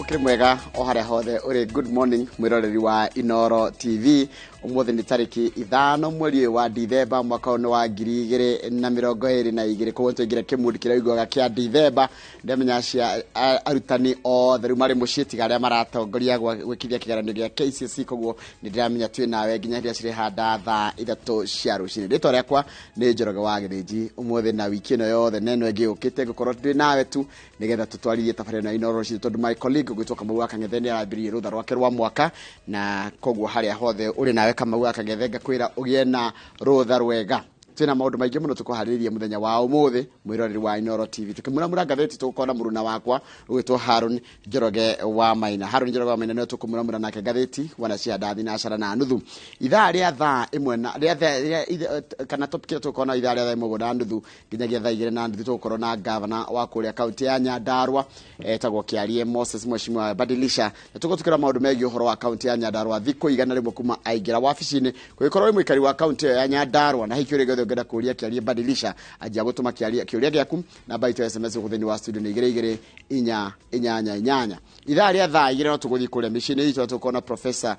Ũkĩrĩ mwega o harĩa hothe ũrĩ. Good morning, mwĩroreri wa Inoro TV. Ũmũthĩ nĩ tarĩki 5 mweri ũyũ wa Dithemba, mwaka ũyũ nĩ wa 2022. Koguo twaingĩra kĩmundi kĩrĩa ũiguaga kĩa Dithemba. Ndamenya cia arutani othe rĩu marĩ mũciĩ, tiga arĩa maratongoria gwĩkithia kĩgeranio gĩa KCSE. Koguo nĩ ndĩramenya twĩ nawe nginya hĩndĩ ĩrĩa cirĩhanda thaa 3 cia rũcinĩ. Rĩtwa rĩakwa nĩ Njoroge wa Gĩthĩnji. Ũmũthĩ na wiki ĩno yothe na ĩno ĩngĩ yũkĩte, ngũkorwo ndĩ nawe tu nĩgetha tũtwarithie tabarĩra ĩno ya Inooro rũcinĩ, tondũ my colleague ũgwĩtwo Kamau wa Kang'ethe nĩ arambĩrĩirie rũtha rwake rwa mwaka. Na koguo harĩa hothe ũrĩ nawe, Kamau wa Kang'ethe, ngakwĩra ũgĩe na rũtha rwega. Twĩna maũndũ maingĩ mũno tũkũharĩrĩria mũthenya wa ũmũthĩ, mwĩroreri wa Inooro TV. Tũkĩmuramura ngathĩti, tũgũkorwo na mũruna wakwa ũgwĩtwo Harun Njoroge wa Maina. Harun Njoroge wa Maina nĩwe tũkũmuramura nake ngathĩti wana cia thinacara na nuthu. Ithaa rĩa thaa 1 na rĩa kana topic ĩrĩa tũgũkorwo na ithaa rĩa thaa 1 na nuthu nginyagia thaa 2 na nuthu, tũgũkorwo na gavana wa kũrĩa kaunti ya Nyandarua etagwo Kĩarie Moses, mheshimiwa Badilisha, na tũgũtukĩra maũndũ megiĩ ũhoro wa kaunti ya Nyandarua thikũ 100 kuma aingĩra wabici-inĩ. Kũngĩkorwo wĩ mũikari wa kaunti ĩyo ya Nyandarua na hihi kĩũria gĩothe ũngĩenda kũũria Kĩarie Badilisha, anjia gũtũma kĩũria gĩaku. Namba itũ ya SMS gũkũ thĩinĩ wa studio nĩ 22488. Ithaa rĩa thaa 2 no tũgũthiĩ kũrĩa mĩciĩ-inĩ itũ, tũkona Professor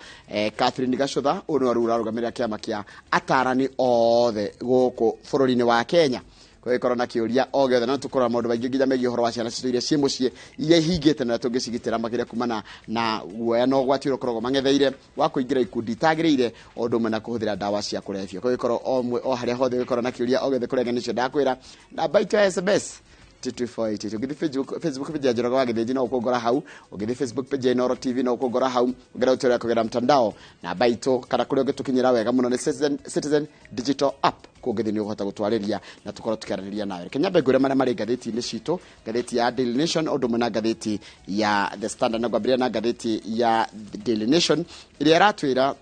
Catherine Gacũtha. Ũyũ nĩwe rĩu ũrarũgamĩrĩra kĩama kĩa atarani othe gũkũ bũrũri-inĩ wa Kenya. Kũngĩkorwo na kĩũria o gĩothe, no tũkũrora maũndũ maingĩ nginya megiĩ ũhoro wa ciana citũ iria ciĩ mũciĩ, iria ihingĩte, na ũrĩa tũngĩcigitĩra makĩria kumana na guoya na ũgwati ũrĩa ũkoragwo mang'etheire wa kũingĩra ikundi itagĩrĩire, o ũndũ ũmwe na kũhũthĩra ndawa cia kũrebia. Kũngĩkorwo o harĩa hothe ũngĩkorwo na kĩũria o gĩothe kũrĩa ng'ano icio ndakwĩra, namba itũ ya SMS 22488. Ũngĩthiĩ Facebook page ya Njoroge wa Gĩthĩnji, no ũkũngora hau. Ũngĩthiĩ Facebook page ya Inooro TV, no ũkũngora hau. Ũngĩenda gũtũrĩa kũgerera mtandao, namba itũ kana kũrĩa ũngĩtũkinyĩra wega mũno nĩ Citizen Digital App. Kũngĩthiĩ nĩ ũkũhota gũtwarĩria na tũkorwo tũkĩaranĩria nawe. Reke nyambe ngwĩre marĩa marĩ ngathĩti-inĩ citũ, ngathĩti ya Daily Nation ũndũ ũmwe na ngathĩti ya The Standard. Na ngwambĩrĩria na ngathĩti ya Daily Nation, ĩrĩa ĩratwĩra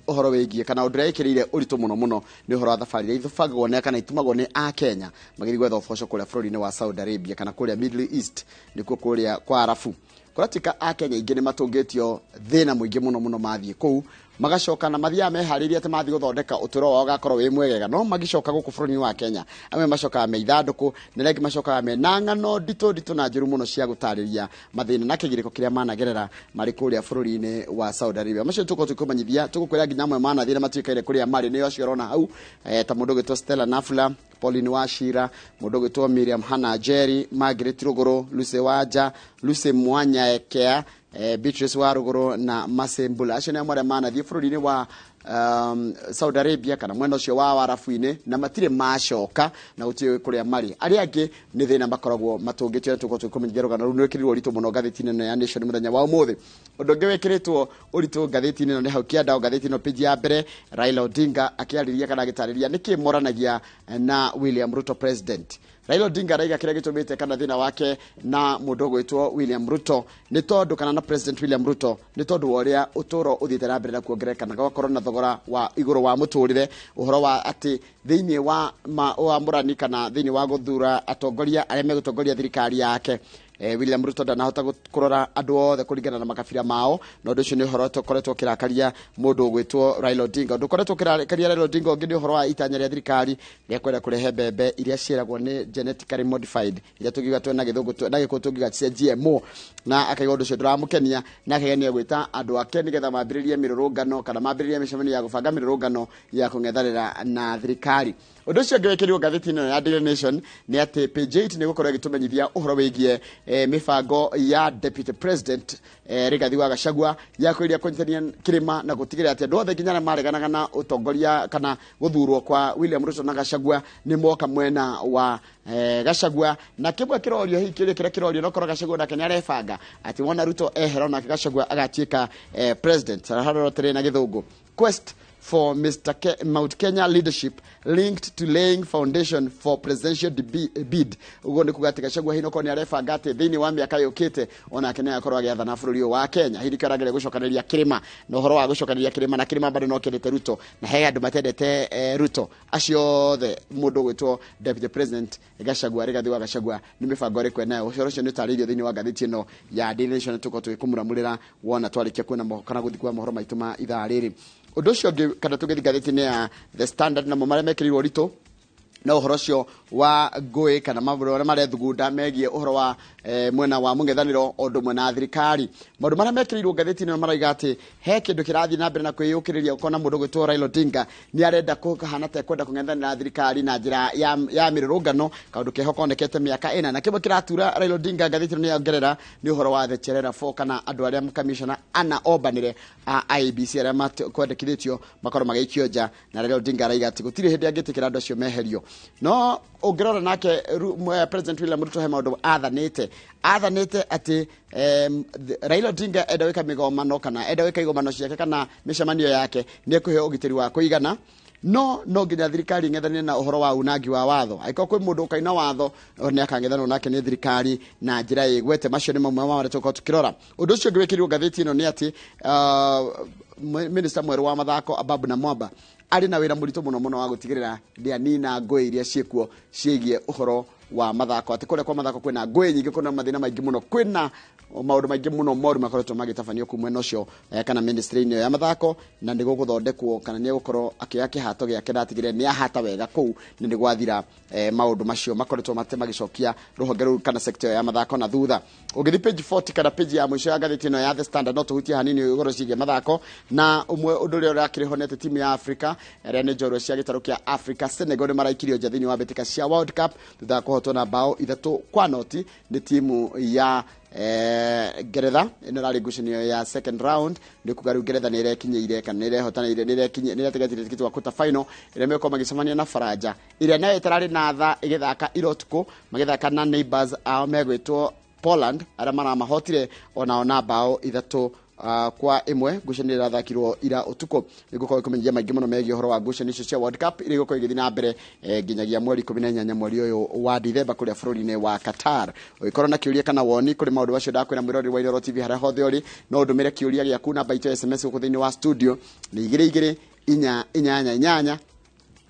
ũhoro wĩgiĩ kana ũndũ ũrĩa ĩkĩrĩire ũritũ mũno mũno nĩ ũhoro wa thabarĩ iria ibangagwo nĩ kana itumagwo nĩ Akenya magĩthiĩ gwetha ũboco kũrĩa bũrũri-inĩ wa Saudi Arabia kana kũrĩa Middle East, nĩkuo kũrĩa kwa Arabu. Kũratuĩka Akenya aingĩ nĩ matũngĩtio thĩna mũingĩ mũno mũno mathiĩ kũu, magacoka na mathiaga meharĩirie atĩ mathiĩ gũthondeka ũtũũro wao ũgakorwo wĩ mwegega, no magĩcoka gũkũ bũrũri-inĩ wa Kenya, amwe macokaga me ithandũkũ na arĩa angĩ macokaga me na ng'ano nditũ nditũ na njũru mũno cia gũtarĩria mathĩna na kĩgirĩko kĩrĩa managerera marĩ kũrĩa bũrũri-inĩ wa Saudi Arabia. Macio tũkorwo tũkũmenyithia, tũgũkwĩra nginya amwe manathiĩ na matuĩkaire kũrĩa marĩ nĩo acio ũrona hau, ta mũndũ ũgwĩtwo Stella Nafula, Pauline Wachira, mũndũ ũgwĩtwo Miriam Hannah Jerry, Margaret Rũgũrũ, Lucy Wanja, Lucy Mwanya Ekea, Beatrice wa Rũgũrũ na Mercy Mbula. Acio nĩ amwe arĩa manathiĩ bũrũri-inĩ wa Saudi Arabia kana mwena ũcio wa Warabu-inĩ na matirĩ macoka na gũtirĩ kũrĩa marĩ. Arĩa angĩ nĩ thĩna makoragwo matũngĩtio, na tũkorwo tũkĩmenyithia rũgano rũu nĩ rwĩkĩrirwo ũritũ mũno ngathĩti-inĩ ĩno ya Nation mũthenya wa ũmũthĩ. Ũndũ ũngĩ wĩkĩrĩtwo ũritũ ngathĩti-inĩ ĩno nĩ hau kĩanda o ngathĩti ĩno page ya mbere, Raila Odinga akĩarĩria kana agĩtarĩria nĩkĩ moranagia na William Ruto president. Raila Odinga araiga kĩrĩa gĩtũmĩte kana thĩna wake na mũndũ ũgwĩtwo William Ruto nĩ tondũ, kana na President William Ruto, nĩ tondũ wa ũrĩa ũtũũro ũthiĩte na mbere na kuongerereka na gũgakorwo na thogora wa igũrũ wa mũtũrĩre, ũhoro wa atĩ thĩinĩ wa wa mũrani kana thĩinĩ wa gũthura atongoria arĩa megũtongoria thirikari yake, William Ruto ndanahota kũrora andũ othe kũringana na makabira mao, na ũndũ ũcio nĩ ũhoro ũkoretwo ũkĩrakaria mũndũ ũgwĩtwo Raila Odinga. Ũndũ ũkoretwo ũkĩrakaria Raila Odinga ũngĩ nĩ ũhoro wa itanya rĩa thirikari rĩa kwenda kũrehe mbembe iria ciĩragwo nĩ genetically modified, iria tũngiuga twĩ na gĩthũngũ na gĩkũyũ tũngiuga cia GMO, na akaiga ũndũ ũcio ndũramũkenia, na akaiga nĩ egwĩta andũ ake nĩgetha mambĩrĩrie mĩrũrũngano kana mambĩrĩrie mĩcemanio ya gũbanga mĩrũrũngano ya kũng'ethanĩra na thirikari. Ũndũ ũcio ũngĩ wĩkĩrirwo ngathĩti ĩno ya Daily Nation nĩ atĩ page 8 nĩ gũkorwo ĩgĩtũmenyithia ũhoro wĩgiĩ mĩbango ya Deputy President Rigathi wa Gachagua ya kwĩria kũnyitania kĩrĩma na gũtigĩrĩra atĩ andũ othe nginya arĩa mareganaga na ũtongoria kana gũthurwo kwa William Ruto na Gachagua nĩ moka mwena wa Gachagua. Na kĩmwe kĩrorio hihi kĩũria kĩrĩa kĩrorio no korwo Gachagua nake nĩ arebanga atĩ wona Ruto ehera onake Gachagua agatuĩka president. Harĩa tũrĩ na gĩthũngũ, "Quest for Mr. Mount Kenya leadership linked to laying foundation for presidential bid." Ũguo nĩ kuga atĩ Gachagua hihi nokorwo nĩ arebanga atĩ thĩinĩ wa mĩaka yũkĩte onake nĩ agakorwo agĩathana bũrũri ũyũ wa Kenya. Hihi nĩkĩo arageria gũcokanĩrĩria kĩrĩma, na ũhoro wa gũcokanĩrĩria kĩrĩma, na kĩrĩma bado no kĩendete Ruto, na he andũ matendete Ruto acio othe mũndũ ũgwĩtwo Deputy President Gachagua, Rigathi wa Gachagua, nĩ mĩbango ĩrĩkũ enayo? Ũhoro ũcio nĩ ũtarĩirio thĩinĩ wa ngathĩti ĩno ya Daily Nation. Tũkorwo tũgĩkũmuramurĩra wona twarĩkia kuona kana gũthiĩ kwa mohoro maitũ ma ithaa rĩrĩ. Ũndũ ũcio ũngĩ, kana tũgĩthiĩ ngathĩti-inĩ ya The Standard, namo marĩa mekĩrĩirwo ũritũ Na ũhoro ũcio wa ngũĩ kana maũndũ marĩa marethugunda megiĩ ũhoro wa mwena wa mũng'ethanĩro o ũndũ ũmwe na thirikari. Maũndũ marĩa mekĩrĩirwo ngathĩti-inĩ ĩno marauga atĩ he kĩndũ kĩrathiĩ na mbere na kwĩyũkĩrĩria, ũkona mũndũ ũgwĩtwo Raila Odinga nĩ arenda kũhana ta ekwenda kũng'ethanĩra thirikari na njĩra ya mĩrũrũngano, kaũndũ keho konekete mĩaka ĩna. Na kĩmwe kĩratura Raila Odinga ngathĩti ĩno nĩ yongerera nĩ ũhoro wa the Cherera 4 kana andũ arĩa kamishona ana ombanĩre a IEBC arĩa kwendekithĩtio makorwo magĩikio nja, na Raila Odinga araiga atĩ gũtirĩ hĩndĩ angĩtĩkĩra andũ acio meherio. No ũngĩrora nake President William Ruto he maũndũ athanĩte atĩ Raila Odinga enda gwĩka mĩgomano kana enda gwĩka igomano ciake kana mĩcemanio yake nĩ ekũheo ũgitĩri wa kũigana, no no nginya thirikari ĩng'ethanĩre na ũhoro wa unangi wa watho. Angĩkorwo kwĩ mũndũ ũkaina watho nĩ akang'ethanĩrwo nake nĩ thirikari na njĩra ĩgwete. Macio nĩ mamwe ma marĩa tũgũkorwo tũkĩrora. Ũndũ ũcio ũngĩ wĩkĩrirwo ngathĩti ĩno nĩ atĩ minister mwerũ wa mathako Ababu Namwamba arĩ na wĩra mũritũ mũno mũno wa gũtigĩrĩra ndĩanina ngũĩ iria ciĩkuo ciĩgiĩ ũhoro wa mathako, atĩ kũrĩa kwa mathako kwĩna ngũĩ nyingĩ, kwĩna mathĩna maingĩ mũno, kwĩna maũndũ maingĩ mũno moru makoretwo magĩtabanio kuu mwena ũcio kana ministry-inĩ ĩyo ya mathako, na nĩ gũgũthondekwo kana nĩ egũkorwo akĩoya kĩhato gĩake na atigĩrĩre nĩ ahata wega kũu na nĩ gwathira maũndũ macio makoretwo magĩcokia rũhonge rũu kana sector ya mathako na thutha. Ũngĩthiĩ page 40 kana page ya mũico ya ngathĩti ĩno ya The Standard no tũhutie hanini ũhoro ciĩgiĩ mathako, na ũmwe ũndũ ũrĩa ũrakĩrĩ ho nĩ atĩ timu ya Africa ĩrĩa nĩ njorua cia gĩtarũ kĩa Africa Senegal nĩ maraikirio nja thĩinĩ wa mbĩtĩka cia World Cup thutha wa kũhotwo na bao 3-0 nĩ timu ya Ngeretha. Ĩno ĩrarĩ ngucanio ya second round, nĩ kuga rĩu Ngeretha nĩ ĩrekinyĩire kana nĩ ĩrehotanĩire, nĩ ĩretigĩtire tikiti wa quarter final ĩrĩa megũkorwo magĩcemania na Faranja ĩrĩa nayo ĩtararĩ na tha ĩgĩthaka ira ũtukũ, magĩthaka na neighbors ao megwĩtwo Poland arĩa maramahotire onao na bao 3-1. Ngucanio ĩrathakirwo ira ũtukũ. Nĩngũkorwo ngĩkũmenyithia maingĩ mũno megiĩ ũhoro wa ngucanio icio cia World Cup iria igũkorwo igĩthiĩ na mbere nginyagia mweri 18 mweri ũyũ wa Dithemba kũrĩa bũrũri-inĩ wa Qatar. Ũngĩkorwo na kĩũria kana woni kũrĩ maũndũ macio ndakwĩra mwĩroreri wa Inooro TV harĩa hothe ũrĩ, no ũndũmĩre kĩũria gĩaku namba itũ ya SMS gũkũ thĩinĩ wa studio nĩ 2 2 4 8 8.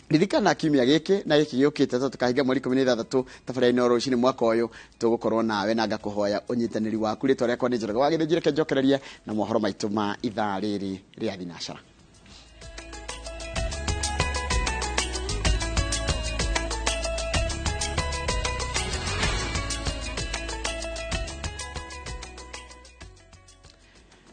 Ririkana kiumia gĩkĩ na gĩkĩ gĩũkĩte tondũ tũkahinga mweri 16 tabarĩra Inooro rũcinĩ mwaka ũyũ, tũgũkorwo nawe na ngakũhoya ũnyitanĩri waku. Rĩtwa rĩakwa nĩ Njoroge wa Gĩthĩnji, reke njokererie na mohoro maitũ ma ithaa rĩrĩ rĩa thinacara.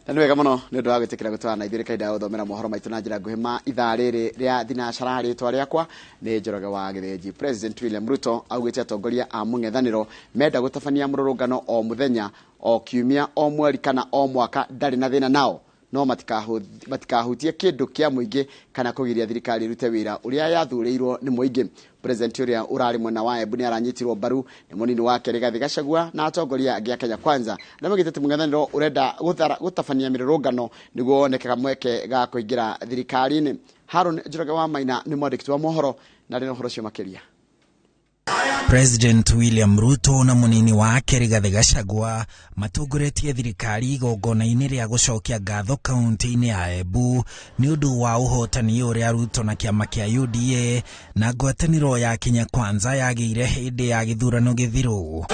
Na nĩ wega mũno nĩ ũndũ wa gwĩtĩkĩra gũtwarana na ithuĩ reke ndathomera mohoro maitũ na njĩra nguhĩ ma ithaa rĩrĩ rĩa thinacara. Rĩtwa rĩakwa nĩ Njoroge wa Gĩthĩnji. President William Ruto augĩte atongoria a mũng'ethanĩro menda gũtabania mũrũrũngano o mũthenya, o kiumia, o mweri kana o mwaka, ndarĩ na thĩna nao, no matikahutie kĩndũ kĩa mũingĩ kana kũgiria thirikari ĩrute wĩra ũrĩa yathurĩirwo nĩ mũingĩ. President ũrĩa ũrarĩ mwena wa Embu nĩ aranyitirwo mbaru nĩ mũnini wake Rigathi Gachagua na atongoria angĩ a Kenya Kwanza arĩa maugĩte atĩ mũng'ethanĩro ũrenda gũtabania mĩrũrũngano nĩguo woneke kamweke ga kũingĩra thirikari-inĩ. Haron Njoroge wa Maina nĩ mwandĩki wa mohoro na arĩ na ũhoro ũcio makĩria. President William Ruto na munini wake Rigathi Gachagua matongoretie thirikari igongona-inĩ rĩa gũcokia ngatho kaunti-inĩ ya Embu nĩ ũndũ wa ũhotani ũrĩa Ruto na kĩama kĩa UDA na ngwatanĩro ya Kenya Kwanza yagĩire hĩndĩ ya gĩthurano gĩthiru.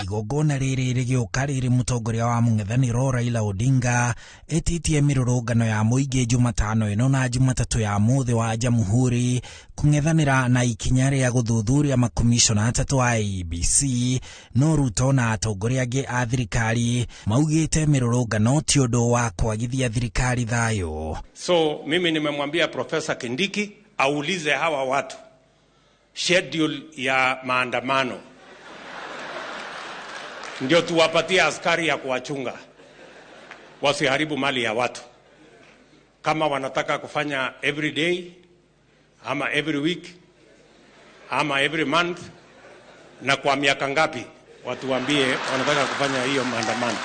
Igongona rĩrĩ rĩgĩũka rĩrĩ mũtongoria wa mũng'ethanĩro Raila Odinga ĩtĩtie mĩrũrũngano ya mũingĩ Jumatano ĩno na Jumatatũ ya mũthĩ wa Jamhuri kũng'ethanĩra na ikinya rĩa gũthuthuria makomishona 3 a IEBC. No Ruto na atongoria angĩ a thirikari maugĩte mĩrũrũngano ti ũndũ wa kwagithia thirikari thayũ. So mimi nimemwambia Profesa Kindiki aulize hawa watu schedule ya maandamano ndio tuwapatie askari ya kuwachunga wasiharibu mali ya watu. Kama wanataka kufanya every day ama every week ama every month, na kwa miaka ngapi, watu waambie wanataka kufanya hiyo maandamano,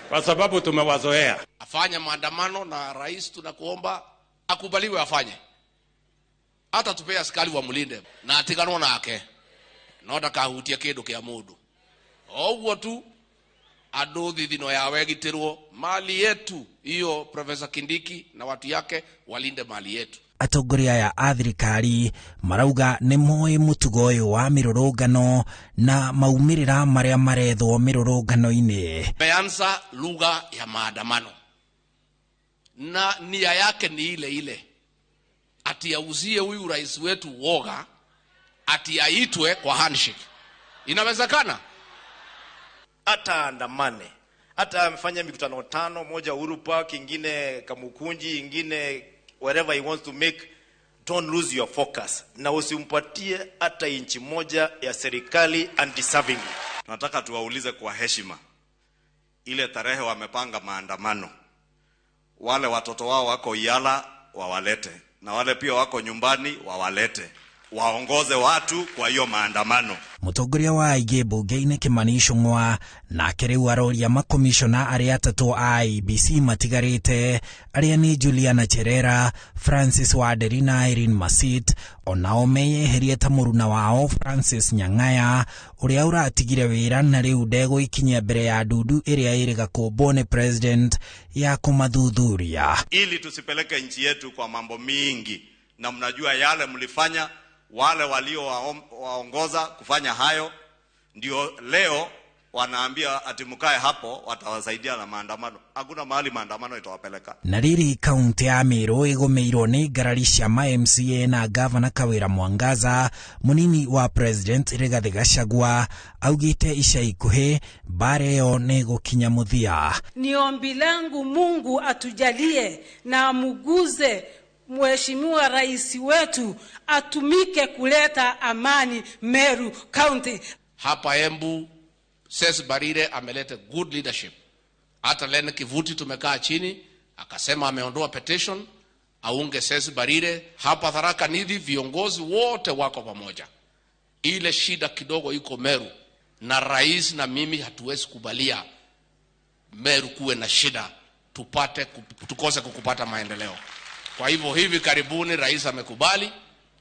kwa sababu tumewazoea. Afanye maandamano, na rais tunakuomba akubaliwe afanye, hata tupee askari wa mulinde na atiganwo nake no ndakahutie kindu kia mundu. Oguo tu andu thithino yawe gitirwo mali yetu hiyo. Profesa Kindiki na watu yake walinde mali yetu. Atongoria aya a thirikari marauga nĩ moĩ mũtugo ũyũ wa mĩrũrũngano na maumĩrĩra marĩa marethwo mĩrũrũngano-inĩ. Meanza lugha ya maandamano Na nia yake ni ile ile, ati auzie huyu rais wetu woga, ati aitwe kwa handshake. Inawezekana? Hata andamane, hata amefanya mikutano 5, moja Uhuru Park, ingine Kamukunji, ingine wherever he wants to make. Don't lose your focus, na usimpatie hata inchi moja ya serikali undeservingly. Tunataka tuwaulize kwa heshima, ile tarehe wamepanga maandamano, wale watoto wao wako Yala wawalete, na wale pia wako nyumbani wawalete, waongoze watu kwa hiyo maandamano. Mũtongoria wa aingĩ mbunge-inĩ Kimani Ichung'wa nake rĩu aroria makomishona arĩa atatũ a IEBC matigarĩte arĩa nĩ Juliana Cherera, Francis Wanderi na Irene Masit, onao meyeherie ta mũruna wao Francis Nyang'aya ũrĩa ũratigire wĩra na rĩu ndegũikinyia mbere ya ndundu ĩrĩa ĩrĩga kũmbwo nĩ president ya kũmathuthuria. Ili tusipeleke nchi yetu kwa mambo mingi, na mnajua yale mlifanya, wale walio waongoza kufanya hayo ndio leo wanaambia ati mkae hapo watawasaidia na maandamano. Hakuna mahali maandamano itawapeleka. Na riri kaunti ya Meru ĩgũmĩirwo nĩ ngarari cia ma MCA na gavana Kawĩra Mwangaza, mũnini wa president Rigathĩ Gachagua augĩte ica ikuhĩ mbara ĩyo nĩ ĩgũkinya mũthia. Ni ombi langu Mungu atujalie na amuguze Mheshimiwa Rais wetu atumike kuleta amani Meru County. Hapa Embu Ses Barire ameleta good leadership. Hata Len Kivuti tumekaa chini akasema ameondoa petition aunge Ses Barire. Hapa Tharaka Nithi viongozi wote wako pamoja. Ile shida kidogo iko Meru, na rais na mimi hatuwezi kubalia Meru kuwe na shida, tukose kukupata maendeleo. Kwa hivyo hivi karibuni rais amekubali,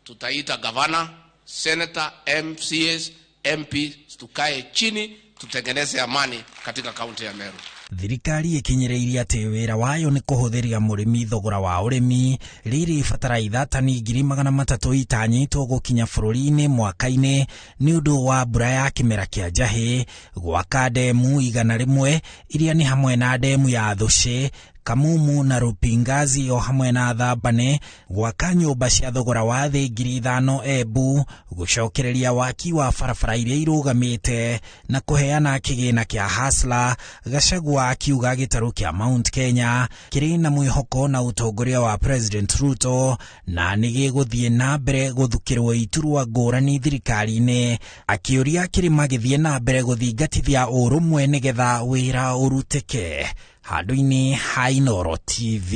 tutaita gavana, senator, MCAs, MP, tukae chini tutengeneze amani katika kaunti ya Meru. Thirikari ĩkinyĩrĩirie atĩ wĩra wayo nĩ kũhũthĩria mũrĩmi thogora wa ũrĩmi rĩrĩ bataraitha tani 300,000 itanyĩtwo gũkinya bũrũri-inĩ mwaka-inĩ nĩ ũndũ wa mbura ya kĩmera kĩa njahĩ, gwaka ndemu 100 iria nĩ hamwe na ndemu ya Thũci, Kamumu na Rupingazi o hamwe na Thambane, gwaka nyũmba cia thogora wa thĩ 5,000 Embu, gũcokereria waki wa barabara iria irũgamĩte na kũheana kĩgĩna kĩa Hustler. Gachagua akiuga gĩtarũ kĩa Mount Kenya kĩrĩ na mwĩhoko na ũtongoria wa President Ruto na nĩ gĩgũthiĩ na mbere gũthukĩrwo iturwa ngũrani thirikari-inĩ, akĩũria kĩrĩma gĩthiĩ na mbere gũthingatithia ũrũmwe nĩgetha wĩra ũrutĩke. Handũ-inĩ ha Inooro TV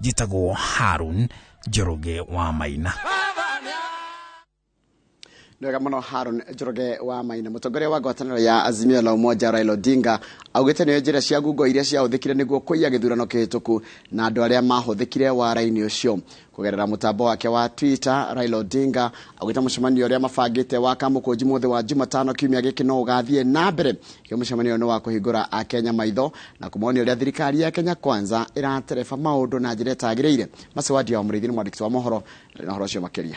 njĩtagwo Harun Njoroge wa Maina. Nĩwega mũno Harun Njoroge wa Maina. Mũtongoria wa ngwatanĩro ya Azimio la Umoja Raila Odinga augĩte nĩyo njĩra cia ngungo iria ciahũthĩkire nĩguo kũiya gĩthurano kĩhĩtũku na andũ arĩa mahũthĩkire wara-inĩ ũcio. Kũgerera mũtambo wake wa Twitter, Raila Odinga augĩte mũcemanio ũrĩa mabangĩte wa Kamũkũnji mũthĩ wa Jumatano kiumia gĩkĩ no ũgathiĩ na mbere. Kĩo mũcemanio nĩ wa kũhingũra Akenya maitho na kũmonia ũrĩa thirikari ya Kenya Kwanza ĩratereba maũndũ na njĩra ĩtagĩrĩire. Macewadia wa Mũrĩithi nĩ mwandĩki wa mohoro na ũhoro ũcio makĩria.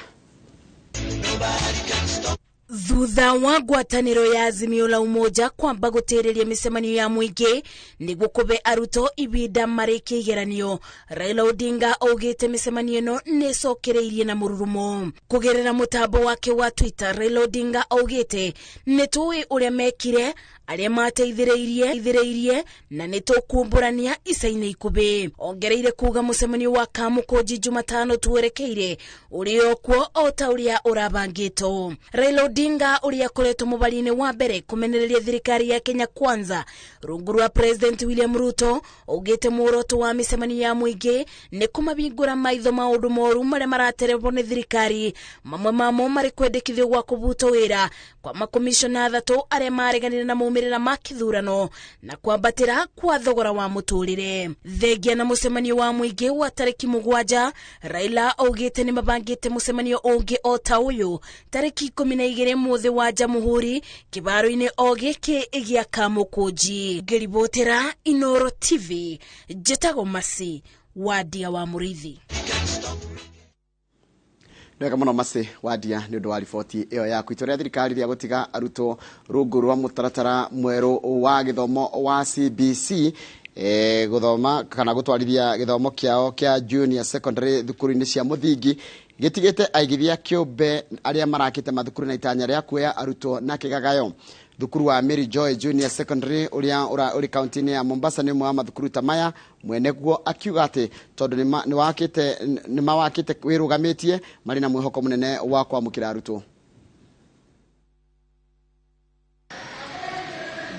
Thutha wa ngwatanĩro ya Azimio la Umoja kwamba gũtĩrĩria mĩcemanio ya mũingĩ nĩguo kũbe arutwo ibinda marĩkie igeranio, Raila Odinga augĩte mĩcemanio ĩno nĩ ĩcokereirie na mũrurumo. Kũgerera mũtambo wake wa Twitter, Raila Odinga augĩte nĩ tũĩ ũrĩa mekire arĩa mateithĩrĩirie na nĩ tũkumbũrania ica-inĩ ikũbĩ. Ongereire kuga mũcemanio wa Kamũkũnji Jumatano twerekeire ũrĩ okuo o ta ũrĩa ũrabangĩtwo. Raila Odinga ũrĩa akoretwo mũbari-inĩ wa mbere kũmenereria thirikari ya Kenya Kwanza rungu rwa President William Ruto augĩte muoroto wa mĩcemanio ya mũingĩ nĩ kũmabingũra maitho maũndũ moru marĩa maraterebwo nĩ thirikari, mamwe mamo marĩ kwendekithio gwa kũbutwo wĩra kwa makomishona 3 arĩa mareganire na maumĩrĩra ma kĩthurano na kwambatĩra kwa thogora wa mũtũrĩre. Thengia na mũcemanio wa mũingĩ wa tarĩki 7, Raila augĩte nĩ mabangĩte mũcemanio ũngĩ o ta ũyũ tarĩki 12 mũthĩ wa Jamhuri kĩbaro-inĩ o gĩkĩ gĩa Kamũkũnji. Ngĩribotera Inooro TV, njĩtagwo Masi Wadia wa Mũrĩithi. Nĩwega mũno Masi Wadia nĩ ũndũ wa riboti ĩyo yaku. Itua rĩa thirikari rĩa gũtiga arutwo rungu rwa mũtaratara mwerũ wa gĩthomo wa CBC Guthoma kana gutwarithia githomo kiao kia junior secondary thukuru-inĩ cia mũthingi gĩtigĩte aigithia kĩũmbe arĩa marakĩte mathukuru na itanya rĩa kuoya arutwo na kĩgagayo. Thukuru wa Mary Joy Junior Secondary ũrĩa ũrĩ kaunti-inĩ ya Mombasa nĩ ũmwe wa mathukuru ta maya, mwene guo akiuga atĩ tondũ nĩ mawakĩte wĩrũgamĩtie marĩ na mwĩhoko mũnene wa kwamũkĩra arutwo.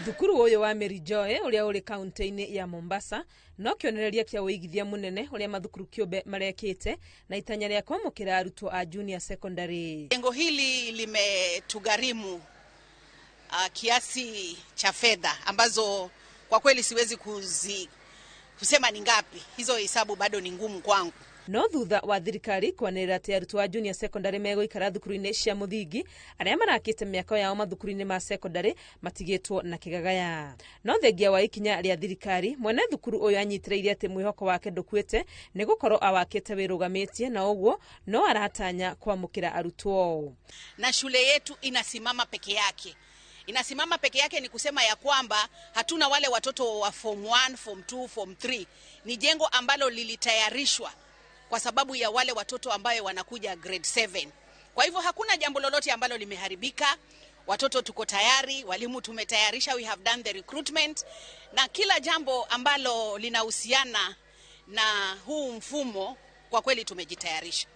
Thukuru ũyũ wa Mary Joy ũrĩa ũrĩ kaunti-inĩ ya Mombasa no kĩonereria kĩa ũigithia mũnene ũrĩa mathukuru kĩũmbe marekĩte na itanya rĩa kwamũkĩra arutwo a junior secondary. Jengo hili limetugharimu kiasi cha fedha ambazo kwa kweli siwezi kusema ni ngapi. Hizo hesabu bado ni ngumu kwangu. No thutha wa thirikari kwanĩrĩra atĩ arutwo a junior secondary megũikara thukuru-inĩ cia mũthingi, arĩa marakĩte mĩako yao mathukuru-inĩ ma secondary matigĩtwo na kĩgagaya. No thengia wa ikinya rĩa thirikari, mwene thukuru ũyũ anyitĩrĩire atĩ mwĩhoko wake ndũkuĩte nĩ gũkorwo awakĩte wĩrũgamĩtie na ũguo no aratanya kwamũkĩra arutwo. Na shule yetu inasimama peke yake. Inasimama peke yake ni kusema ya kwamba hatuna wale watoto wa form 1, form 2, form 3. Ni jengo ambalo lilitayarishwa kwa sababu ya wale watoto ambayo wanakuja grade 7. Kwa hivyo hakuna jambo lolote ambalo limeharibika. Watoto tuko tayari, walimu tumetayarisha, we have done the recruitment. Na kila jambo ambalo linahusiana na huu mfumo kwa kweli tumejitayarisha.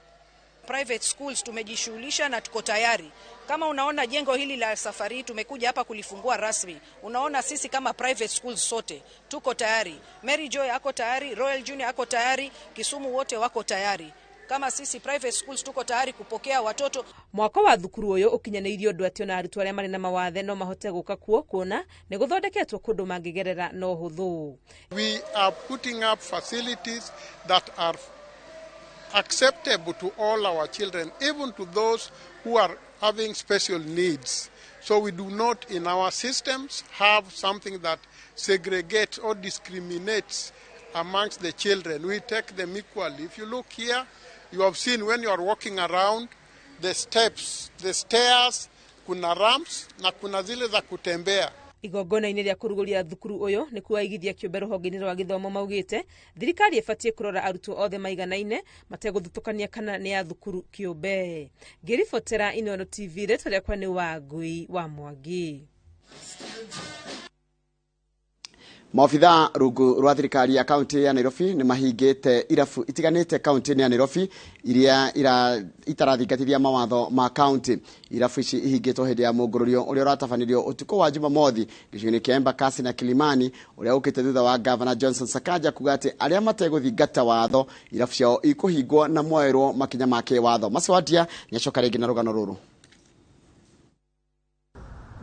Private schools tumejishughulisha na tuko tayari. Kama unaona jengo hili la safari tumekuja hapa kulifungua rasmi. Unaona sisi kama private schools sote tuko tayari. Mary Joy ako tayari, Royal Junior ako tayari, Kisumu wote wako tayari. Kama sisi private schools tuko tayari kupokea watoto. Mwako wa thukuru ũyũ ũkinyanĩirie ũndũ atĩ ona arutwo arĩa marĩ na mawathe no mahote gũka kuo kuona nĩ gũthondeketwo kũndũ mangĩgerera no hũthũ. We are putting up facilities that are acceptable to all our children, even to those who are having special needs. So we do not in our systems have something that segregates or discriminates amongst the children. We take them equally. If you look here, you have seen when you are walking around the steps, the stairs, kuna ramps na kuna zile za kutembea. Igongona-inĩ rĩa kũrugũria thukuru ũyũ nĩ kuo aigithia kĩũmbe rũhonge-inĩ rwa gĩthomo maugĩte thirikari ĩbatiĩ kũrora arutwo othe maiganaine mategũthutũkania kana nĩ a thukuru kĩũmbe. Ngĩribotera Inooro TV, rĩtwa rĩakwa nĩ Wangui wa Mwangi. Maobithaa rungu rwa thirikari ya kaunti ya Nairobi nĩ mahingĩte irabu itiganĩte kaunti-inĩ ya Nairobi iria itarathingatithia mawatho ma kaunti. Irabu ici ihingĩtwo hĩndĩ ya mũngũrũrio ũrĩa ũratabanirio ũtukũ wa Jumamothi gĩcigo-inĩ kĩa Embakasi na Kilimani, ũrĩa ũkĩte thutha wa Gavana Johnson Sakaja kuga atĩ arĩa mategũthingata watho irabu ciao ikũhingwo na moerwo makinya ma kĩwatho. Maswadia nĩacoka rĩngĩ na rũgano rũrũ.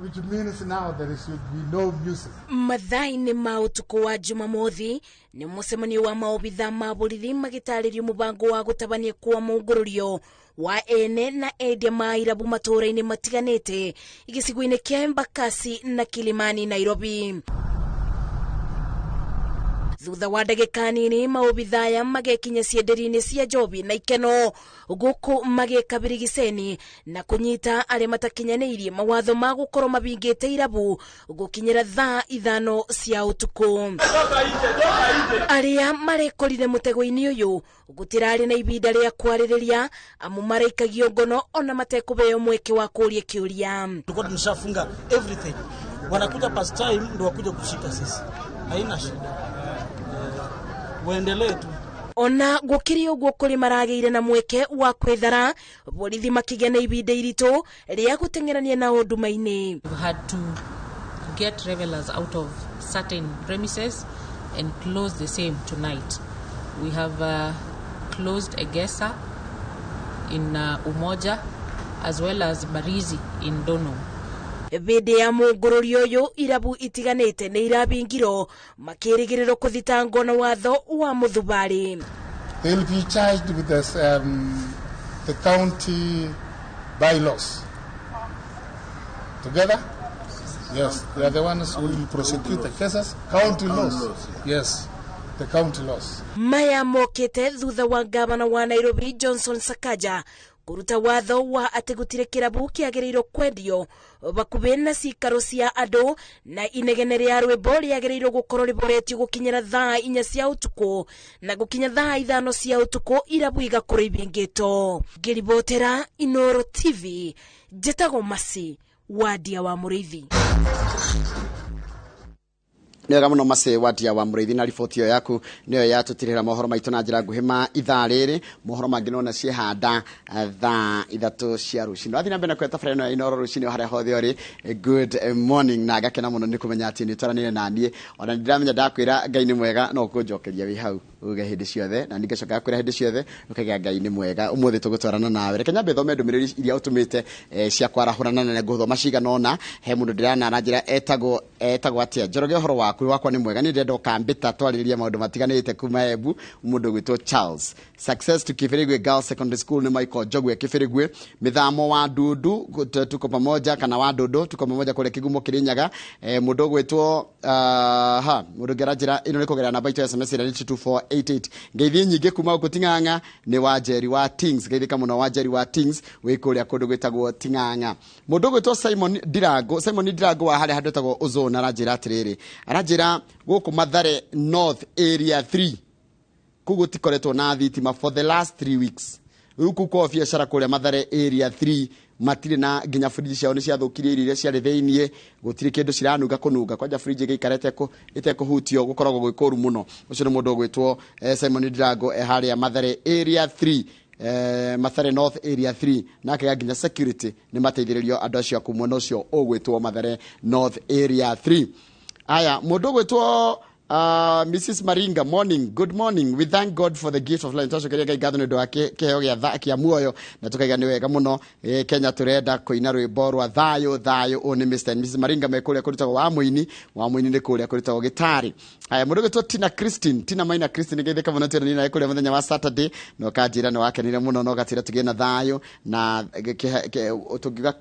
Which means now there should be no music. Mathaa-inĩ ma ũtukũ wa Jumamothi nĩ mũcemanio wa maobithaa ma borithi magĩtarĩrio mũbango wa gũtabania kwa mũngũrũrio wa ene na endia ma irabu matũũra-inĩ matiganĩte gĩcigo-inĩ kĩa Embakasi na Kilimani, Nairobi. Thutha wa ndagĩka nini maobithaa aya magekinya cienderio-inĩ cia njobi na ikeno gũkũ magĩka birigiceni na kũnyita arĩa matakinyanĩirie mawatho ma gũkorwo mabingĩte irabu gũkinyĩra thaa 5 cia ũtukũ. Arĩa marekorire mũtego-inĩ ũyũ gũtirarĩ na ibinda rĩa kwarĩrĩria amu maraikagio ngono ona matekũheo mweke wa kũũria kĩũria. Tulikuwa tumeshafunga everything, wanakuja past time ndio wakuja kushika sisi, haina shida, waendelee tu. Ona gũkĩrĩ ũguo kũrĩ maragĩire na mweke wa kwĩthara borithi makĩgĩa na ibinda iritũ rĩa gũteng'erania nao nduma-inĩ. We had to get revelers out of certain premises and close the same tonight. We have closed Egesa in Umoja as well as Barizi in Dono. Hĩndĩ ya mũngũrũrio ũyũ irabu itiganĩte nĩ irabingirwo makĩrĩgĩrĩrwo kũthitangwo na watho wa mũthubarĩ. They'll be charged with this, the county bylaws. Together? Yes, they are the ones who will prosecute the cases. County laws. Yes, the county laws. Maya mokĩte thutha wa gavana wa Nairobi Johnson Sakaja Kuruta watho wa atĩ gũtirĩ kĩrabu kĩagĩrĩirwo kwendio bakuhĩ na cikaro cia andũ, na inegene rĩa rwĩmbo rĩagĩrĩirwo gũkorwo rĩboretio gũkinyĩra thaa 4 cia ũtukũ, na gũkinya thaa 5 cia ũtukũ irabu igakorwo ibingĩtwo. Ngĩribotera Inoro TV, njĩtagwo Masi Wadia wa Mũrĩithi. Nĩ wega mũno Masi Wadia wa Mũrĩithi na riboti ĩyo yaku nĩyo yatũtirĩra mohoro maitũ na njĩra nguhĩ ma ithaa rĩrĩ. Mohoro mangĩ nona ciehanda thaa 3 cia rũcinĩ. Wathiĩ na mbere na kũhe tabarĩra ĩno ya Inoro rũcinĩ o harĩa hothe ũrĩ. Good morning, na ngakena mũno nĩ kũmenya atĩ nĩ ũtwaranire na niĩ. Ona nĩ ndĩramenya ndakwĩra Ngai nĩ mwega no ũkũnjokeria wĩ hau uge hĩndĩ ciothe, na ningĩcoka kwĩra hĩndĩ ciothe ũkaiga Ngai nĩ mwega. Ũmũthĩ tũgũtwarana nawe. Reke nyambe thome ndũmĩrĩri iria ũtũmĩte cia kwarahũrana na ngũthoma cigana ũna. He mũndũ ndĩrana na njĩra etagwo atĩa, Njoroge, ũhoro waku? Wakwa nĩ mwega, nĩ ndĩrenda ũkambĩta twarĩrĩria maũndũ matiganĩte kuma Embu. Mũndũ ũgwĩtwo Charles. Success to Kibirigwe Girls Secondary School nĩ Michael Njogwe Kibirigwe. Mĩthamo wa Ndundu tuko pamoja, kana wa Ndundu tuko pamoja kũrĩa Kĩgumo Kĩrĩnyaga. Mũndũ ũgwĩtwo ha mũndũ ũngĩ aranjĩra ĩno nĩ kũgerera namba itũ ya SMS ĩrĩa nĩ 2488. Ngeithi nyingĩ kuma gũkũ Ting'ang'a nĩ wa Njeri wa Tings. Ngeithĩka mũno wa Njeri wa Tings wĩ kũrĩa kũndũ gwĩtagwo Ting'ang'a. Mũndũ ũgwĩtwo Simon Ndirango, Simon Ndirango wa harĩa handũ hetagwo Ozone aranjĩra atĩrĩrĩ, aranjĩra gũkũ Mathare North Area 3 kũu gũtikoretwo na thitima for the last 3 weeks. Rĩu kũu kwa biacara kũrĩa Mathare Area 3 matirĩ na nginya fridge ciao nĩ ciathũkirie irio iria ciarĩ thĩiniĩ, gũtirĩ kĩndũ ciranunga kũnunga, kwanja fridge ĩgĩikara ĩtekũhutio gũkoragwo gwĩ kũru mũno. Ũcio nĩ mũndũ ũgwĩtwo Simon Ndirango e harĩa Mathare Area 3, Mathare North Area 3, nake nginya security nĩ mateithĩrĩrio andũ acio a kũu mwena ũcio ũgwĩtwo Mathare North Area 3. Aya, mũndũ ũgwĩtwo Mrs. Maringa, morning, good morning. We thank God for the gift of life. Twacokeria Ngai ngatho nĩ ũndũ wa kĩheo gĩa muoyo, na tukaiga nĩ wega mũno. Kenya tũrenda kũina rwĩmbo rwa thayũ thayũ. Ũyũ nĩ Mr. and Mrs. Maringa me kũrĩa kũrutagwo wa mũini, wa mũini nĩ kũrĩa kũrutagwo gĩtarĩ. Aya, mũndũ ũgwĩtwo Tina Christine, Tina Maina Christine, ngeithĩka mũno tũrĩ nawe kũrĩa mũthenya wa Saturday, na ũkanjĩra nĩ wakenire mũno na ũgatwĩra tũgĩe na thayũ na tũngiuga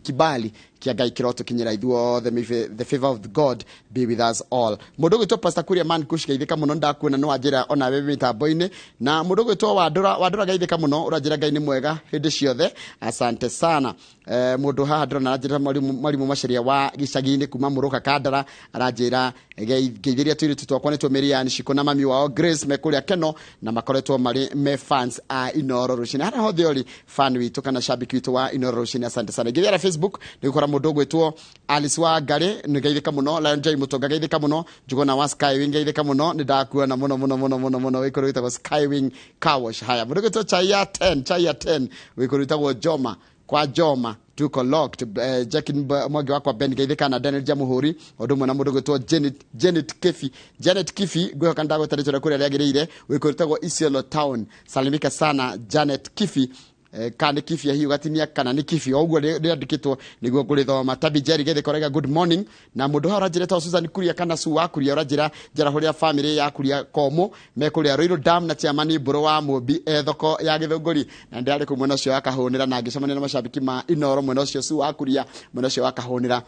kibali kia Ngai kĩrotũkinyĩra ithuothe. May the favor of God be with us all. Mũndũ ũgwĩtwo Pastor Kuria Man Kush, geithĩka mũno, ndakuona nĩ wanjĩra onawe mĩtambo-inĩ. Na mũndũ ũgwĩtwo Wandũra, Wandũra geithĩka mũno, ũranjĩra Ngai nĩ mwega hĩndĩ ciothe, asante sana. Mũndũ haha ndĩrona aranjĩra Mwalimu Macharia wa gĩcagi-inĩ kuma Mũrũka Kandara, aranjĩra ngeithĩria tũirĩtu twakwa nĩtuo Miriam Shiko na mami wao Grace me kũrĩa Keno, na makoretwo marĩ me fans a Inoro rũcinĩ. Harĩa hothe ũrĩ fan witũ kana shabiki witũ wa Inoro rũcinĩ, asante sana. Ngĩthiĩ Facebook nĩ gũkora mũndũ ũgwĩtwo Alice wa Ngarĩ, nĩ ngeithĩka mũno. Lion Joy Mũtonga ngeithĩka mũno. Njugona wa Skywing ngeithĩka mũno, nĩ ndakuona mũno mũno mũno mũno mũno. Wĩ kũrĩa wĩtagwo Skywing Car Wash. Haya, mũndũ ũgwĩtwo Chai ya 10, Chai ya 10 wĩ kũrĩa wĩtagwo Joma, kwa Joma tuko locked. Jackie Mwangi wakwa Ben geithĩka na Daniel Jamuhuri, ũndũ ũmwe na mũndũ ũgwĩtwo Janet Kifi, Janet Kifi, ngwĩhoka ndagwĩta rĩtwa kũrĩa rĩagĩrĩire, wĩ kũrĩa wĩtagwo Isiolo Town. Salimika sana Janet Kifi. Kana nĩ Kifi hihi ũgatinia kana nĩ Kifi, o ũguo rĩandĩkĩtwo nĩguo ngũrĩthoma. Tabi Jerry geithĩka ũraiga good morning. Na mũndũ haha ũranjĩra etagwo Susan Kuria kana Su wa Kuria, ũranjĩra njarahũrĩra family ya Kuria Komo me kũrĩa Ruiru Dam na chairman Mbũrũ wa Mũmbi e thoko ya Gĩthũngũri, na ndĩrarĩ kũu mwena ũcio wa Kahũnĩra na ngĩcemania na macambĩki ma Inoro mwena ũcio Su wa Kuria mwena ũcio wa Kahũnĩra,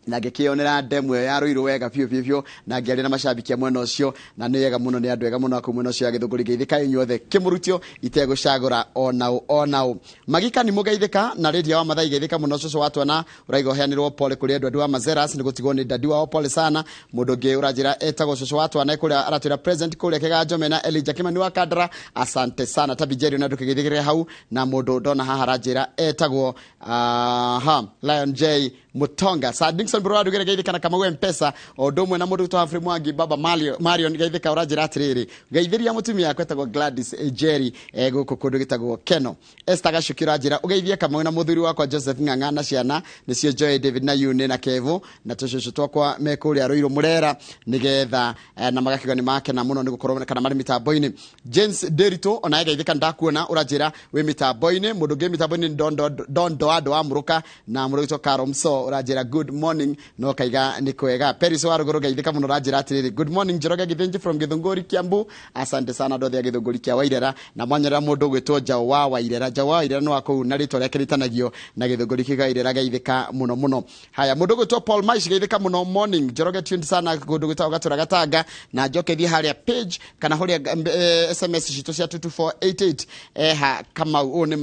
na ngĩkĩonera ndemu ĩyo ya Ruiru wega biũ biũ biũ, na ngĩaria na macambĩki a mwena ũcio, na nĩ wega mũno, nĩ andũ ega mũno a kũu mwena ũcio wa Gĩthũngũri. Ngeithĩka inyuothe kĩmũrutio itegũcagũra onaũ onaũ. Magika nĩ mũgeithĩka na rĩndia wa Mathai geithĩka mũno. Cũcũ wa twana ũraiga ũheanĩrwo pole kũrĩ andũ wa Mazeras nĩ gũtigwo nĩ dadi wao, pole sana. Mũndũ ũngĩ ũranjĩra etagwo cũcũ wa twana kũrĩa aratwĩra present kũrĩa Kĩganjo mena Elijah Kimani wa Kandara, asante sana. Tabi Jerry na ndũkĩgeithĩkĩre hau. Na mũndũ ndona haha aranjĩra etagwo ha Lion J Mutonga Sir Dixon Bro ndugere geithĩka na Kamau Mpesa, o ũndũ ũmwe na mũndũ witũ Humphrey Mwangi Baba Marion geithĩka. Ũranjĩra atĩrĩrĩ, geithĩria mũtumia yakwa etagwo Gladys Jerry gũkũ kũndũ gĩtagwo Keno. Esther Gacuki ũranjĩra ũgeithie Kamau na mũthuri wakwa Joseph Ng'ang'a na ciana nĩcio Joy David na Yune na Kevo na tũcũcũ twakwa me kũrĩa Ruiru Mũrera, nĩgetha na magakiuga nĩ makena mũno nĩ gũkorwo kana marĩ mĩtambo-inĩ. James Derito onawe geithĩka, ndakuona ũranjĩra wĩ mĩtambo-inĩ. Mũndũ ũngĩ mĩtambo-inĩ nĩ Don Doado wa Mũrũka na mũndũ wĩtwo Caro Mso Paul ũranjĩra good morning no kaiga nĩ kwega. Peris wa Rũgũrũ geithĩka mũno ũranjĩra atĩrĩrĩ, good morning Njoroge Githinji from Githunguri Kiambu. Asante sana andũ othe a Githunguri kĩa Wairera na mwanyerera mũndũ ũgwĩtwo Njaũ wa Wairera. Njaũ wa Wairera nĩ wa kũu na rĩtwa rĩake rĩtanagio na Githunguri kĩa Wairera, geithĩka mũno mũno. Haya, mũndũ ũgwĩtwo Paul Maish geithĩka mũno, morning Njoroge, tuned sana kũndũ gwĩtagwo Gatũra Gatanga. Na njoke thiĩ harĩa page kana harĩa SMS citũ cia 22488 eha Kamau ũyũ nĩ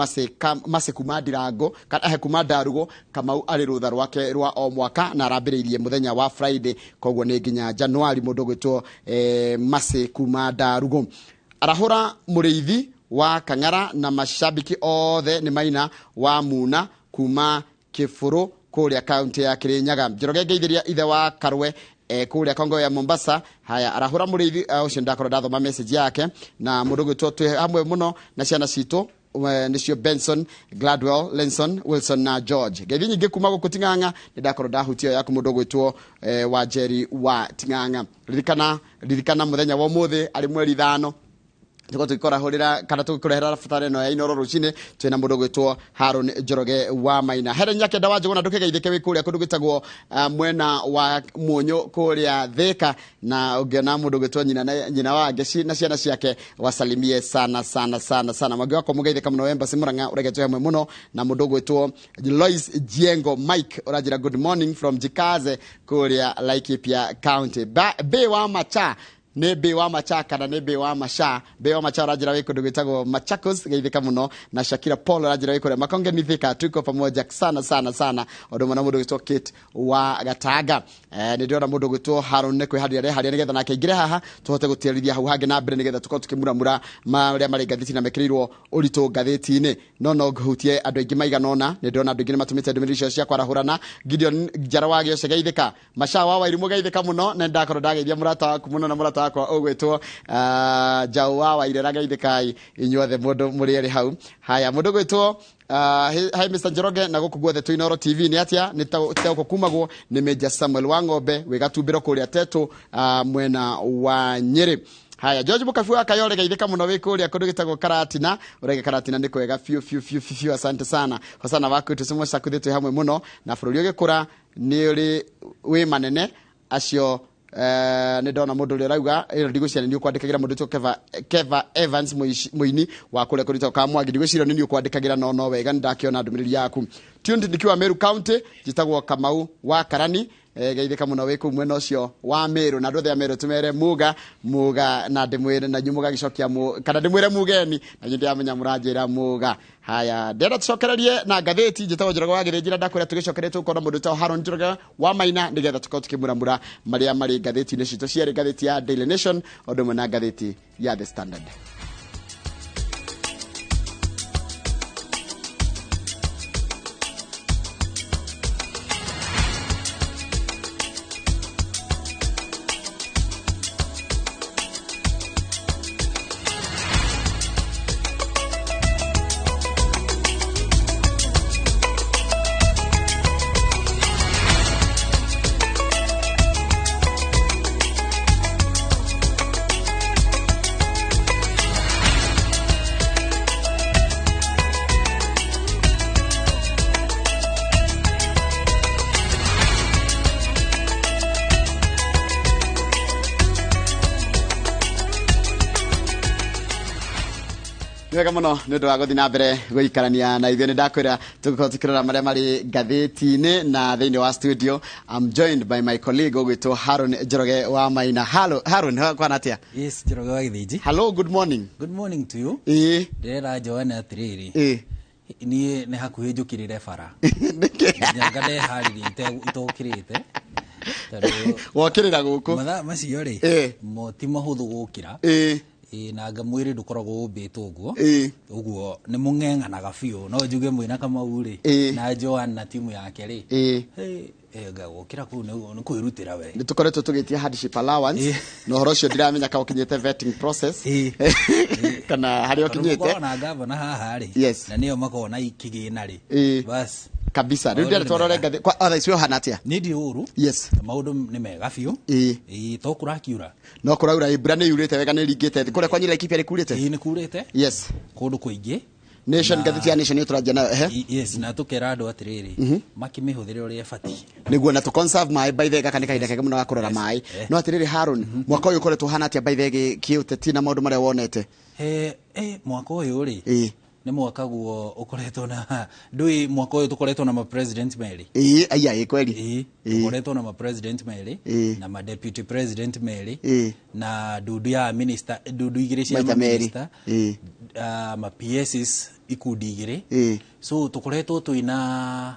Mase kuma Ndirango kana kuma Ndarugo. Kamau arĩ rũtha rwake rwa o mwaka na arambĩrĩirie mũthenya wa Friday, koguo nĩ nginya Januari. Mũndũ ũgwĩtwo Mase kuma Ndarugo arahũra mũrĩithi wa Kang'ara na mashabiki othe nĩ Maina wa Muna kuma Kĩbũrũ kũrĩa kaunti ya Kirinyaga. Njoroge ngeithĩria ithe wa Karwe kũrĩa Kongo ya Mombasa. Haya, arahũra mũrĩithi ũcio ndakorwo ndathoma message yake. Na mũndũ ũgwĩtwo twĩ hamwe mũno na ciana citũ nĩcio Benson, Gladwell, Lenson, Wilson na George. Ngeithi nyingĩ kuma gũkũ Ting'ang'a nĩ ndakorwo ndahutia yaku mũndũ ũgwĩtwo wa Jerry wa Ting'ang'a. Ririkana mũthenya wa ũmũthĩ arĩ mweri 5 tuko tugikorahurira kana tugikureherera batara ĩno ya Inooro rũcinĩ twĩna mũndũ ũgwĩtwo Haron Njoroge wa Maina. Helen Nyakenda wa Njũgũna ndũkĩgeithĩke wĩ kũrĩa kũndũ gwĩtagwo mwena wa Munyũ kũrĩa Thĩka, na ũngĩona mũndũ ũgwĩtwo nyina wa Ngeci na ciana ciake wasalimie sana sana sana sana. Mwangi wakwa mũgeithĩka mũno Embassy Murang'a ũregetwo hamwe mũno na mũndũ ũgwĩtwo Lois Jiengo Mike ũranjĩra good morning from Jikaze kũrĩa Laikipia County. Be wa Macha nĩ Be wa Macha kana nĩ Be wa Macha. Be wa Macha ũranjĩra wĩ kũndũ gwĩtagwo Machakos, geithĩka mũno. Na Shakira Paul ũranjĩra wĩ kũrĩa Makonge ni Thika, tuko pamoja sana sana sana. Ũndũ ũmwe na mũndũ ũgwĩtwo Kate wa Gatanga. Nĩ ndĩrona mũndũ ũgwĩtwo Haron nĩ kwĩharĩria areharĩria nĩgetha nake aingĩre haha tũhote gũtiarithia hau hangĩ na mbere nĩgetha tũkorwo tũkĩmuramura marĩa marĩ ngathĩti na mekĩrĩirwo ũritũ ngathĩti-inĩ. No ngũhutie andũ aingĩ maigana ũna, nĩ ndĩrona andũ aingĩ nĩ matũmĩte ndũmĩrĩri ciao cia kwarahũrana. Gideon Njara wa Gĩoce geithĩka, Macha wa Wairimũ geithĩka mũno, na nĩndakorwo ndageithia mũrata waku mũno na mũrata wakwa ũgwĩtwo Njaũ wa Wairera geithĩkai inyuothe mũndũ mũrĩ erĩ hau. Haya, mũndũ ũgwĩtwo hi Mr. Njoroge na gũkũ guothe twĩ Inooro TV nĩ atĩa nĩ ta kumagwo nĩ Major Samuel wa Ng'ombe wĩ Gatumbĩro kũrĩa Tetũ mwena wa Nyĩrĩ. Haya, George Mukabu wa Kayole geithĩka mũno wĩ kũrĩa kũndũ gĩtagwo Karatina. Ũrege Karatina nĩ kwega biũ biũ biũ biũ, asante sana. Hosana waku tũcimo cakuthĩ twĩ hamwe mũno na bũrũri ũgĩkũra nĩ ũrĩ wĩ manene acio. Nĩ ndona mũndũ ũrĩa ũrauga ĩno ndigwĩciria nĩ ũkwandĩkagĩra mũndũ ũtwo Keva Evans mũini wa kũrĩa kũrĩtagwo Kamwangi. Ndigwĩciria nĩ ũkwandĩkagĩra no wega nĩ ndakĩona ndũmĩrĩri yaku. Tuned nikiwa Meru County, njĩtagwo Kamau wa Karani. Geithĩka mũno wĩ kũu mwena ũcio wa Meru na andũ othe a Meru tũmere muga muga na ndĩmwĩre na inyuĩ mũgagĩcokia kana ndĩmwĩre mugeni na inyuĩ ndĩramenya mũranjĩra muga. Haya, ndĩrenda tũcokererie na ngathĩti. Njĩtagwo Njoroge wa Gĩthĩnjĩra, ndakwĩra tũgĩcokererie tũkona mũndũ ũtagwo Haron Njoroge wa Maina nĩgetha tũkorwo tũkĩmuramura marĩa marĩ ngathĩti-inĩ citũ cierĩ, ngathĩti ya Daily Nation ũndũ ũmwe na ngathĩti ya The Standard. Wega mũno nĩ ũndũ wa gũthiĩ na mbere gũikarania na ithuĩ. Nĩ ndakwĩra tũgũkorwo tũkĩrora marĩa marĩ ngathĩti-inĩ na thĩinĩ wa studio. I'm joined by my colleague ũgwĩtwo Haron Njoroge wa Maina. Hello Haron, kwana atĩa? Yes, Njoroge wa Gĩthĩnji. Hello, good morning. Good morning to you. Ndĩrera Joanna atĩrĩrĩ, niĩ nĩ hakuhĩ njũkĩrĩre bara. Nyanga ndeharĩria itokĩrĩte. Wokĩrĩra gũkũ mathaa macio rĩ, ti mahũthũ gũkĩra. Na nga mwĩrĩ ndũkoragwo ũmbĩtwo ũguo ũguo nĩ mũng'eng'anaga biũ. No njuge mwĩna Kamau rĩ na Joan na timu yake rĩ, gũkĩra kũu nĩ kwĩrutĩra we. Nĩ tũkoretwo tũgĩtia hardship allowance na ũhoro ũcio ndiramenya kana ũkinyĩte vetting process kana harĩa ũkinyĩte. Na gavana haha rĩ na nĩo makoragwo na ikĩgĩna rĩ bas kabisa. Rĩu ndĩrenda twarore ngathĩ kwa other icio hana atĩa? Nĩ ndirĩ ũru. Yes, maũndũ nĩ mega biũ. To kũrakiura no kũraura, mbura nĩ yurĩte wega, nĩ ringĩte thĩ kũrĩa kwanyu Laikipia nĩ kurĩte? Nĩ kurĩte. Yes, kũndũ kũingĩ. Nation, ngathĩti ya Nation nĩyo tũranjia nayo, ehe. Yes, na tũkera andũ atĩrĩrĩ, makĩmĩhũthĩre ũrĩa ĩbatiĩ. Nĩguo, na tũ conserve maĩ. By the way, gaka nĩ kahinda kega mũno ga kũrora maĩ. No atĩrĩrĩ Haron, mwaka ũyũ ũkoretwo ũhana atĩa by the way kĩũteti na maũndũ marĩa wonete? He, mwaka ũyũ rĩ, nĩ mwaka guo ũkoretwo na, ndũĩ mwaka ũyũ tũkoretwo na ma-president merĩ. Ĩĩ, aya, ĩ kweli. Ĩĩ, tũkoretwo na ma-president merĩ na ma-deputy president merĩ na ndundu ya minister, ndundu igĩrĩ cia Maita merĩ. Ma-minister, ma PSs ikundi igĩrĩ. So tũkoretwo twĩna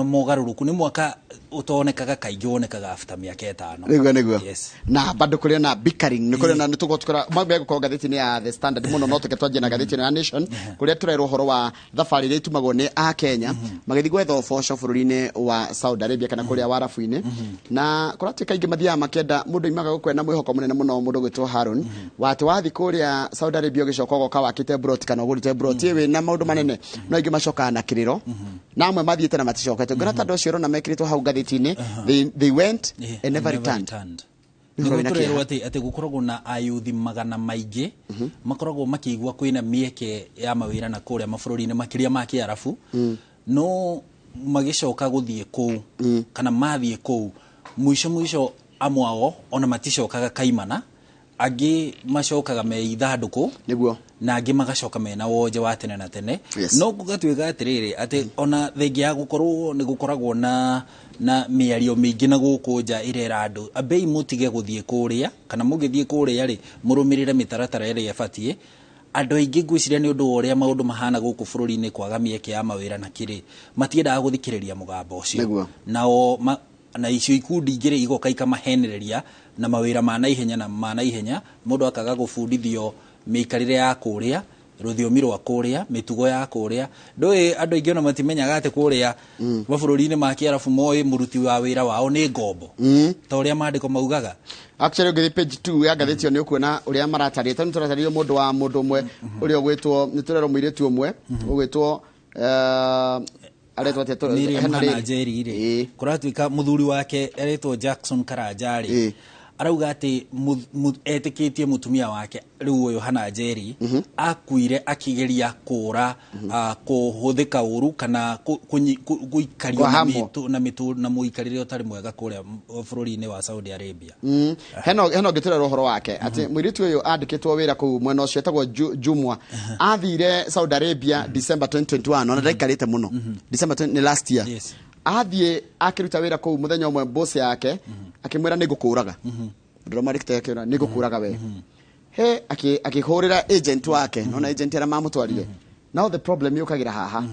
mogarũrũku. Nĩ mwaka ũtonekaga kaingĩ, wonekaga after mĩaka 5. Nĩguo. Yes. Na bado kũrĩ na bickering, nĩ kũrĩ na nĩ tũgũtũkora megũkorwo ngathĩti-inĩ ya The Standard mũno, no tũke twanjie na ngathĩti ĩno ya Nation, kũrĩa tũrerwo ũhoro wa thabarĩ iria itumagwo nĩ a Kenya magĩthiĩ gwetha ũboco bũrũri-inĩ wa Saudi Arabia kana kũrĩa warabu-inĩ. Na kũratuĩka aingĩ mathiaga makĩenda, mũndũ oimaga gũkũ ena mwĩhoko mũnene mũno, mũndũ ũgwĩtwo Haron, wa atĩ wathiĩ kũrĩa Saudi Arabia ũgĩcoka ũgoka wakĩte broti kana ũgũrĩte broti wĩna maũndũ manene, no aingĩ macokaga na kĩrĩro, na amwe mathiĩte na maticokete. Ngona ta andũ acio ũrona mekĩrĩtwo hau ngathĩti-inĩ, they went and never returned. Nĩ ũhoro Nĩguo wĩna tũrerwo kĩeha. atĩ gũkoragwo na ayuthi magana maingĩ makoragwo makĩigua kwĩna mĩeke ya mawĩra na kũrĩa mabũrũri-inĩ makĩria ma kĩarabu, no magĩcoka gũthiĩ kũu kana mathiĩ kũu, mũico mũico amwe ao ona maticokaga kaimana, angĩ macokaga me ithandũkũ. Na angĩ magacoka mena wonje wa tene na tene. No gũgatuĩka atĩrĩrĩ, atĩ ona thengia ya gũkorwo nĩ gũkoragwo na mĩario mĩingĩ na gũkũ nja ĩrera andũ ambei mũtige gũthiĩ kũrĩa, kana mũgĩthiĩ kũrĩa rĩ, mũrũmĩrĩre mĩtaratara ĩrĩa ĩbatiĩ. Andũ aingĩ ngwĩciria nĩ ũndũ wa ũrĩa maũndũ mahana gũkũ bũrũri-inĩ, kwaga mĩeke ya mawĩra na kĩrĩ, matiendaga gũthikĩrĩria mũgambo ũcio. Nao na icio ikundi igĩrĩ igoka ikamahenereria na mawĩra ma naihenya na ma naihenya, mũndũ akaga gũbundithio mĩikarĩre ya kũrĩa, rũthiomi rwa kũrĩa, mĩtugo ya kũrĩa. Ndũĩ andũ aingĩ ona matimenyaga atĩ kũrĩa mabũrũri-inĩ ma kĩarabu moĩ mũruti wa wĩra wao nĩ ngombo, ta ũrĩa maandĩko maugaga. Actually, ũngĩthiĩ page 2 ya ngathĩti ĩyo nĩ ũkuona ũrĩa maratarĩria, tondũ nĩ tũratarĩrio mũndũ wa mũndũ ũmwe ũrĩa ũgwĩtwo, nĩ tũrerwo mũirĩtu ũmwe ũgwĩtwo, aretwo atĩa? Miriam Hena rĩrĩ. Hana Njeri rĩ, kũratuĩka mũthuri wake aretwo Jackson Karanja rĩ, arauga atĩ etĩkĩtie mũtumia wake rĩu ũyũ Hana Njeri akuire akĩgeria kũra, kũhũthĩka ũru kana gũikario na Kũhamwo. mĩtũ na mũikarĩre ũtarĩ mwega kũrĩa bũrũri-inĩ wa Saudi Arabia. Hena ũngĩ tũrerwo ũhoro wake atĩ mũirĩtu ũyũ andĩkĩtwo wĩra kũu mwena ũcio etagwo Jumwa, athire Saudi Arabia December 2021, ona ndaikarĩte mũno, December 20, nĩ last year. Athiĩ akĩruta wĩra kũu, mũthenya ũmwe boss yake akĩmwĩra, "Nĩ ngũkũraga." Ndĩrona akĩra, "Nĩ ngũkũraga we." He akĩhũrĩra agent wake, nona agent arĩa mamũtwarire. Now the problem yũkagĩra haha,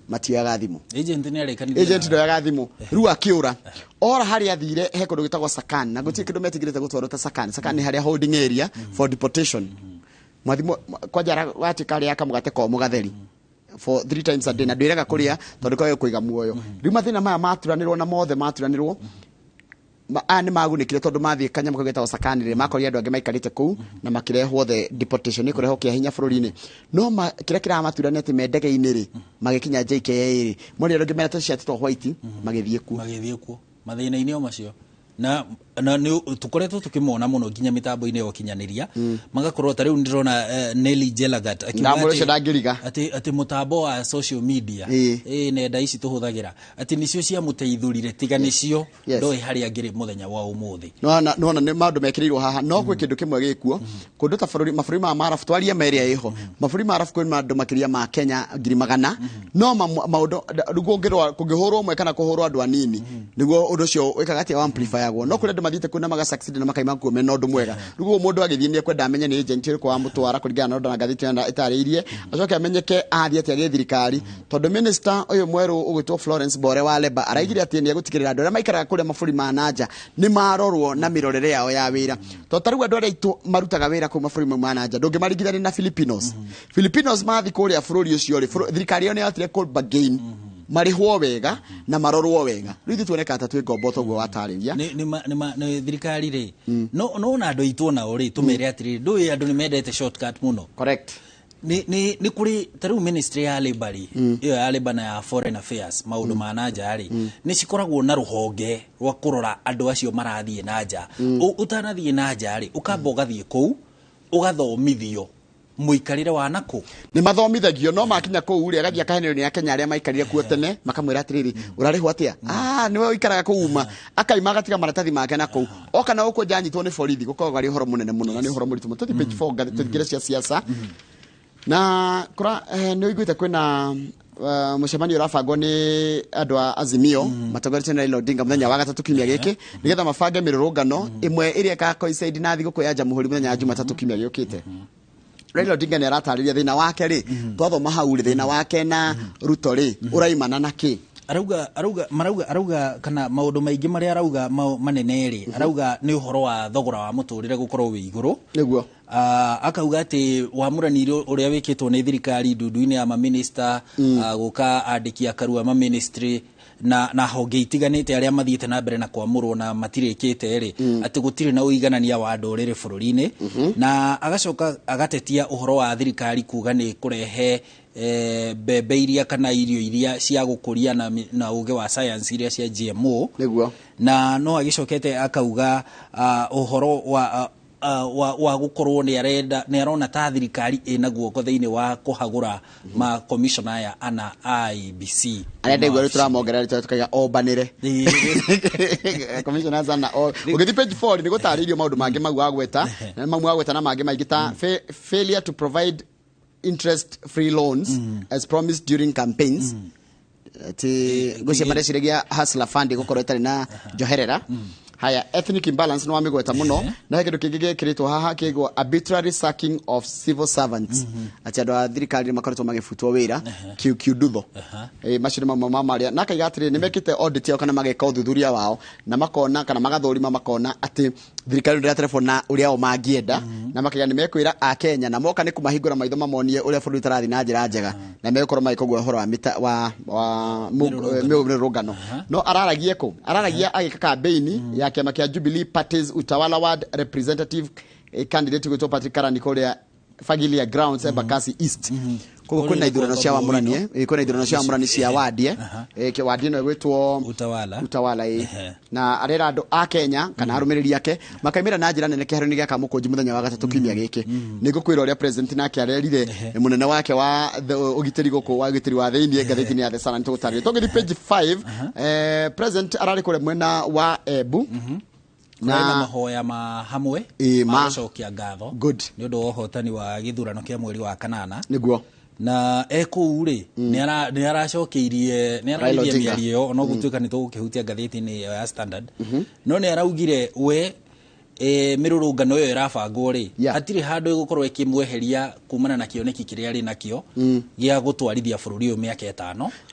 matioyaga thimũ. Agent nĩ arĩkanire. Agent ndoyaga thimũ. Rĩu akĩũra, ora harĩa athire he kũndũ gwĩtagwo Sakan, na gũtirĩ kĩndũ metigĩrĩte gũtwarwo ta Sakan. Sakan nĩ harĩa holding area for deportation. Mwathimũ kwanja watuĩka arĩa kamũgate komũ gatheri for three times a day, na ndwĩraga kũrĩa tondũ kwage kũiga muoyo. Rĩu mathĩna maya maturanĩrwo na mothe maturanĩrwo, aya nĩ magunĩkire tondũ mathiĩ kanyamũ kau getagwo Sakan rĩ, makorire andũ angĩ maikarĩte kũu na makĩrehwo the deportation nĩ kũrehwo kĩa hinya bũrũri-inĩ. No kĩrĩa kĩramatura nĩ atĩ me ndege-inĩ rĩ, magĩkinya JKIA rĩ, monire andũ angĩ mena tũcati twa white magĩthiĩ kuo. Magĩthiĩ kuo mathĩna-inĩ o macio, na nĩ tũkoretwo tũkĩmona mũno nginya mĩtambo-inĩ ya ũkinyanĩria, magakorwo ta rĩu ndĩrona Nelly Jelagat akiuga Ndamũrĩ ũcio ndangĩriga. atĩ mũtambo wa social media, nenda ici tũhũthagĩra, atĩ nĩcio ciamũteithũrire, tiga nĩcio ndoĩ harĩa angĩrĩ mũthenya wa ũmũthĩ. Nona nĩ maũndũ mekĩrĩirwo haha, no gwĩ kĩndũ kĩmwe gĩkuo kũndũ ta bũrũri, mabũrũri ma marabu, twarie merĩa ĩho, mabũrũri ma arabu kwĩ andũ makĩria ma Kenya 100,000, no maũndũ rĩu kũngĩhũrwo ũmwe kana kũhũrwo andũ anini, nĩguo ũndũ ũcio wĩkaga atĩa, amplifyagwo. No kũrĩ andũ mathiĩte kuo na maga succeed na makaima kuo mena ũndũ mwega. Rĩu ũguo mũndũ agĩthiĩ nĩ ekwenda amenye nĩ agent ĩrĩkũ wamũtwara, kũringana na ũndũ na ngathĩti ĩno ĩtarĩirie, acoke amenyeke athiĩ atĩa gĩthirikari, tondũ minister ũyũ mwerũ ũgwĩtwo Florence Bore wa Leba araigire atĩ nĩ egũtigĩrĩra andũ arĩa maikaraga kũrĩa mabũrũri ma nanja nĩ marorwo na mĩrorere yao ya wĩra, tondũ ta rĩu andũ arĩa aitũ marutaga wĩra kũu mabũrũri mau ma nanja ndũngĩmaringithania na Filipinos. Filipinos mathiĩ kũrĩa bũrũri ũcio rĩ, thirikari ĩyo nĩ yahotire kũ bargain marĩhwo wega na marorwo wega. Rĩu ithuĩ tuonekaga ta twĩ ngombo, toguo watarĩria. Nĩ thirikari rĩ, no na andũ aitũ onao rĩ, tũmere atĩrĩrĩ, ndũĩ andũ nĩ mendete shortcut mũno. Nĩ kũrĩ ta rĩu ministry ya labor rĩ, ĩyo ya labor na ya foreign affairs, maũndũ ma nanja rĩ, nĩ cikoragwo na rũhonge rwa kũrora andũ acio marathiĩ na nja. Ũtanathiĩ na nja rĩ, ũkamba ũgathiĩ kũu ũgathomithio. Mũikarĩre wa nakũ. Nĩ mathomithagio, no makinya kũu rĩ, agathiĩ akahenerio nĩ Akenya arĩa maikarire kuo tene, makamwĩra atĩrĩrĩ, ũrarĩhwo atĩa? Ah, nĩwe ũikaraga kũu uma. Akaima agatiga maratathi make na kũu. Oka na gũkũ nja anyitwo nĩ borithi, gũkoragwo arĩ ũhoro mũnene mũno na nĩ ũhoro mũritũ mũno. Tũthiĩ page 4 tũingĩre cia siasa. Na kũra nĩ ũiguĩte kwĩna mũcemanio ũrabangwo nĩ andũ a Azimio matongoretio nĩ Raila Odinga mũthenya wa gatatũ kiumia gĩkĩ, nĩgetha mabange mĩrũrũngano ĩmwe ĩrĩa ĩka coincide na thigũkũ ya Jamhuri mũthenya wa Jumatatũ kiumia gĩũkĩte. Raila Odinga nĩ aratarĩria thĩna wake rĩ, twathoma hau rĩ, thĩna wake na Ruto rĩ ũraimana na kĩ? Arauga marauga arauga kana maũndũ maingĩ marĩa arauga manene rĩ, arauga nĩ ũhoro wa thogora wa mũtũrĩre gũkorwo wĩ igũrũ. Nĩguo. Akauga atĩ wamũrani ũrĩa wĩkĩtwo nĩ thirikari ndundu-inĩ ya maminista, gũka andĩki a karua maministry na honge itiganĩte arĩa mathiĩte na mbere na kwamũrwo na matirĩkĩte rĩ, atĩ gũtirĩ na ũiganania wa ndũrĩrĩ bũrũri-inĩ. Na agacoka agatetia ũhoro wa thirikari kuga nĩ kũrehe mbembe iria kana irio iria cia gũkũria na ũgĩ wa science iria cia GMO. Nĩguo. Na no agĩcokete akauga ũhoro wa gũkorwo nĩ arenda nĩ arona ta thirikari ĩna guoko thĩinĩ wa kũhagũra ma commissioner aya ana IEBC. Arĩa ndaigua rĩu tũramongerera rĩtwa tukaiga ombanĩre commissioners ana. Ũgĩthiĩ page 4 nĩ gũtarĩirio maũndũ mangĩ mau wagweta na mau wagweta na mangĩ maingĩ ta failure to provide interest free loans as promised during campaigns, ati ngwĩciria mareciragia Hustler Fund gũkorwo ĩtarĩ na njoherera. Haya, ethnic imbalance nĩ wamĩgweta mũno, na he kĩndũ kĩngĩ gĩkĩrĩtwo haha kĩgwo arbitrary sacking of civil servants, atĩ andũ a thirikari nĩ makoretwo magĩbutwo wĩra kiu ndutho. Macio nĩ mamwe ma marĩa, na akaiga atĩrĩrĩ, nĩ mekĩte audit yao kana mageka ũthuthuria wao na makona kana magathũrima makona atĩ thirikari ndĩraterebwo na ũrĩa o mangĩenda, na makaiga nĩ mekwĩra Akenya na moka nĩ kũmahingũra maitho mamonie ũrĩa bũrũri ũtarathiĩ na njĩra njega, na megũkorwo magĩka ũguo ũhoro wa mĩta wa mĩrũrũngano. No araragia kũ? Araragia agĩka kambeini ya kĩama kĩa Jubilee Party's Utawala Ward representative candidate gwĩtwo Patrick Karani kũrĩa Fagilia Grounds, Embakasi East. Koguo kwĩna ithurano cia wamũrani, kwĩna ithurano cia wamũrani cia wadi, wadi ĩno ĩgwĩtwo Utawala. Utawala, na arera andũ a Kenya kana arũmĩrĩri ake makaimĩra na njĩra nene kĩharo-inĩ gĩa Kamũkũnji mũthenya wa gatatũ kiumia gĩkĩ. Nĩ ngũkwĩra ũrĩa president nake arerire mũnene wake wa ũgitĩri gũkũ wa ũgitĩri wa thĩinĩ ngathĩti-inĩ ya The Sun. Nĩ tũgũtarĩria tũgĩthiĩ page 5. President ararĩ kũrĩa mwena wa Embu. Na mahoya ma hamwe ma gũcokia ngatho Good. nĩ ũndũ wa ũhotani wa gĩthurano kĩa mweri wa kanana. Nĩguo. Na ekũu rĩ, nĩ aracokeirie, nĩ Raila araririe Odinga. mĩario ĩyo, ona gũtuĩka nĩ tũgũkĩhutia ngathĩti-inĩ ĩyo ya Standard, no nĩ araugire we mĩrũrũngano ĩyo ĩrabangwo rĩ, hatirĩ handũ ĩgũkorwo ĩkĩmweheria kumana na kĩoneki kĩrĩa arĩ nakĩo gĩa gũtwarithia bũrũri ũyũ mĩaka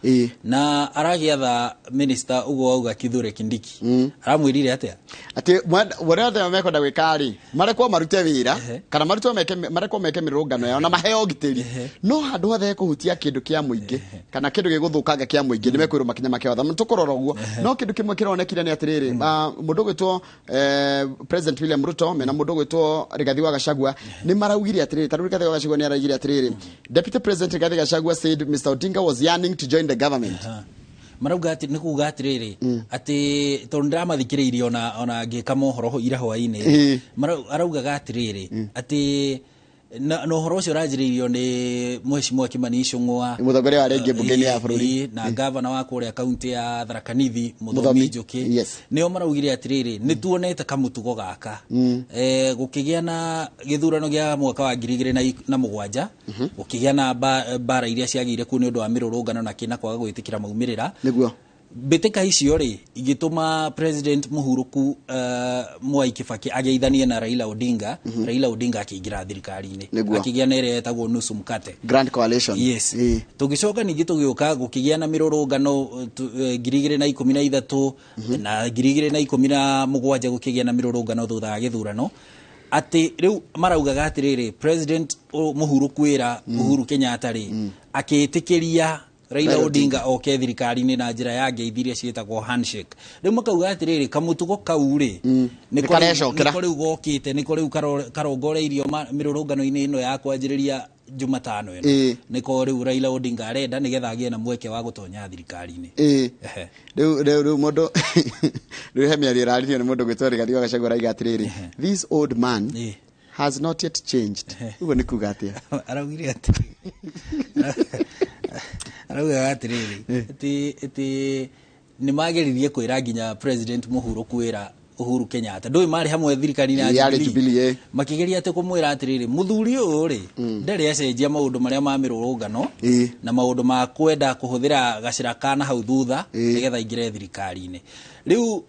5. Na aragĩatha minister ũguo wauga Kithure Kindiki, aramwĩrire atĩa? Atĩ ũrĩa othe mekwenda gwĩka rĩ, marekwo marute wĩra kana marutwo meke, marekwo meke mĩrũrũngano yao na maheo ũgitĩri, no handũ hothe hekũhutia kĩndũ kĩa mũingĩ kana kĩndũ gĩgũthũkanga kĩa mũingĩ, nĩ mekwĩrwo makinya make watho tũkũrora ũguo. No kĩndũ kĩmwe kĩronekire nĩ atĩrĩrĩ, mũndũ ũgwĩtwo President William Ruto mena mũndũ ũgwĩtwo Rigathi wa Gachagua nĩ maraugire atĩrĩrĩ, tarĩu Rigathi wa Gachagua nĩ araugire atĩrĩrĩ, Deputy President Rigathi Gachagua said Mr Odinga was yearning to join the government. Marauga atĩ nĩ kuga atĩrĩrĩ, atĩ tondũ ndĩramathikĩrĩirie ona ngĩka mohoro ira hwaĩ-inĩ, araugaga atĩrĩrĩ atĩ na ũhoro ũcio ũranjĩrĩirio nĩ Mheshimiwa Kimani Ichung'wa. Mũtongoria wa rĩngĩ mbunge-inĩ ya bũrũri. Na gavana wa kũrĩa kaunti ya Tharaka Nithi, Mũthomi Mũthomi, Njuki. Nĩo maraugire atĩrĩrĩ, nĩ tuonete kamũtugo gaka, gũkĩgĩa na gĩthurano gĩa mwaka wa 2007, gũkĩgĩa na mbara iria ciagĩire kuo nĩ ũndũ wa mĩrũrũngano na kĩna kwaga gwĩtĩkĩra maumĩrĩra. Mbĩtĩka icio rĩ, igĩtũma President mũhurũku Mwai Kibaki ageithanie na Raila Odinga. Raila Odinga akĩingĩra thirikari-inĩ. Akĩgĩa na ĩrĩa ĩtagwo nusu mkate. Grand Coalition. Yes. Tũgĩcoka ningĩ tũgĩũka gũkĩgĩa na mĩrũrũngano 2013 na 2017, gũkĩgĩa na mĩrũrũngano thutha wa gĩthurano, atĩ rĩu maraugaga atĩrĩrĩ, President mũhurũku wĩra Uhuru Kenyatta rĩ, akĩĩtĩkĩria Raila Raila Odinga oke thirikari-inĩ na njĩra ya ngeithi iria ciĩtagwo handshake. Rĩu makauga atĩrĩrĩ, kamũtugo kau rĩ, Nĩ karecokera. Nĩko rĩu gokĩte, nĩko rĩu karongoreirio mĩrũrũngano-inĩ ĩno ya kwanjĩrĩria Jumatano ĩno. Nĩko rĩu Raila Odinga arenda nĩgetha agĩe na mweke wa gũtonya thirikari-inĩ. Rĩu mũndũ rĩu he mĩario ĩraririo nĩ mũndũ gwĩtwo Rigathi wa Gachagua, araiga atĩrĩrĩ, this old man Has not yet changed. Ũguo nĩ kuga atĩa? Araugire atĩrĩ, araugaga atĩrĩrĩ, atĩ nĩ mageririe kwĩra nginya President mũhuro kwĩra Uhuru Kenyatta, ndũĩ marĩ hamwe thirikari-inĩ ya Yarĩ Jubilee, ĩ. Makĩgeria atĩ kũmwĩra atĩrĩrĩ, mũthuri ũyũ rĩ, ndarĩ acenjia maũndũ marĩa ma mĩrũrũngano na maũndũ ma kwenda kũhũthĩra gacĩra ka na hau thutha nĩgetha aingĩre thirikari-inĩ. Rĩu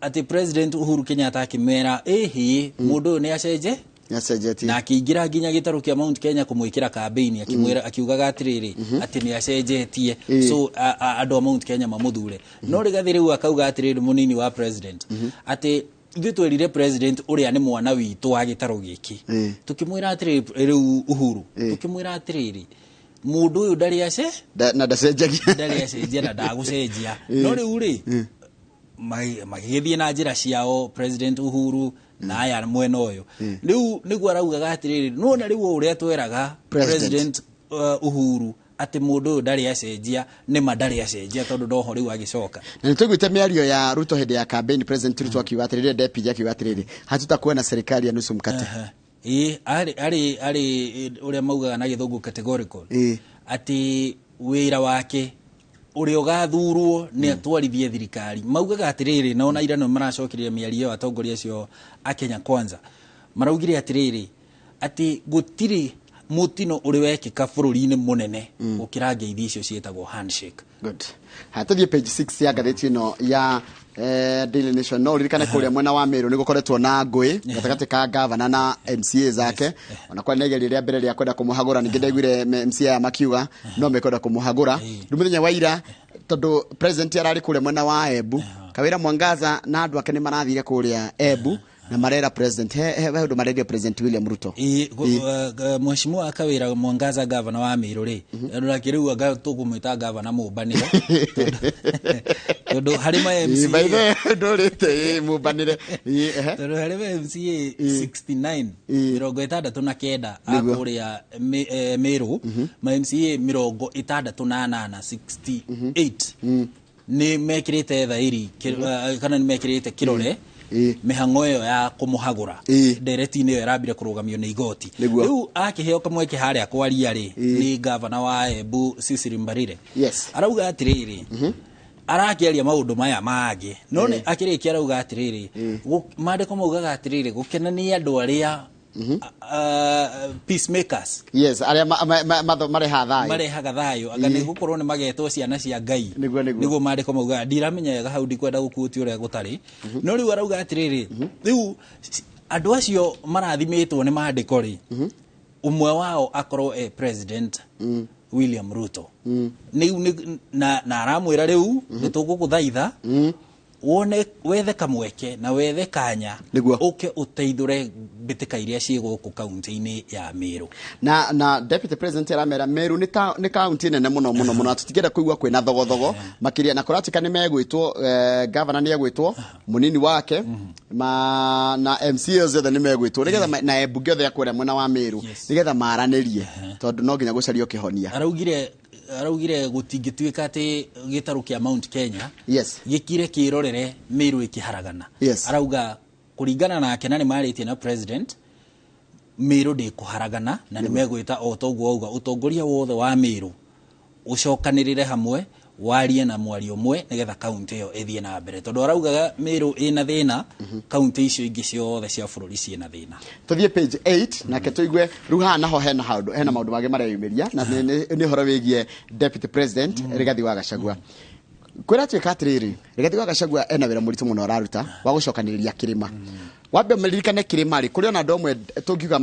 atĩ President Uhuru Kenyatta akĩmera ĩhĩ, mũndũ ũyũ nĩ acenje nĩ acenjetie, na akĩingĩra nginya gĩtarũ kĩa Mount Kenya kũmwĩkĩra kambĩini, akĩmwĩra, akiugaga atĩrĩrĩ, atĩ nĩ acenjetie, so andũ a Mount Kenya mamũthure. No Rigathĩ rĩu akauga atĩrĩrĩ, mũnini wa president, atĩ ithuĩ twerire president ũrĩa nĩ mwana witũ wa gĩtarũ gĩkĩ, tũkĩmwĩra atĩrĩrĩ, rĩu Uhuru, tũkĩmwĩra atĩrĩrĩ, mũndũ ũyũ ndarĩ ace na ndacenjagia. Ndarĩ acenjia na ndagũcenjia. No rĩu rĩ, magĩgĩthiĩ na njĩra ciao, President Uhuru na aya mwena ũyũ. Rĩu nĩguo araugaga atĩrĩrĩ, nona rĩu o ũrĩa tweraga President. President Uhuru atĩ mũndũ ũyũ ndarĩ acenjia, nĩma ndarĩ acenjia, tondũ ndoho rĩu agĩcoka. Na nĩ tũiguĩte mĩario ya Ruto hĩndĩ ya campaign. President Ruto akiuga atĩrĩrĩ, deputy akiuga atĩrĩrĩ, hatutakuwa na serikali ya nusu mkate. Ĩ, arĩ ũrĩa maugaga na gĩthũngũ categorical, atĩ wĩra wake ũrĩa ũgathurwo nĩ atwarithie thirikari. Maugaga atĩrĩrĩ, na ona ira nĩ maracokeria mĩario ĩyo, atongoria acio a Kenya Kwanza maraugire atĩrĩrĩ, atĩ gũtirĩ mũtino ũrĩ wekĩka bũrũri-inĩ mũnene gũkĩra ngeithi icio ciĩtagwo handshake. Good. Ha, tũthiĩ page 6 ya ngathĩti ĩno ya Daily Nation. No ũririkane kũrĩa mwena wa Meru nĩ gũkoretwo na ngũĩ gatagatĩ ka gavana na MCA zake, ona kwa nĩ rĩa mbere rĩa kwenda kũmũhagũra. Ningĩ ndaiguire MCA aya makiuga no mekwenda kũmũhagũra. Rĩu mũthenya wa ira, tondũ president ararĩ kũrĩa mwena wa Embu, Kawĩra Mwangaza na andũ ake nĩ marathire kũrĩa Embu na marera president he ũndũ mareria President William Ruto. Ĩ, Mheshimiwa Kawira Mwangaza, gavana wa Meru rĩ, nake rĩu anga tũkũmwĩta gavana mũmbanĩre, tondũ harĩ ma Ĩ, by the MCA way, ndũrĩte ĩ, mũmbanĩre. Ĩ, ehe. Tondũ harĩ ma MCA 69, 69 a kũrĩa Meru, ma MCA 68, 68, nĩ mekĩrĩte thairi kana nĩ mekĩrĩte kĩrore mĩhang'o ĩyo ya kũmũhagũra. Ndereti-inĩ ĩyo ĩrambire kũrũgamio nĩ igoti. Rĩu akĩheo kamweke harĩa kwaria rĩ, nĩ gavana wa Embu Cecily Mbarire, arauga atĩrĩrĩ, arakĩaria maũndũ maya mangĩ, no nĩ akĩrĩkia arauga atĩrĩrĩ, maandĩko maugaga atĩrĩrĩ, gũkena nĩ andũ arĩa peacemakers. Yes, arĩa marehaga thayũ. Marehaga thayũ, anga nĩ gũkorwo nĩ magetwo ciana cia Ngai. Nĩguo. Nĩguo maandĩko maugaga. Ndiramenya wega hau, ndikwenda gũkuũtia ũrĩa gũtarĩ, no rĩu arauga atĩrĩrĩ, rĩu andũ acio marathimĩtwo nĩ maandĩko rĩ, ũmwe wao akorwo e President William Ruto. Rĩu na aramwĩra rĩu nĩ tũgũgũthaitha wone wethe kamweke na wethe kanya ũke ũteithũre mbĩtĩka iria ciĩ gũkũ kaunti-inĩ ya Meru. Na deputy president aramera Meru nĩ kaunti nene mũno mũno mũno, na tũtingĩenda kũigua kwĩna thogothogo makĩria, na kũratuĩka nĩ megwĩtwo, governor nĩ egwĩtwo, mũnini wake na MCAs othe nĩ megwĩtwo nĩgetha na mbunge othe a kũrĩa mwena wa Meru, nĩgetha maranĩrie, tondũ no nginya gũcario kĩhonia. Araugire gũtingĩtuĩka atĩ gĩtarũ kĩa Mount Kenya gĩkire kĩrorere Meru ĩkĩharagana. Arauga kũringana nake, na nĩ marĩtie na president, Meru ndĩkũharagana, na nĩ megwĩta o toguo auga ũtongoria wothe wa Meru ũcokanĩrĩre hamwe, warie na mwario ũmwe, nĩgetha kaunti ĩyo ĩthiĩ na mbere, tondũ araugaga Meru ĩna thĩna, kaunti icio ingĩ ciothe cia bũrũri ciĩna thĩna. Tũthiĩ page 8 nake tũigue rĩu haha naho hena handũ hena maũndũ mangĩ mareyumĩria, na nĩ ũhoro wĩgiĩ deputy president Rigathi wa Gachagua. Kwĩratuĩka atĩrĩrĩ, Rigathi wa Gachagua ena wĩra mũritũ mũno araruta wa gũcokanĩrĩria kĩrĩma. Wambe maririkane kĩrĩma rĩ, kũrĩ ona andũ amwe tũngiuga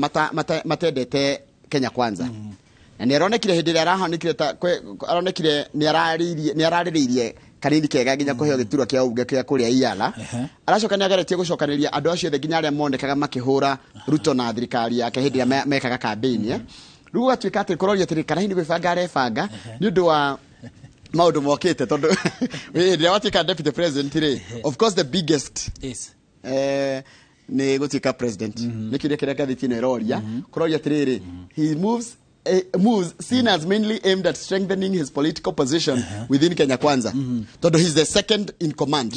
matendete Kenya Kwanza, na nĩ aronekire hĩndĩ ĩrĩa arahonekire ta aronekire nĩ ararĩrĩirie kanini kega nginya kũheo gĩturwa kĩa ũmbunge kĩa kũrĩa Iala. Aracoka nĩ ageretie gũcokanĩrĩria andũ acio othe, nginya arĩa monekaga makĩhũra Ruto na thirikari yake hĩndĩ ĩrĩa mekaga campaign, eh. Rĩu gũgatuĩka atĩ kũroria atĩrĩ, kana hihi nĩ gwĩbanga arebanga nĩ ũndũ wa maũndũ mokĩte, tondũ hĩndĩ ĩrĩa watuĩka deputy president rĩ, of course the biggest nĩ gũtuĩka president. Nĩ kĩũria kĩrĩa ngathĩti ĩno ĩroria. Kũroria atĩrĩrĩ, he moves seen as mainly aimed at strengthening his political position within Kenya Kwanza, tondũ he's the second in command.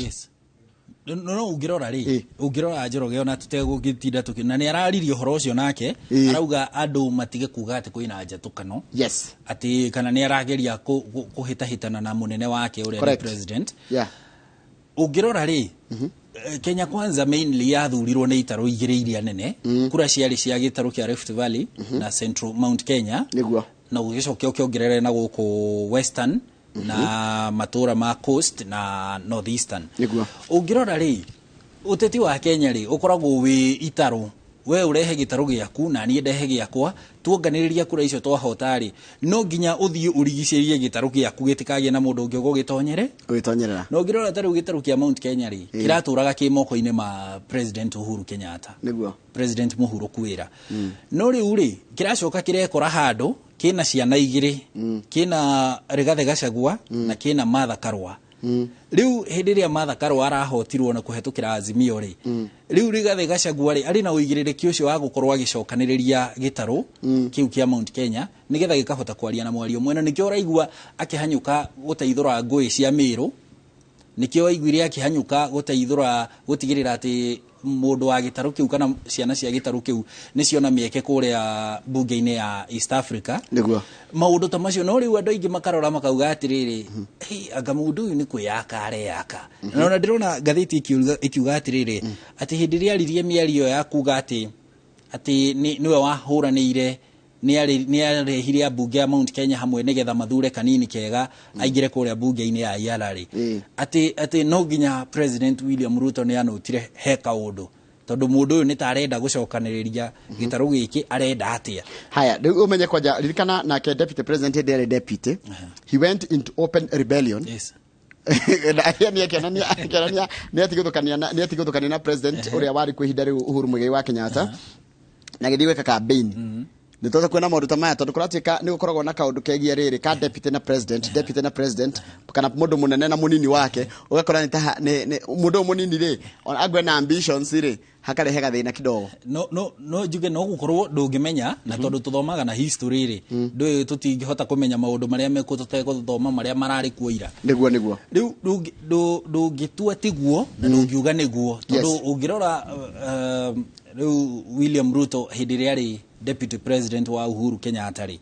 No ũngĩrora rĩ, ũngĩrora Njoroge ona tũtegũgĩtinda tũkĩ na nĩ araririe ũhoro ũcio nake, arauga andũ matige kuga atĩ kwĩna njatũkano. Atĩ kana nĩ arageria kũhĩtahĩtana na mũnene wake ũrĩa nĩ president. Ũngĩrora rĩ, Kenya Kwanza mainly yathurirwo nĩ itarũ igĩrĩ iria nene, kura ciarĩ cia gĩtarũ kĩa Rift Valley na Central Mount Kenya. Nĩguo. Na ũgĩcoke ũkĩongerere na gũkũ Western na matũra ma Coast na Northeastern. Nĩguo. Ũngĩrora rĩ, ũteti wa Kenya rĩ ũkoragwo wĩ itarũ, we ũrehe gĩtarũ gĩaku na niĩ ndehe gĩakwa, tuonganĩrĩria kura icio twahota rĩ, no nginya ũthiĩ ũrigicĩrie gĩtarũ gĩaku gĩtikagĩe na mũndũ ũngĩ ũgũgĩtonyere. Ũgĩtonyerera. Na ũngĩrora ta rĩu gĩtarũ kĩa Mount Kenya rĩ, kĩratũraga kĩ moko-inĩ ma President Uhuru Kenyatta. Nĩguo. President Mũhuro kwĩra. No rĩu rĩ, kĩracoka kĩrekora handũ kĩna ciana igĩrĩ, kĩna Rigathĩ Gachagua na kĩna Martha Karua. Rĩu hĩndĩ ĩrĩa Martha Karua arahotirwo na kũhetũkĩra Azimio rĩ, rĩu Rigathĩ Gachagua rĩ arĩ na ũigĩrĩrĩki ũcio wa gũkorwo agĩcokanĩrĩria gĩtarũ kĩu kĩa Mount Kenya nĩgetha gĩkahota kwaria na mwario ũmwe, na nĩkĩo ũraigua akĩhanyũka gũteithũra ngũĩ cia Mĩrũ, nĩkĩo waiguire akĩhanyũka gũteithũra gũtigĩrĩra atĩ mũndũ wa gĩtarũ kĩu kana ciana cia gĩtarũ kĩu nĩ ciona mĩeke kũrĩa bunge-inĩ ya East Africa. Nĩguo. Maũndũ ta macio, no rĩu andũ aingĩ makarora makauga atĩrĩrĩ, hey, anga mũndũ ũyũ nĩ kwĩyaka areyaka. Na ona ndĩrona ngathĩti ĩkiuga atĩrĩrĩ, atĩ hĩndĩ ĩrĩa aririe mĩario ya kuga atĩ nĩwe wahũranĩire, nĩ arehire ambunge a Mount Kenya hamwe nĩgetha mathure kanini kega aingĩre kũrĩa bunge-inĩ ya EALA rĩ, atĩ no nginya President William Ruto nĩ anotire he kaũndũ, tondũ mũndũ ũyũ nĩ ta arenda gũcokanĩrĩria gĩtarũ gĩkĩ, arenda atĩa? Haya, rĩu ũmenye kwanja ririkana nake deputy president hĩndĩ ĩrĩa deputy, he went into open rebellion. Akĩonania nĩ atigũthũkania na president ũrĩa warĩ kwa ihinda rĩu, Uhuru Muigai wa Kenyatta, na agĩthiĩ gwĩka campaign. Nĩ twatha kuona maũndũ ta maya, tondũ kũratuĩka nĩ gũkoragwo na kaũndũ kegiĩ rĩrĩ ka deputy na president, deputy na president, kana mũndũ mũnene na mũnini wake, ũgakora nĩ ta nĩ mũndũ ũyũ mũnini rĩ, ona na ambitions rĩ, hakarehe gathĩna kidogo. No njuge no gũkorwo ndũngĩmenya, na tondũ tũthomaga na history rĩ, ndũĩ tũtingĩhota kũmenya maũndũ marĩa mekuo tũtegũthoma marĩa mararĩ kuo ira. Nĩguo. Rĩu ndũngĩtua tiguo na ndũngiuga nĩguo, tondũ ũngĩrora rĩu William Ruto hĩndĩ ĩrĩa arĩ deputy president wa Uhuru Kenyatta rĩ,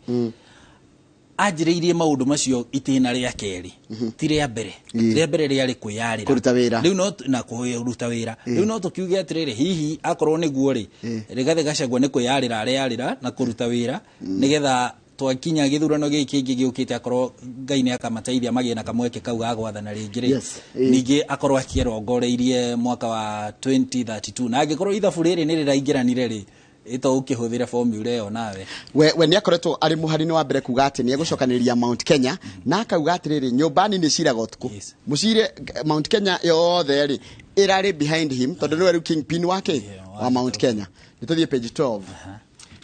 anjĩrĩirie maũndũ macio itĩna rĩa kerĩ, ti rĩa mbere. Rĩa mbere rĩarĩ kwĩyarĩra. Kũruta wĩra. Rĩu no na kũruta wĩra. Rĩu no tũkiuge atĩrĩrĩ, hihi akorwo nĩguo rĩ, Rigathĩ Gachagua nĩ kwĩyarĩra areyarĩra na kũruta wĩra nĩgetha twakinya gĩthurano gĩkĩ kĩngĩ gĩũkĩte, akorwo Ngai nĩ akamateithia magĩe na kamweke kau ga gwathana rĩngĩ rĩ, ningĩ akorwo akĩrongoreirie mwaka wa 2032, na angĩkorwo ithabu rĩrĩ nĩ rĩraingĩranire rĩ, ĩto ũkĩhũthĩre formula ĩyo nawe. We nĩ akoretwo arĩ mũhari-inĩ wa mbere kuga atĩ nĩ egũcokanĩrĩria Mount Kenya, na akauga atĩrĩrĩ, nyũmba nini ciraga ũtukũ mũcire Mount Kenya yothe rĩ ĩrarĩ behind him, tondũ nĩwe rĩu kingpin wake wa Mount Kenya. Nĩ tũthiĩ page 12.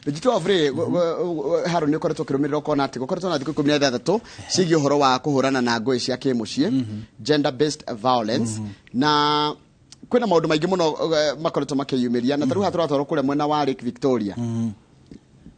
Page 12 rĩ, Harold, nĩ ũkoretwo ũkĩrũmĩrĩra ũkona atĩ gũkoretwo na thikũ 16 ciĩgiĩ ũhoro wa kũhũrana na ngũĩ cia kĩmũciĩ, gender based violence, na kwĩna maũndũ maingĩ mũno makoretwo makĩyumĩria, na ta rĩu haha tũratwarwo kũrĩa mwena wa Lake Victoria.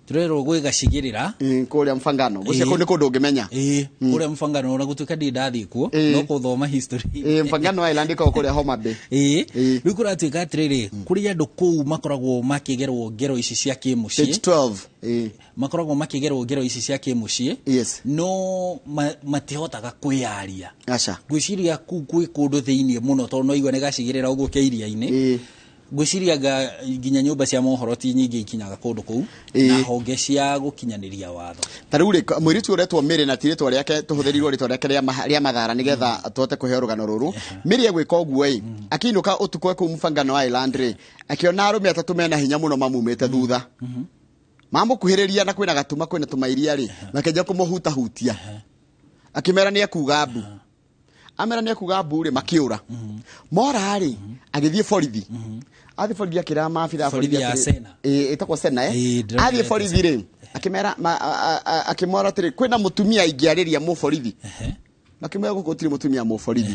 Tũrerwo gwĩ gacigĩrĩra. Kũrĩa Mfangano. Gũcio kũu nĩ kũndũ ũngĩmenya. Ĩĩ, kũrĩa Mfangano, ona gũtuĩka ndirĩ ndathiĩ kuo, no kũthoma history. Ĩĩ, Mfangano Island ĩkoragwo kũrĩa Homa Bay. Ĩĩ, rĩu kũratuĩka atĩrĩrĩ, kũrĩ andũ kũu makoragwo makĩgerwo ngero ici cia kĩmũciĩ. Page 12. Ĩĩ. Makoragwo makĩgerwo ngero ici cia kĩmũciĩ, no matihotaga kwĩyaria. Aca. Ngwĩciria kũu kwĩ kũndũ thĩiniĩ mũno, tondũ no igua nĩ gacigĩrĩra ũguo ke iria-inĩ. Ngwĩciria nginya nyũmba cia mohoro ti nyingĩ ikinyaga kũndũ kũu, na honge cia gũkinyanĩria watho. Ta rĩu rĩ, mũirĩtu ũretwo Mary, na ti rĩtwa rĩake, tũhũthĩrirwo rĩtwa rĩake rĩa mathara nĩgetha tũhote kũheo rũgano rũrũ. Mary egwĩka ũguo ĩ, akĩinũka ũtukũ kũu Mfangano Island rĩ, akĩona arũme atatũ mena hinya mũno mamumĩte thutha, mamũkuhĩrĩria, na kwĩna gatuma, kwĩna tũmairia rĩ, makĩanjia kũmũhutahutia. Akĩmera nĩ ekuga mbu. Amera nĩ ekuga mbu rĩ, makĩũra. Mora rĩ, agĩthiĩ borithi. Athiĩ borithi akĩra maabitha a Borithi ya atĩrĩ- Sena. Ĩĩ, ĩtagwo Sena, eh? Ĩĩ, ndĩrona Athiĩ ĩtagwo borithi rĩ, akĩmera akĩmora atĩrĩ, kwĩna mũtumia ingĩarĩria mũborithi? Makĩmwĩra gũkũ gũtirĩ mũtumia mũborithi.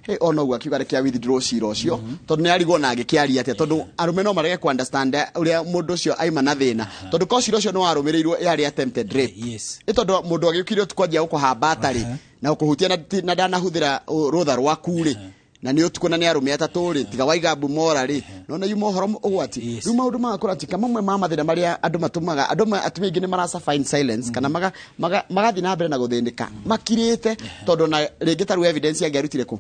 Hey, ona ũguo akiuga reke withdraw cira ũcio, tondũ nĩ arigwo na angĩkĩaria atĩa, tondũ arũme no marege ku understand ũrĩa mũndũ ũcio aima na thĩna, tondũ ko cira ũcio nĩ warũmĩrĩirwo yarĩ attempted rape. Ĩ tondũ mũndũ agĩũkire ũtukũ anjia gũkũhambata rĩ, na gũkũhutia na ndanahũthĩra rũtha rwaku rĩ, Na nĩ ũtukũ na nĩ arũme atatũ rĩ, tiga waiga mbu mora rĩ, nona yuma ũhoro ũgwati. Rĩu maũndũ magakorwo atĩ ka mamwe ma mathĩna marĩa andũ matũmaga andũ atumia aingĩ nĩ mara suffer in silence, kana magathiĩ na mbere na gũthĩnĩka makirĩte, tondũ na rĩngĩ ta rĩu evidence angĩarutire kũ.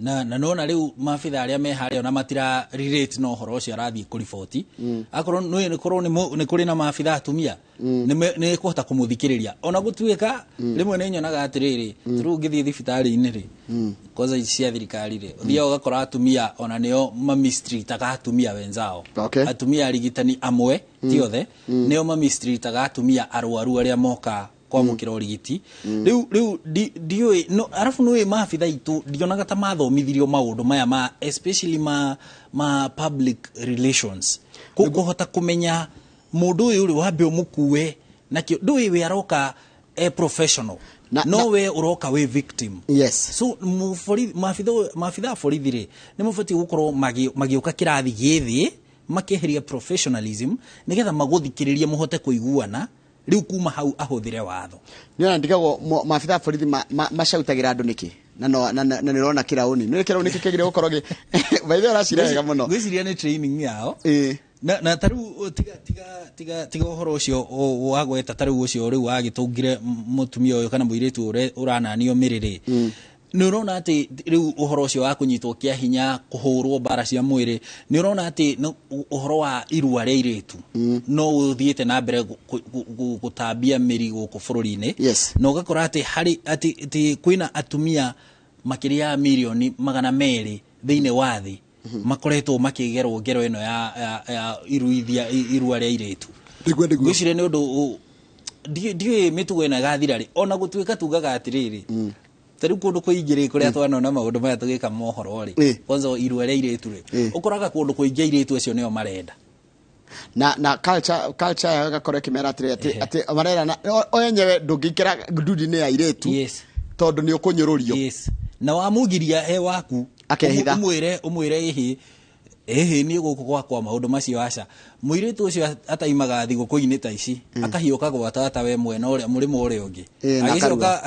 Na nona rĩu maabitha arĩa me harĩa ona matira relate na ũhoro ũcio arathiĩ kũriboti. Akorwo nĩ korwo nĩ kũrĩ na maabitha atumia, nĩ kũhota kũmũthikĩrĩria. Ona gũtuĩka rĩmwe nĩ nyonaga atĩrĩrĩ, rĩu ũngĩthiĩ thibitarĩ-inĩ rĩ, kwanza ici cia thirikari rĩ, ũthiaga ũgakora atumia ona nĩo mamistreataga atumia wenzao. Atumia arigitani amwe, ti othe, nĩo mamistreataga atumia arwaru arĩa moka kwamũkĩra ũrigiti. Rĩu ndiũĩ, no, arabu nĩũĩ maabitha aitũ ndionaga ta mathomithirio maũndũ maya ma especially ma public relations. Kũhota kũmenya mũndũ ũyũ rĩ, wambe ũmũkue nakĩo, ndũĩ we aroka e professional. No we ũroka wĩ victim. So maabitha a borithi rĩ, nĩ mabatiĩ gũkorwo magĩũka kĩrathi gĩthĩ, makeheria professionalism, nĩgetha magũthikĩrĩrie mũhote kũiguana, rĩu kuma hau ahũthĩre watho. Nĩ ona ndigagwo maabitha a borithi macautagĩra andũ nĩkĩ? Na no, na nĩ ũrona kĩraũni. Nĩ kĩraũni kĩkĩagĩrĩire gũkorwo by the way, ũraciria wega mũno. Ngwĩciria nĩ training yao. Na ta rĩu tiga ũhoro ũcio wa gweta, ta rĩu ũcio rĩu wagĩtũngire mũtumia ũyũ kana mũirĩtu ũrĩa ũrananio mĩrĩ rĩ. Nĩ ũrona atĩ rĩu ũhoro ũcio wa kũnyitwo kĩa hinya, kũhũrwo mbara cia mwĩrĩ, nĩ ũrona atĩ ũhoro wa irua rĩa airĩtu no ũthiĩte na mbere gũtambia mĩri gũkũ bũrũri-inĩ. Na ũgakora atĩ atĩ kwĩna atumia makĩria ya mirioni magana merĩ thĩinĩ wa thĩ makoretwo makĩgerwo ngero ĩno ya iruithia, irua rĩa airĩtu. Nĩguo, nĩguo. Ngwĩciria nĩ ũndũ ndiũĩ mĩtugo ĩno ĩgathira rĩ, ona gũtuĩka tugaga atĩrĩrĩ, ta rĩu kũndũ kũingĩ rĩ, kũrĩa twanona maũndũ maya tũgĩka mohoro rĩ, kwanza irua rĩa airĩtu rĩ, ũkoraga kũndũ kũingĩ airĩtu acio nĩo marenda. Na culture yao ĩgakorwo ĩkĩmera atĩrĩ, atĩ marerana, o enyewe ndũngĩingĩra ndudi-inĩ ya airĩtu, tondũ nĩ ũkũnyũrũrio. Na wamũgiria e waku, Akehitha. Ũmwĩre ĩhĩ, ĩhĩ niĩ gũkũ gwakwa maũndũ macio aca. Mũirĩtu ũcio ataimaga thigũkũ-inĩ ta ici, akahiũka gwa tata we mwena ũrĩa, mũrĩmo ũrĩa ũngĩ. Na akarua.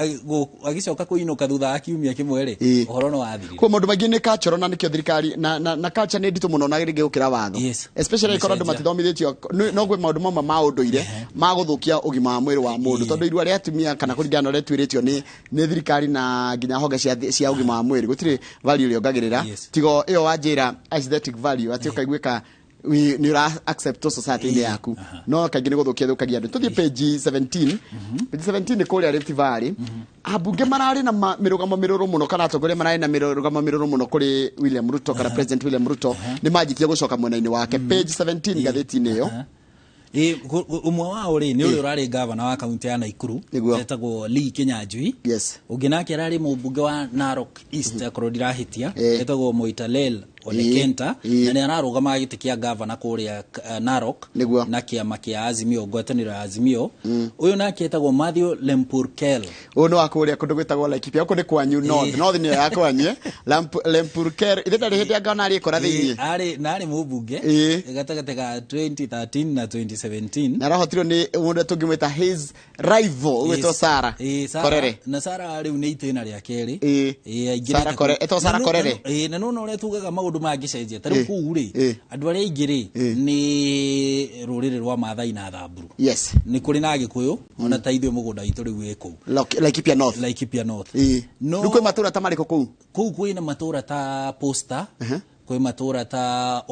Agĩcoka kũinũka thutha wa kiumia kĩmwe rĩ, ũhoro nĩ wathirire. Kwa maũndũ maingĩ nĩ cultural na nĩkĩo thirikari, na culture nĩ nditũ mũno na rĩngĩ gũkĩra watho. Especially korwo andũ Nĩcenjia. matithomithĩtio, no gwĩ maũndũ mamwe ma ũndũire, ma gũthũkia ũgima wa mwĩrĩ wa mũndũ. Tondũ irua rĩa atumia kana kũringana na ũrĩa twĩrĩtio nĩ thirikari na nginya honge cia ũgima wa mwĩrĩ, gũtirĩ value ĩrĩa ongagĩrĩra. Tiga ĩyo wanjĩra aesthetic value, atĩ ũkaiguĩka nĩ ũra accept society-inĩ yaku. No kaingĩ nĩ gũthũkia thũkagia andũ. Tũthiĩ page 17. Page 17 nĩ kũrĩa Rift Valley. Ambunge mararĩ na mĩrũgamo mĩrũrũ mũno, kana atongoria mararĩ na mĩrũgamo mĩrũrũ mũno kũrĩ William Ruto, kana President William Ruto. Nĩ manjitie gũcoka mwena-inĩ wake. Page 17 ngathĩti-inĩ ĩyo. Ũmwe wao rĩ, nĩ ũrĩa ũrarĩ gavana wa kaunti ya Nakuru, etagwo Lee Kinyanjui. Ũngĩ nake ararĩ mũmbunge wa Narok East, akorwo ndirahĩtia, etagwo Moitalel Ole Kenta, na nĩ ararũgama gĩtĩ kĩa gavana kũrĩa Narok, na kĩama kĩa Azimio, ngwatanĩro ya Azimio. Ũyũ nake etagwo Matthew Lempurkel. Ũyũ nĩ wa kũrĩa kũndũ gwĩtagwo Laikipia, gũkũ nĩ kwanyu North. North nĩyo ya kwanyu, eh? Lempurkel, ithe ndarĩ hĩndĩ angona arĩ kora thĩinĩ. Na arĩ mũmbunge gatagatĩ ka 2013 na 2017. Na arahotirwo nĩ mũndũ tũngĩmwĩta his rival, ũgwĩtwo Sarah Sarah. Korere. Na Sarah rĩu nĩ itĩna rĩa kerĩ. Aingĩrĩte Sarah Korere, kũu. etwo Sarah Korere. Na nĩwona ũrĩa tugaga maũndũ mangĩcenjia. Ta rĩu kũu rĩ, andũ arĩa aingĩ rĩ, nĩ rũrĩrĩ rwa Maathai na Thamburu. Nĩ kũrĩ na Agĩkũyũ, ona ta ithuĩ mũgũnda witũ rĩu wĩ kũu. Laikipia North. Laikipia North. No Rĩu kwĩ matũra ta marĩkũ kũu? Kũu kwĩna matũra ta Posta, kwĩ matũra ta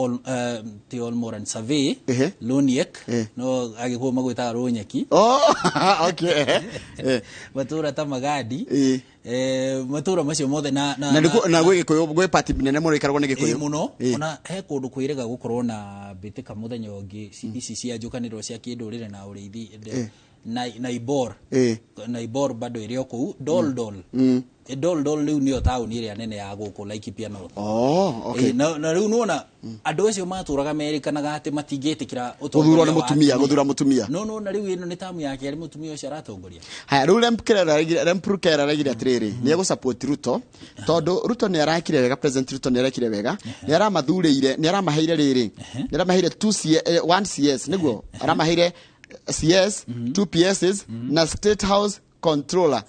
ti Olmoran Survey, Loniek, no Agĩkũyũ magwĩtaga Rũnyeki. Oh, okay. Matũra ta Magadi. Matũra macio mothe Na na gwĩ Gĩkũyũ, gwĩ party nene mũno ĩikaragwo nĩ Gĩkũyũ. Mũno. Ona he kũndũ kwĩrĩga gũkorwo na mbĩtĩka mũthenya ũngĩ, ici cia njũkanĩrĩro cia kĩndũrĩrĩ na ũrĩithi, Naibor. Naibor bado ĩrĩ o kũu, Dol Dol. Dol Dol rĩu nĩyo taũni ĩrĩa nene ya gũkũ Laikipia North. Oh, okay. Na rĩu nĩwona andũ acio matũraga merĩkanaga atĩ matingĩtĩkĩra Gũthurwo nĩ ũtongoria wa mũtumia, atumia. gũthura mũtumia. No, no, na rĩu ĩno nĩ tamu ya kerĩ mũtumia ũcio aratongoria. Haya, rĩu Lempurkel araigire atĩrĩrĩ, nĩ egũ-support Ruto, tondũ Ruto nĩ arakire wega, President Ruto nĩ arekire wega, nĩ aramathurĩire, nĩ aramaheire rĩrĩ, nĩ aramaheire two C, one CS, nĩguo, aramaheire CS, 2 PSs, na State House Controller.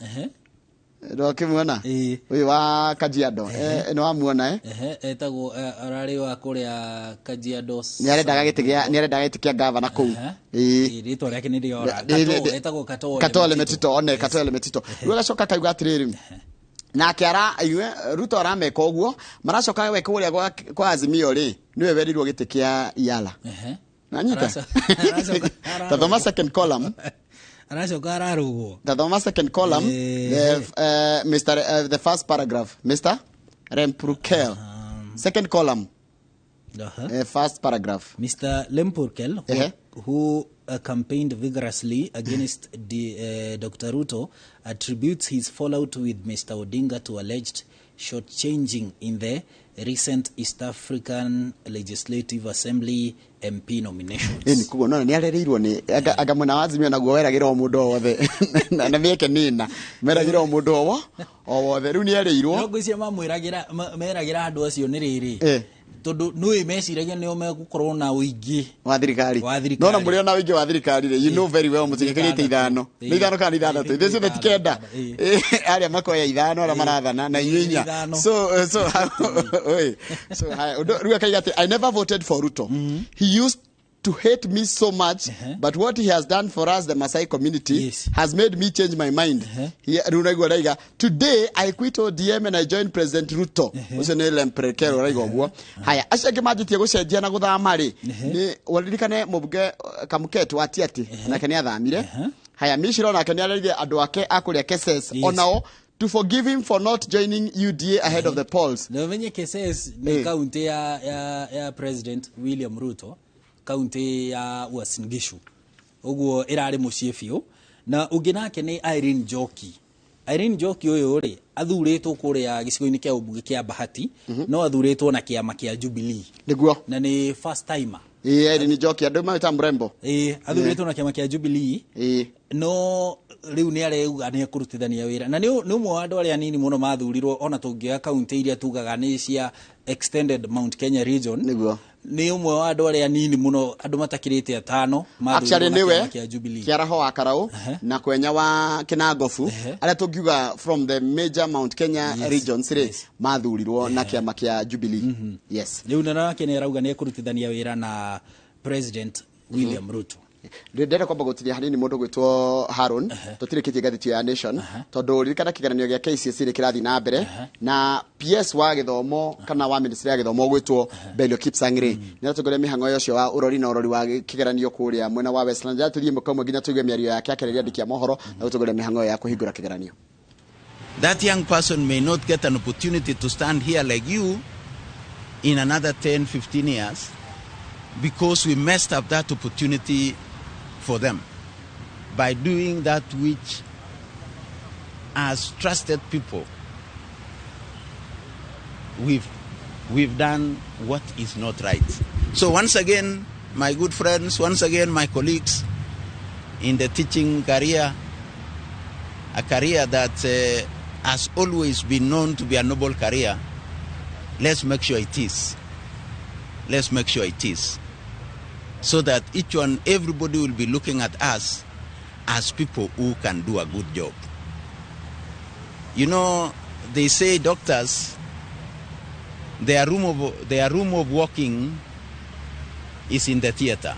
Ndwakimuona uyu wa Kajiado, nĩ wamuona? Ehe, etagwo ararĩ wa kũrĩa Kajiado. Nĩ arendaga gĩtĩ kĩa gavana kũu. Ĩĩ, rĩtwa rĩake nĩ rĩora. Etagwo Katoo. Katoo Metito, one Katoo Metito. Rĩu agacoka akauga atĩrĩrĩ, nake ara iwe Ruto arameka ũguo, maracoka gweka ũrĩa kwa Azimio rĩ, nĩwe werirwo gĩtĩ kĩa Yala. Nanyita tathoma second column. Aracoka ararugwo. Tathoma second column, the Mr the first paragraph, Mr Remprukel, second column, first paragraph. Mr Lempurkel, who campaigned vigorously against Dr. Ruto, attributes his fallout with Mr. Odinga to alleged shortchanging in the recent East African Legislative Assembly MP nominations. Ĩni koguo nona nĩ arereirwo nĩ anga mwena wa Azimio naguo weragĩra o mũndũ o wothe na mĩeke nĩna meragĩra o mũndũ o wothe, rĩu nĩ erĩirwo. No ngwĩciria mamwĩragĩra, meragĩra andũ acio nĩ rĩrĩ, tondũ nĩũĩ meciragia nĩo megũkorwo na ũingĩ wa thirikari. Nona mũrĩ ona ũingĩ wa thirikari rĩ, you know very well mũtingĩkĩrĩte ithano, nĩ ithano kana ithathatũ, ithuĩ ciothe ti kenda, arĩa makoya ithano, arĩa marathana na inyuĩ inya. So so rĩu akaiga atĩ, "I never voted for Ruto. He used to hate me so much, but what he has done for us, the Masai community, has made me change my mind." Rĩu naigua araiga, "Today I quit ODM and I joined President Ruto." Ũcio nĩ Lempurkel ũraiga ũguo. Haya, acio angĩ manjĩtie gũcenjia na gũthama rĩ, nĩ waririkane mũmbunge Kamũket wa Tiaty, nake nĩ athamire. Haya, Mishiro nake nĩ arerire andũ ake a kũrĩa Keses onao to forgive him for not joining UDA ahead of the polls. Na ũmenye Keses nĩ kaunti ya President William Ruto, kaunti ya Uasin Gishu, ũguo ĩrarĩ mũciĩ biũ. Na ũngĩ nake nĩ Irene Njoki. Irene Njoki ũyũ rĩ, athurĩtwo kũrĩa gĩcigo-inĩ kĩa ũmbunge kĩa Bahati, no athurĩtwo na kĩama kĩa Jubilee. Nĩguo. Na nĩ first timer. Ĩĩ, Irene Njoki andũ mamĩta mrembo. Ĩĩ, athurĩtwo na kĩama kĩa Jubilee. No rĩu nĩ areuga nĩ ekũrutithania wĩra, na nĩ ũmwe wa andũ arĩa anini mũno mathurirwo, ona tũngĩoya kaunti iria tugaga nĩ cia extended Mount Kenya region. Nĩguo. Nĩ ũmwe wa andũ arĩa anini mũno, andũ matakĩrĩte atano Actually mathurirwo na nĩwe kĩama kĩa Jubilee. Kĩaraho wa Karau na Kwenya wa Kinangofu, arĩa tũngiuga from the major Mount Kenya regions rĩ, mathurirwo na kĩama kĩa Jubilee. Yes. Rĩu nake nĩ arauga nĩ ekũrutithania wĩra na President William Ruto. Ndĩrenda kwamba gũtiria hanini mũndũ gwĩtwo Haron, tũtirĩkĩtie ngathĩti ya Nation, tondũ ririkana kĩgeranio gĩa KCSE nĩ kĩrathiĩ na mbere, na PS wa gĩthomo kana wa ministry ya gĩthomo gwĩtwo Belio Kipsang rĩ, nĩ aratongoria mĩhang'o ũcio wa ũrori na ũrori wa kĩgeranio kũrĩa mwena wa Westlands. Tũthiĩ ĩmwe kwa ĩmwe nginya tũigue mĩario yake akĩarĩria andĩki a mohoro na gũtongoria mĩhang'o ya kũhingũra kĩgeranio. That young person may not get an opportunity to stand here like you in another 10, 15 years because we messed up that opportunity for them by doing that which, as trusted people, we've done what is not right. So once again, my good friends, once again, my colleagues in the teaching career, a career that has always been known to be a noble career, let's make sure it is. Let's make sure it is. So that each one, everybody will be looking at us as people who can do a good job. You know, they say doctors, their room of working is in the theater.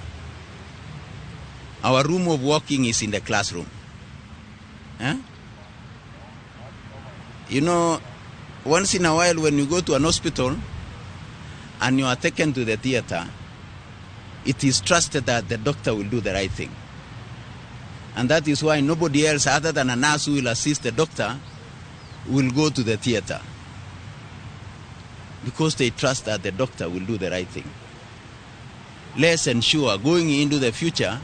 Our room of working is in the classroom. Huh? You know, once in a while when you go to an hospital and you are taken to the theater, it is trusted that the doctor will do the right thing. And that is why nobody else other than a nurse who will assist the doctor will go to the theater, because they trust that the doctor will do the right thing. Let's ensure going into the future,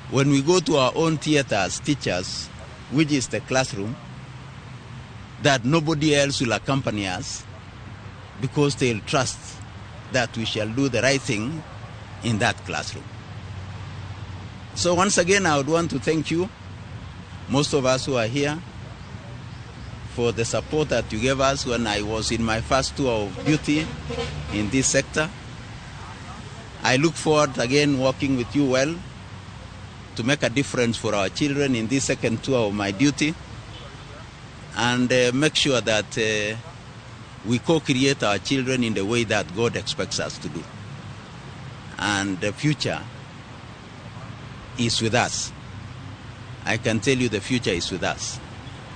when we go to our own theater as teachers, which is the classroom, that nobody else will accompany us, because they'll trust that we shall do the right thing in that classroom. So once again, I would want to thank you, most of us who are here, for the support that you gave us when I was in my first tour of duty in this sector. I look forward again working with you well to make a difference for our children in this second tour of my duty. And make sure that we co-create our children in the way that God expects us to do. And the future is with us. I can tell you the future is with us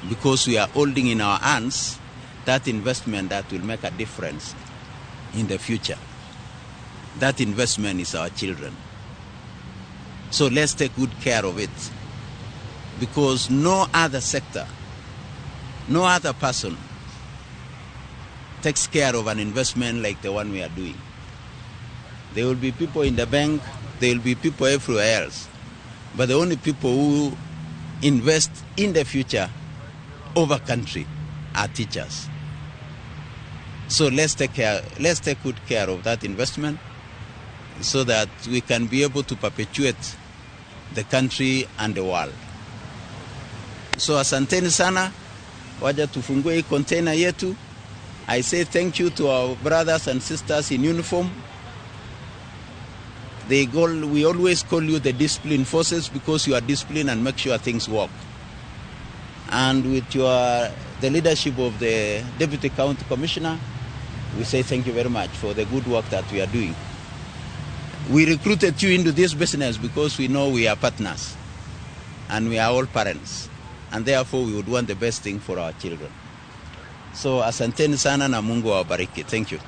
because we are holding in our hands that investment that will make a difference in the future. That investment is our children. So let's take good care of it because no other sector, no other person takes care of an investment like the one we are doing. There will be people in the bank, there will be people everywhere else. But the only people who invest in the future of a country are teachers. So let's take good care of that investment so that we can be able to perpetuate the country and the world. So asanteni sana, waja tufungue hii container yetu. I say thank you to our brothers and sisters in uniform. We always call you the discipline forces because you are disciplined and make sure things work. And with the leadership of the Deputy County Commissioner, we say thank you very much for the good work that we are doing. We recruited you into this business because we know we are partners and we are all parents. And therefore we would want the best thing for our children. So asanteni sana na Mungu awabariki. Thank you.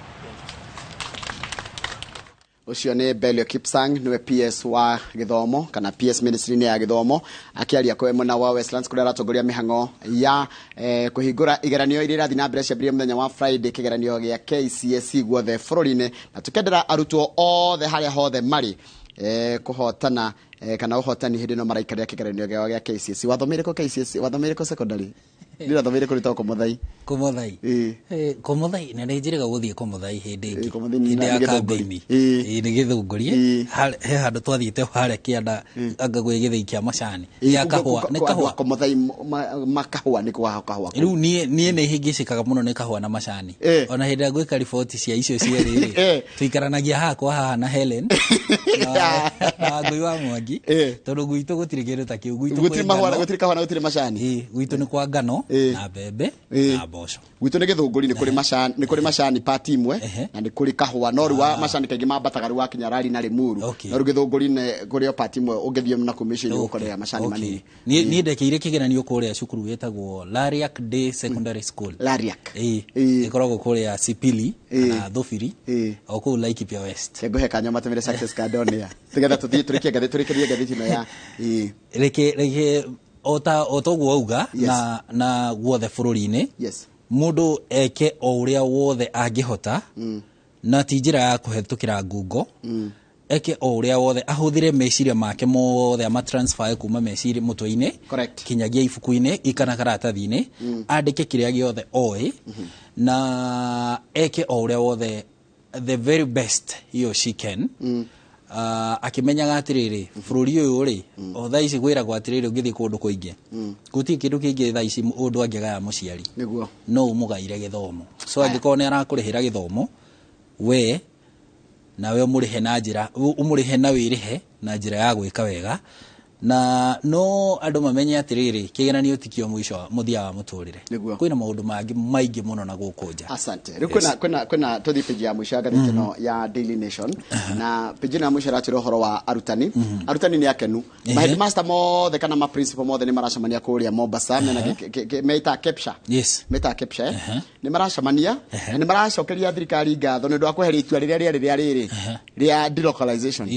Ucio nĩ Belio Kipsang niwe PS wa gĩthomo kana PS ministry-inĩ ya gĩthomo akĩaria kwĩ mwena wa Westlands kũrĩa aratongoria mĩhang'o ya kũhingũra igeranio iria irathiĩ na mbere ciambĩrĩrie mũthenya wa Friday, kĩgeranio gĩa KCSE guothe bũrũri-inĩ, na tũkendera arutwo othe harĩa hothe marĩ kũhotana kana ũhotani hĩndĩ ĩno maraikarĩra kĩgeranio gĩao gĩa KCSE. Wathomeire kũ KCSE? Wathomeire kũ secondary? Ndirathomeire kũrĩ toko Mũthai. Kũmũthai. Kũmũthai na nĩ njĩrĩga gũthiĩ Kũmũthai hĩndĩ ĩngĩ. Hĩndĩ ya kambĩini. Nĩ Gĩthũngũri. He handũ twathiĩte harĩa kĩanda anga gwĩ gĩthĩi kĩa macani. Gĩa kahũa. Nĩ kahũa. Kũmũthai makahũa nĩ kwa kahũa. Rĩu niĩ nĩ hĩngĩcĩkaga mũno nĩ kahũa na macani. Ona hĩndĩ ĩrĩa ngwĩka riboti cia icio cierĩ rĩ, tũikaranagia haha kwa haha na Helen na Ngui wa Mwangi. Tondũ gwitũ gũtirĩ kĩndũ ta kĩu. Gwitũ gũtirĩ mahũa, gũtirĩ kahũa na gũtirĩ macani. Gwitũ nĩ kwa ngano na mbembe na mboco. Gwitũ nĩ Gĩthũngũri, nĩ kũrĩ macani, nĩ kũrĩ macani part imwe na nĩ kũrĩ kahũa, no rĩu macani kaingĩ mambataga rĩu wakinya Rari na Limuru. No rĩu Gĩthũngũri nĩ kũrĩ o part imwe ũngĩthiĩ na kũu mĩciĩ-inĩ ũgũkorera macani manini. Niĩ ndekeire kĩgeranio kũrĩa cukuru wĩtagwo Lariak Day Secondary School. Lariak. Ĩkoragwo kũrĩa Sipili kana Thũbiri o kũu Laikipia West. Ngũhe kanya matũmĩre success card on air. Tũgetha tũthiĩ tũrĩkie ngathĩti, tũrĩkĩrie ngathĩti ĩno ya reke ota otoguo auga na guothe bũrũri-inĩ. Mũndũ eke o ũrĩa wothe angĩhota na ti njĩra ya kũhetũkĩra ngungo. Eke o ũrĩa wothe ahũthĩre meciria make mothe ama transfer kuma meciria mũtwe-inĩ kinyagia ibuku-inĩ kana karatathi-inĩ, andĩke kĩrĩa gĩothe oĩ na eke o ũrĩa wothe the very best he or she can. Akimenyaga atiriri bũrũri ũyũ rĩ, o thaa ici gwĩragwo atiriri ũngĩthiĩ kũndũ kũingĩ gũtirĩ kĩndũ kĩngĩ thaa ici ũndũ angĩgaya mũciari nĩguo no ũmũgaire gĩthomo. So angĩkorwo nĩ arakũrĩhĩra gĩthomo we nawe ũmũrĩhe na njĩra ũmũrĩhe na wĩrĩhe na njĩra ya gwĩka wega, na no andũ mamenye atiriri kĩgeranio ti kĩo mũico mũthia wa mũtũrĩre, kwĩna maũndũ mangĩ maingĩ mũno na gũkũ nja. Asante. Rĩu kwĩna tũthiĩ page ya mũico ya ngathĩti ĩno ya Daily Nation, na page ĩno ya mũico ĩratwĩra ũhoro wa arutani. Arutani nĩ akenu, ma headmaster mothe kana ma principal mothe nĩ maracemania kũrĩa Mombasa, mena metaga KEPSHA. Metaga KEPSHA nĩ maracemania na nĩ maracokeria thirikari ngatho nĩ ũndũ wa kweheria itua rĩrĩa rĩarĩ rĩa rĩrĩ rĩa delocalization.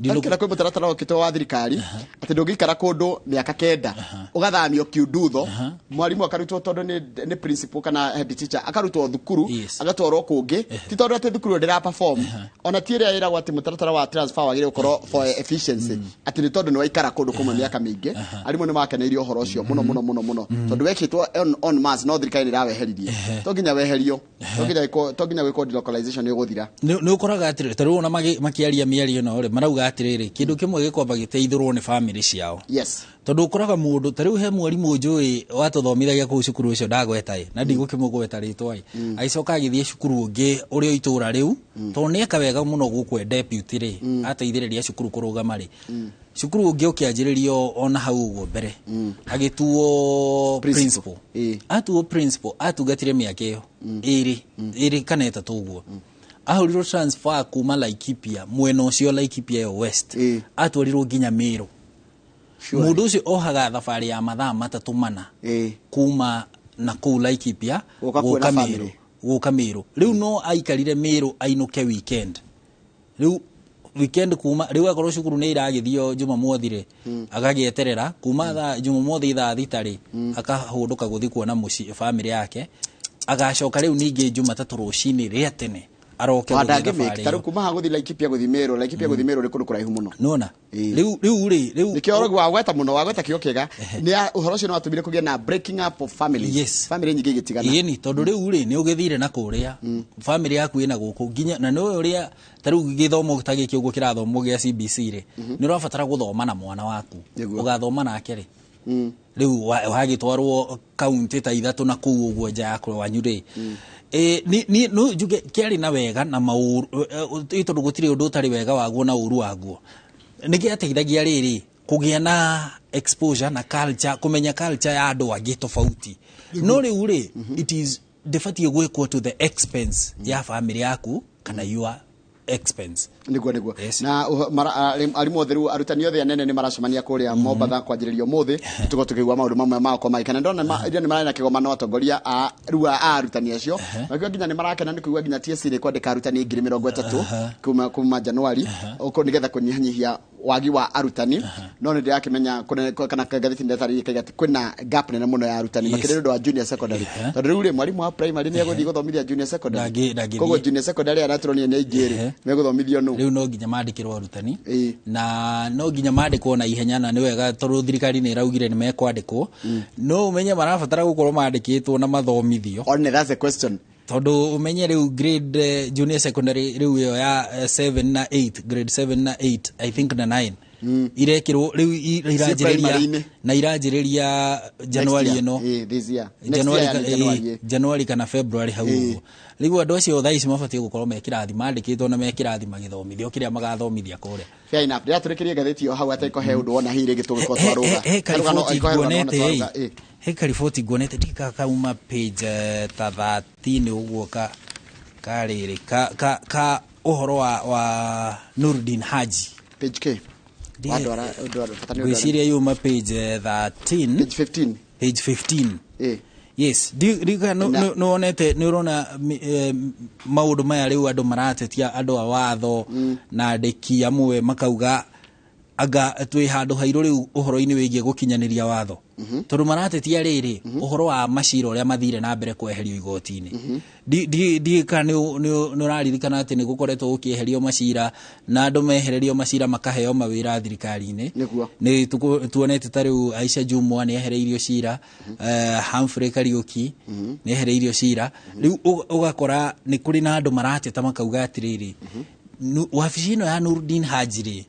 Ndikira kwĩ mũtaratara ũkĩtwo wa thirikari atĩ ndũngĩikara kũndũ mĩaka 9 ũgathamio kiundutho, mwarimũ akarutwo tondũ nĩ principal kana head teacher akarutwo thukuru agatwarwo kũngĩ, ti tondũ atĩ thukuru ndĩra perform, ona ti ĩrĩa ĩragwo atĩ mũtaratara wa transfer wagĩrĩire gũkorwo for efficiency, atĩ nĩ tondũ nĩ waikara kũndũ kũmwe mĩaka mĩingĩ. Arimũ nĩ makeneirie ũhoro ũcio mũno mũno mũno mũno tondũ wekĩtwo on mass no thirikari nĩ ĩraweheririe, to nginya weherio, to nginya gwĩkwo delocalization nĩ ũgũthira. Nĩ ũkoraga atĩrĩrĩ, ta rĩu ona makĩaria mĩario ĩno rĩ, marauga atĩrĩrĩ kĩndũ kĩmwe gĩkwamba gĩteithũrwo nĩ family ciao. Tondũ ũkoraga mũndũ ta rĩu he mwarimũ njũĩ watũthomithagia kũu cukuru ũcio ndagweta ĩ na ndigũkĩmũgweta rĩtwa ĩ, agĩcoka agĩthiĩ cukuru ũngĩ ũrĩa itũra rĩu tondũ nĩ eka wega mũno gũkũ e deputy rĩ, ateithĩrĩria cukuru kũrũgama rĩ, Cukuru ũngĩ ũkĩanjĩrĩrio ona hau ũguo mbere, agĩtuo principal. Atuo principal, atungatire mĩaka ĩyo 2 kana 3 ũguo. Ahũrirwo transfer kuma Laikipia, mwena ũcio Laikipia ĩyo West, atwarirwo nginya Meru. Mũndũ ũcio ohaga thabarĩ ya mathaa 3 4 kuma na kũu Laikipia gũka Meru, gũka Meru. Rĩu no aikarire Meru ainũke weekend. Rĩu weekend kuma rĩu akorwo cukuru nĩ iragĩthio Jumamothi rĩ, agagĩeterera kuma thaa Jumamothi thaa 6 rĩ, akahũndũka gũthiĩ kuona mũciĩ family yake, agacoka rĩu ningĩ Jumatatũ rũcinĩ rĩa tene aroke gũthiĩ thabarĩ. Tarĩu kuma haha gũthiĩ Laikipia gũthiĩ Meru, Laikipia gũthiĩ Meru nĩ kũndũ kũraihu mũno. Nĩwona? Rĩu rĩu rĩ, rĩu nĩkĩo ũraigua wagweta mũno, wagweta kĩo kĩega. Nĩ ũhoro ũcio nĩ watũmire kũgĩe na breaking up of families. Yes. Family nyingĩ igĩtigana. Ĩni, tondũ rĩu rĩ, nĩ ũgĩthire na kũrĩa family yaku ĩna gũkũ nginya, na nĩ ũrĩa ta rĩu gĩthomo ta gĩkĩ ũguo kĩrathomwo gĩa CBC rĩ, nĩ ũrabatara gũthoma na mwana waku. Ũgathoma nake rĩ, rĩu wagĩtwarwo kaunti ta 3 na kũu ũguo nja ya kwanyu rĩ. Ni no njuge kĩarĩ na wega na maũru, tondũ gũtirĩ ũndũ ũtarĩ wega waguo na ũru waguo. Nĩ gĩateithagia rĩrĩ kũgĩa na exposure na culture, kũmenya culture ya andũ angĩ tofauti. No rĩu rĩ, it is ndĩbatiĩ gwĩkwo to the expense ya family yaku kana your expense. Nĩguo. Na arimũ othe rĩu, arutani othe anene nĩ maracemania kũrĩa Mombatha kwanjĩrĩria ũmũthĩ. Tũkorwo tũkĩigua maũndũ mamwe mao maikana. Ndona nĩ mararĩ na kĩgomano atongoria a rĩu a arutani acio. Makiuga nginya nĩ marakena nĩ kũigua nginya TSC nĩ kwandĩka arutani 30,000 kuma Januari, ũko nĩgetha kũnyihanyihia wagi wa arutani. No nĩ ndĩrakĩmenya kana ngathĩti nĩ ĩtarĩirie atĩ kwĩna gap nene mũno ya arutani, makĩria nĩ ũndũ wa junior secondary. Tondũ rĩu rĩ, mwarimũ wa primary nĩ egũthiĩ gũthomithia junior secondary. Koguo junior secondary arĩa tũronire nĩ aingĩ rĩ, megũthomithio nũ? Rĩu no nginya mandĩkĩrwo arutani, na no nginya mandĩkwo na ihenya, na nĩ wega tondũ thirikari nĩ ĩraugire nĩ mekwandĩkwo. No ũmenye marabatara gũkorwo mandĩkĩtwo na mathomithio. One, that's a question. Tondũ ũmenye rĩu grade junior secondary rĩu ĩyo ya 7 na 8, grade 7 na 8, I think na 9. Irekĩrwo rĩu iranjĩrĩria na iranjĩrĩria January ĩno. January kana February hau ũguo. Rĩu andũ acio thaa ici mabatiĩ gũkorwo me kĩrathi mandĩkĩtwo na me kĩrathi magĩthomithio kĩrĩa magathomithia kũrĩa. Fair enough. Ndĩratũrĩkĩria ngathĩti ĩyo hau atarĩ he ũndũ wona hihi rĩngĩ tũgĩkorwo twarũga. He kariboti nguonete ndikakauma page ta 13 ũguo ka rĩrĩ ka ũhoro wa Nurdin Haji. Page K. Ngwĩciria yuma page 13. Page 15. Page 15. Yes, ndika no wonete nĩ ũrona maũndũ maya rĩu andũ maratetia andũ a watho na andĩki amwe makauga anga twĩ handũ hairũ rĩu ũhoro-inĩ wĩgiĩ gũkinyanĩria watho. Tondũ maratetia rĩrĩ ũhoro wa macira ũrĩa mathire na mbere kweherio igoti-inĩ. Ndika nĩ ũraririkana atĩ nĩ gũkoretwo gũkĩeherio macira na andũ mehererio macira makaheo mawĩra thirikari-inĩ. Nĩ tuonete ta rĩu Aisha Jumwa nĩ ehereirio cira, Humphrey Kariuki nĩ ehereirio cira. Rĩu ũgakora nĩ kũrĩ na andũ marateta makauga atĩrĩrĩ, wabici ĩno ya Nurdin Haji rĩ,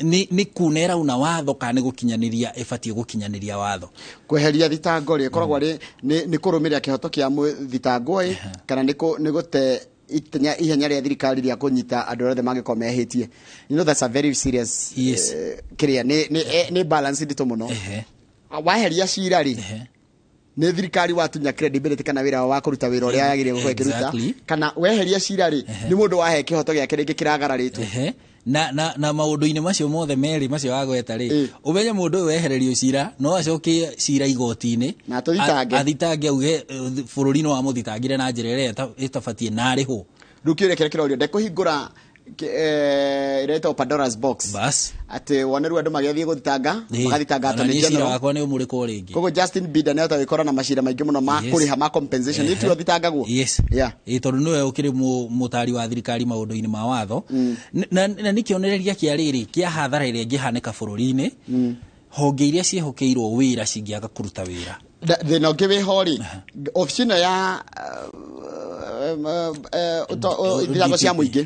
nĩ kuna ĩrauna watho kana nĩ gũkinyanĩria ĩbatiĩ gũkinyanĩria watho. Kweheria thitango rĩ ĩkoragwo arĩ nĩ kũrũmĩrĩra kĩhoto kĩa thitango ĩ, kana nĩ gũte ihenya rĩa thirikari rĩa kũnyita andũ othe mangĩkorwo mehĩtie. You know that's a very serious kĩrĩa nĩ balance nditũ mũno. Waheria cira rĩ, nĩ thirikari watunya credibility kana wĩra wa kũruta wĩra ũrĩa yagĩrĩire gũkorwo ĩkĩruta, kana weheria cira rĩ, nĩ mũndũ wahe kĩhoto gĩake rĩngĩ kĩragararĩtwo. Na maũndũ-inĩ macio mothe merĩ macio wagweta rĩ, ũmenye mũndũ ũyũ wehererio cira no acokie cira igoti-inĩ na athitange, auge bũrũri no amũthitangire na njĩra ĩrĩa ĩtabatiĩ na arĩhwo. Rĩu kĩũria kĩrĩa kĩrorio, ndekũhingũra ĩretwo Pandora's box. Bas. Atĩ wone rĩu andũ magĩthiĩ gũthitanga, magathitanga Attorney General. Wakwa nĩ ũmũrĩkwo rĩngĩ. Koguo Justin Bieber nĩ ahota gwĩkora na macira maingĩ mũno ma kũrĩha ma compensation. Nĩ tuo thitangagwo. Yes. Yeah. Tondũ nĩwe ũkĩrĩ mũtari wa thirikari maũndũ-inĩ ma watho. Na nĩ kĩonereria kĩa rĩrĩ kĩa hathara ĩrĩa ĩngĩhanĩka bũrũri-inĩ. Honge iria ciĩhokeirwo wĩra cingĩaga kũruta wĩra. Thĩna ũngĩ wĩho rĩ, obici ĩno ya thitango cia mũingĩ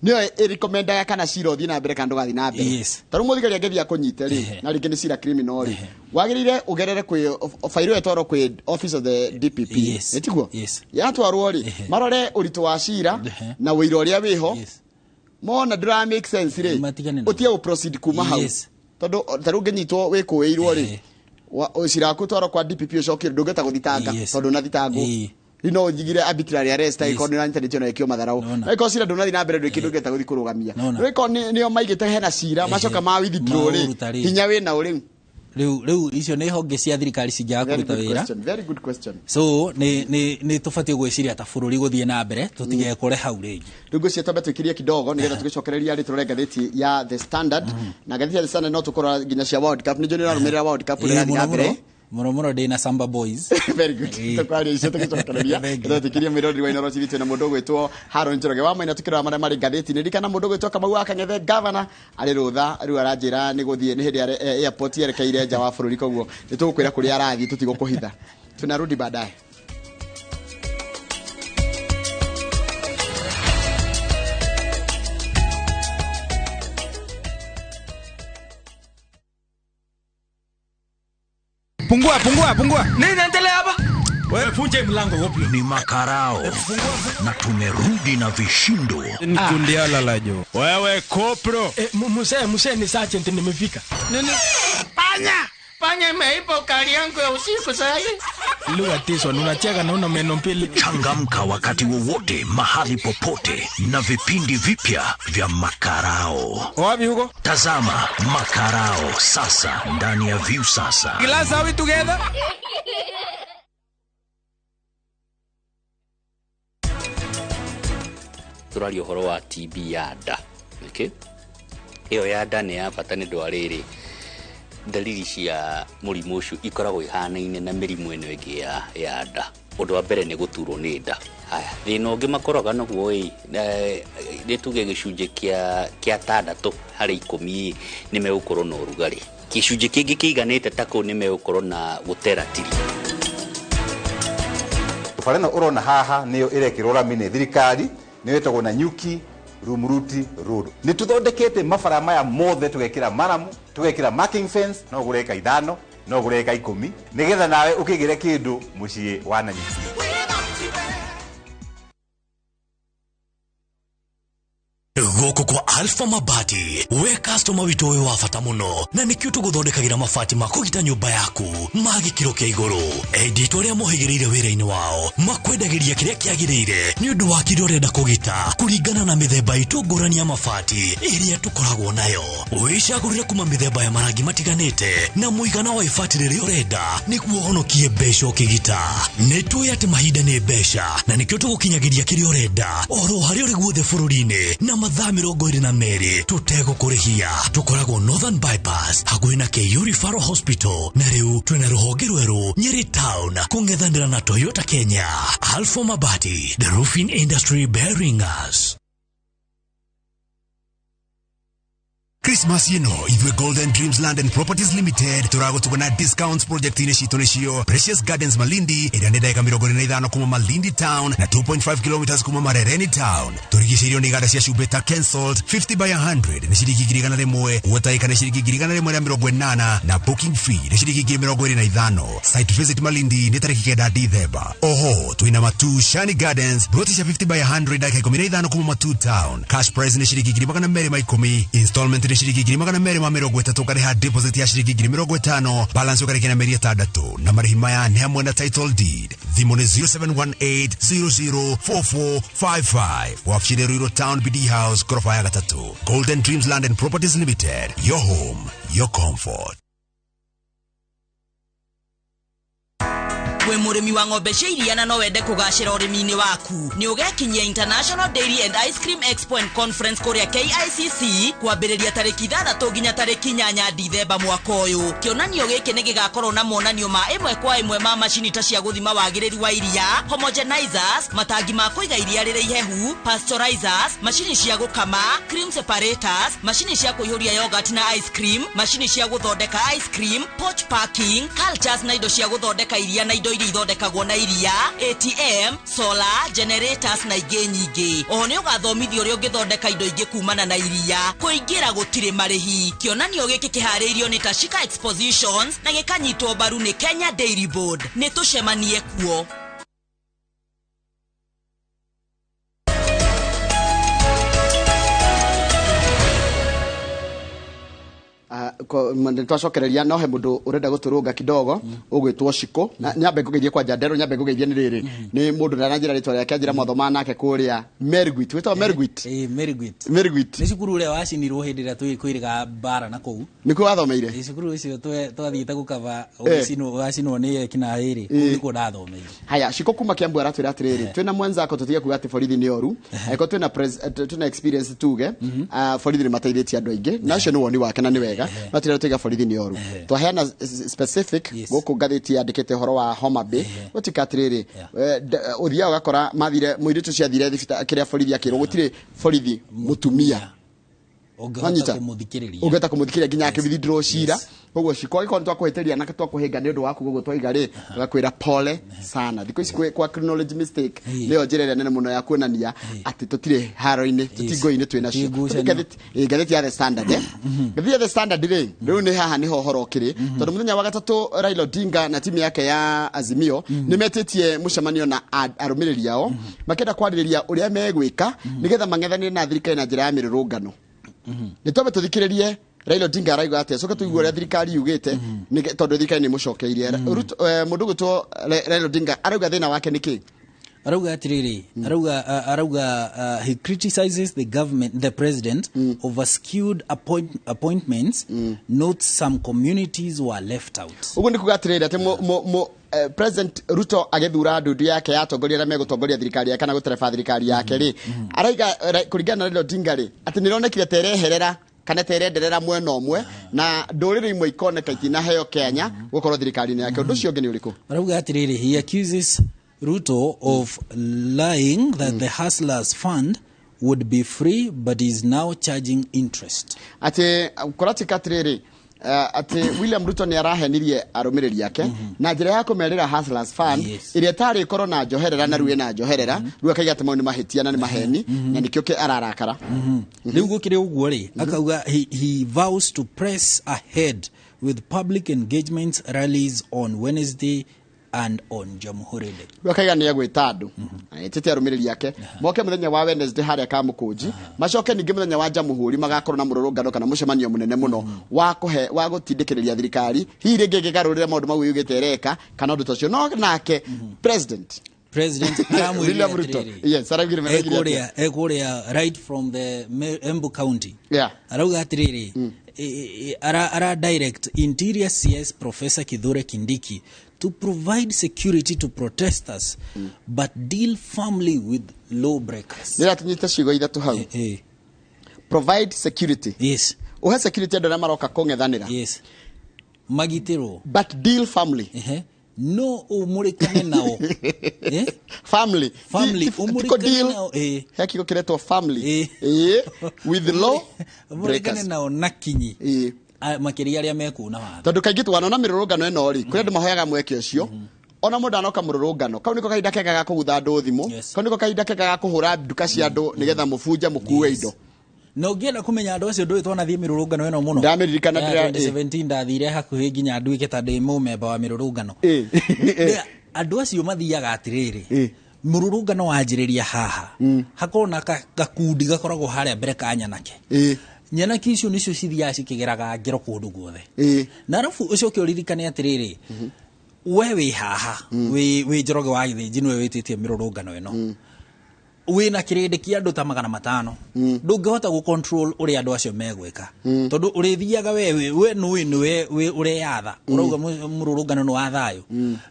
nĩyo ĩrekomendaga kana cira ũthiĩ na mbere kana ndũgathiĩ na mbere. Ta rĩu mũthigari angĩthiĩ akũnyite rĩ, na rĩngĩ nĩ cira criminal rĩ, wagĩrĩire ũgerere kwĩ fairo ĩyo ĩtwarwo kwĩ office of the DPP. Nĩ tiguo? Yatwarwo rĩ, marore ũritũ wa cira na ũira ũrĩa wĩho, mona ndũra make sense rĩ, ũtige gũ proceed kuma hau. Tondu ta rĩu ũngĩnyitwo wĩkũĩirwo rĩ, cira waku ũtwarwo kwa DPP ũcokio ndũngĩhota gũthitanga tondũ ndũnathitangwo. Rĩu no ũnjigire arbitrary arrest angĩkorwo nĩ ũranyitanĩtio na wĩkio matharau. No ĩkorwo cira ndũnathiĩ na mbere ndwĩ kĩndũ ũngĩhota gũthiĩ kũrũgamia. No ĩkorwo nĩo maigĩte hena cira macoka ma withdraw rĩ, Maũruta rĩ. hinya wĩna ũ rĩu? Rĩu icio nĩ honge cia thirikari cingĩaga Very kũruta good wĩra. question. Very good question. So nĩ tũbatiĩ gwĩciria ta bũrũri gũthiĩ na mbere tũtigekore hau rĩngĩ. Rĩu ngwĩciria twambe twĩkirie kidogo nĩgetha tũgĩcokereria rĩ tũrore ngathĩti ya The Standard. Na ngathĩti ya The Standard no tũkũrora nginya cia World Cup. Nĩ njũĩ nĩ ũrarũmĩrĩra World Cup ũrĩa ĩrathiĩ na Mũno mbere. Mũno mũno ndĩ na Samba Boys. Very good. Tũkwaria icio tũgĩcokereria. Tũtikirie mwĩroreri wa Inooro TV twĩna mũndũ ũgwĩtwo Haron Njoroge wa Maina tukĩrora marĩa marĩ ngathĩti-inĩ. Ririkana mũndũ ũgwĩtwo Kamau wa Kang'ethe governor arĩ rũtha rĩu aranjĩra nĩ gũthiĩ nĩ hĩndĩ airport yerekeire nja wa bũrũri, koguo nĩ tũgũkwĩra kũrĩa arathiĩ tũtigũkũhitha. Tunarudi baadaye. Pungua, pungua, pungua. Nini naendelea hapa? Wewe funje mlango wapi? Ni makarao na tumerudi na vishindo. Ni kundiala la jo. Wewe kopro. Mzee ni sergeant nimefika. Nini? Panya! Panya imeiba ukali yangu ya usiku sasa hivi. Lugha tiso unacheka na una meno mbili. Changamka wakati wowote mahali popote na vipindi vipya vya Makarao. Wapi huko? Tazama Makarao sasa ndani ya View Sasa. Glass, are we together? Tũraria ũhoro wa TB ya nda. Okay? Ĩyo ya nda nĩ ya bata nĩ ũndũ wa rĩrĩ, dalili cia mũrimũ ũcio ikoragwo ihanaine na mĩrimũ ĩno ĩngĩ ya nda. Ũndũ wa mbere nĩ gũturwo nĩ nda. Haya, thĩna ũngĩ makoragwo naguo ĩ, nĩ tuge gĩcunjĩ kĩa 6 harĩ 10 nĩ megũkorwo na ũrugarĩ. Gĩcunjĩ kĩngĩ kĩiganĩte ta kũu nĩ megũkorwo na gũtera tiri. Bara ĩno ũrona haha nĩyo ĩrekĩrwo rami nĩ thirikari, nĩyo ĩtagwo Nanyuki Rumuruti Road. Nĩ tũthondekete mabara maya mothe, tũgekĩra maramu, tũgekĩra marking fence, no ũgũre eka 5, no ũgũre eka 10, nĩgetha nawe ũkĩgĩre kĩndũ mũciĩ wa Nanyuki. Gũkũ kwa Alpha Mabati, we customer witũ wĩ wa bata mũno, na nĩkĩo tũgũthondekagĩra mabati ma kũgita nyũmba yaku ma gĩkĩro kĩa igũrũ. Enditũ arĩa mohĩgĩrĩire wĩra-inĩ wao makwendagĩria kĩrĩa kĩagĩrĩire nĩ ũndũ wa kĩrĩa ũrenda kũgita kũringana na mĩthemba itũ ngũrani ya mabati ĩrĩa tũkoragwo nayo. Wĩcagũrĩre kuma mĩthemba ya marangi matiganĩte na mũigana wa ibati rĩrĩa ũrenda nĩguo ũhonokie mbeca ũkĩgita. Nĩ tũĩ atĩ mahinda nĩ mbeca na nĩkĩo tũgũkinyagĩria kĩrĩa ũrenda oro harĩa ũrĩ guothe bũrũri-inĩ na mathaa 22 tũtegũkũrĩhia. Tũkoragwo Northern Bypass hakuhĩ na KU Referral Hospital, na rĩu twĩna rũhonge rwerũ Nyeri Town kũng'ethanĩra na Toyota Kenya. Alpha Mabati, the roofing industry bearing us. Christmas ĩno ithuĩ Golden Dreams Land and Properties Limited tũragũtuga na discounts project-inĩ citũ nĩcio Precious Gardens Malindi ĩrĩa nĩ ndagĩka 45 kuma Malindi Town na 2.5 kilometers kuma Marereni Town. Tũrigicĩirio nĩ iganda cia cumbĩ ta Kensalt 50 by 100 nĩ ciringi 100,000, Water nĩ ciringi 180,000 na booking fee nĩ ciringi 25,000. Site visit Malindi nĩ tarĩki 9 Dithemba. Oho twĩna Matu Shani Gardens ploti cia 50 by 100 ndagĩka 15 kuma Matu Town. Cash price nĩ ciringi 210,000, installment nĩ ciringi 230,000, ũkarĩha deposit ya ciringi 50,000, balance ũkarĩkia na mĩeri 6, na marĩhi maya nĩ hamwe na title deed. Thimũ nĩ 0718004455. Wabici nĩ Ruiru Town BD House, ghorofa ya 3. Golden Dreams Land and Properties Limited, your home, your comfort. Wĩ mũrĩmi wa ng'ombe cia iria na no wende kũgacĩra ũrĩmi-inĩ waku, nĩ ũgekinyia International Dairy and Ice Cream Expo and Conference kũrĩa KICC kwambĩrĩria tarĩki 6 nginya tarĩki 8 Dithemba mwaka ũyũ. Kĩonanio gĩkĩ nĩ gĩgakorwo na monanio ma ĩmwe kwa ĩmwe ma macini ta cia gũthima wagĩrĩru wa iria, homogenizers, matangi ma kũiga iria rĩrĩ ihehu, pasteurizers, macini cia gũkama, cream separators, macini cia kũihũria yogurt na ice cream, macini cia gũthondeka ice cream, pouch packing, cultures na indo cia gũthondeka iria na indo iria ithondekagwo na iria, ATM, solar, generators na ingĩ nyingĩ. Oho nĩ ũgathomithio ũrĩa ũngĩthondeka indo ingĩ kumana na iria. Kũingĩra gũtirĩ marĩhi. Kĩonanio gĩkĩ kĩharĩirio nĩ Tashika Expositions na gĩkanyitwo mbaru nĩ Kenya Dairy Board. Nĩ tũcemanie kuo. Nĩ twacokereria no he mũndũ ũrenda gũtũrũnga kidogo ũgwĩtwo Shiko. Na nyambe ngũgeithie kwanja Nderũ, nyambe ngũgeithie nĩ rĩrĩ nĩ mũndũ ndaranjĩra rĩtwa rĩake, anjĩra mwathomaga nake kũrĩa Meriguit. Wĩtagwo Meriguit? Ĩĩ, Meriguit. Meriguit. Nĩ cukuru ũrĩa wacinirwo hĩndĩ ĩrĩa twĩrĩga mbara na kũu. Nĩkuo wathomeire? Ĩĩ, cukuru ũcio twathiĩte gũkaba ũgacinwo nĩ ekinaĩ rĩ, kũu nĩkuo ndathomeire. Haya, Shiko kuma Kiambu aratwĩra atĩrĩrĩ, twĩna mwenzako tũtige kuga atĩ borithi nĩ oru, angĩkorwo twĩna experience tuge, borithi nĩ mateithĩtie andũ aingĩ, na ũcio nĩ woni wake na nĩ wega, no tĩrĩa tũiga borithi nĩ oru. Twaheana specific gũkũ ngathĩti yandĩkĩte ũhoro wa Homa Bay, gũtika atĩrĩrĩ, ũthiaga ũgakora mathire mũirĩtu ũcio athire thibitarĩ kĩrĩa borithi akĩrwo gũtirĩ borithi mũtumia ũngĩhota Wanyita? kũmũthikĩrĩria. Ũngĩhota kũmũthikĩrĩria nginya akĩwithdraw cira. Koguo Shiko, angĩkorwo nĩ twakũhĩtĩria na twakũhĩnga nĩ ũndũ wa kuga ũguo twaiga rĩ, tũgakwĩra pole sana. Thikũ ici kwa acknowledge mistake nĩyo njĩra ĩrĩa nene mũno ya kuonania atĩ tũtirĩ haro-inĩ, tũtingũi-inĩ twĩ nacio. Ti ngucanio. Ngathĩti ya The Standard, eh? Ngathĩti ya The Standard rĩ, rĩu nĩ haha nĩho ũhoro ũkĩrĩ, tondũ mũthenya wa gatatũ Raila Odinga na timu yake ya Azimio nĩ metĩtie mũcemanio na arũmĩrĩri ao, makĩenda kwarĩrĩria ũrĩa megwĩka nĩgetha mang'ethanĩre na thirikari na njĩra ya mĩrũrũngano. Nĩ twambe tũthikĩrĩrie Raila Odinga arauga atĩa, coke tũigue ũrĩa thirikari yugĩte, tondũ thirikari nĩ ĩmũcokeirie. Mũndũ ũgwĩtwo Raila Odinga arauga thĩna wake nĩ kĩ? Arauga atiriri, arauga he criticizes the government, the president, over skewed appointments, notes some communities were left out. Ũguo nĩ kuga atĩrĩrĩ, atĩ President Ruto agĩthura ndundu yake ya atongoria arĩa megũtongoria thirikari yake kana gũtereba thirikari yake rĩ, arauga kũringana na Raila Odinga rĩ, atĩ nĩ ĩronekire ta ĩreherera kana ta ĩrenderera mwena ũmwe na ndũrĩrĩ imwe ikoneka itinaheo Kenya gũkorwo thirikari-inĩ yake. Ũndũ ũcio ũngĩ nĩ ũrĩkũ? Arauga atĩrĩrĩ, he accuses Ruto of lying that the Hustlers Fund would be free but is now charging interest. Atĩ kũratika atĩrĩrĩ, atĩ William Ruto nĩ arahenirie arũmĩrĩri ake na njĩra ya kũmerĩra Hustlers Fund ĩrĩa ĩtarĩ ĩkorwo na njoherera na rĩu ĩna njoherera, rĩu akaiga atĩ mau nĩ mahĩtia na nĩ maheni na nĩkĩo ararakara. Rĩu gũkĩrĩ ũguo rĩ, akauga he vows to press ahead with public engagements rallies on Wednesday and on Jamhuri Day. Rĩu akaiga nĩ egwĩta andũ na etĩte arũmĩrĩri ake moke mũthenya wa Wednesday harĩa Kamũkũnji, macoke ningĩ mũthenya wa Jamhuri magakorwo na mũrũrũngano kana mũcemanio mũnene mũno wa kũhe wa gũtindĩkĩrĩria thirikari hihi rĩngĩ ĩngĩgarũrĩra maũndũ mau yugĩte ĩreka kana ũndũ ta ũcio. No nake president President aramwĩrire William Ruto. atĩrĩrĩ, Yes, araugire meraugire atĩa? ekũrĩa right from the Embu County. Arauga atĩrĩrĩ, ara direct Interior CS Professor Kithure Kindiki to provide security to protesters but deal firmly with lawbreakers. Nĩ atinyite ciugo ithatũ hau. Provide security. Yes. Uhe security andũ arĩa maroka kũng'ethanĩra. Yes. Magitĩrwo. But deal firmly. No ũmũrĩkane nao. Family. Family. Ti ko Ũmũrĩkane deal. nao, He kiugo kĩretwo family. With law Ũmũrĩkane breakers. nao na kinyi. Makĩria arĩa mekuuna watho. Tondũ kaingĩ twanona mĩrũrũngano ĩno rĩ, kũrĩ andũ mahoyaga mweke ũcio. Ona mũndũ anoka mũrũrũngano, kau nĩko kahinda kega ga kũgutha andũ thimũ, kau nĩko kahinda kega ga kũhũra nduka cia andũ nĩgetha mũbunje mũkue indo. Na ũngĩenda kũmenya andũ acio ndũĩ twanathiĩ mĩrũrũngano ĩno mũno. Ndamĩririkana Ya 2017 ndathire hakuhĩ nginya nduĩke ta ndĩ mũmemba wa mĩrũrũngano. Andũ acio mathiaga atĩrĩrĩ, mũrũrũngano wanjĩrĩria haha, hakorwo na gakundi gakoragwo harĩa mbere ka nyanake. Nyanake icio nĩcio cithiaga cikĩgeraga ngero kũndũ guothe. Na arabu ũcoke ũririkane atĩrĩrĩ, we wĩ haha, wĩ Njoroge wa Gĩthĩnji nĩwe wĩtĩtie mĩrũrũngano ĩno. Wĩna kĩrĩndĩ kĩa andũ ta 500. Ndũngĩhota gũ control ũrĩa andũ acio megwĩka. Tondũ ũrĩthiaga we nũĩ nĩwe ũreyatha. Ũrauga mũrũrũngano nĩ wa thayũ.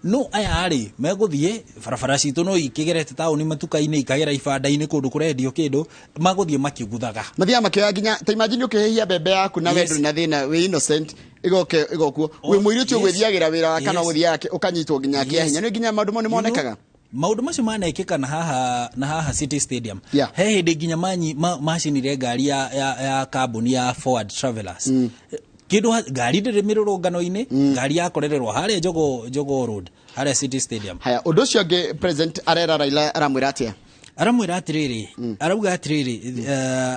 No aya rĩ, megũthiĩ barabara citũ no ikĩgerete taũni matuka-inĩ, ikagera ibanda-inĩ kũndũ kũrendio kĩndũ, magũthiĩ makĩguthaga. Mathiaga makĩoya nginya, ta imagine ũkĩhĩhia mbembe yaku na we ndũrĩ na thĩna, wĩ innocent, igoke igokuo. Wĩ mũirĩtu ũgwĩthiagĩra wĩra wa kana ũgũthiaga ũkanyitwo nginya kĩa hinya. Nĩ nginya maũndũ mau nĩ monekaga. Maũndũ macio manekĩka na haha City Stadium. He hĩndĩ nginya macinire ngari ya kambuni ya Forward Travelers. Kĩndũ ngari ndĩrĩ mĩrũrũngano-inĩ, ngari yakorererwo harĩa Jogoo Road, harĩa City Stadium. Haya, ũndũ ũcio ũngĩ President arera Raila aramwĩra atĩa? Aramwĩra atĩrĩrĩ, arauga atĩrĩrĩ,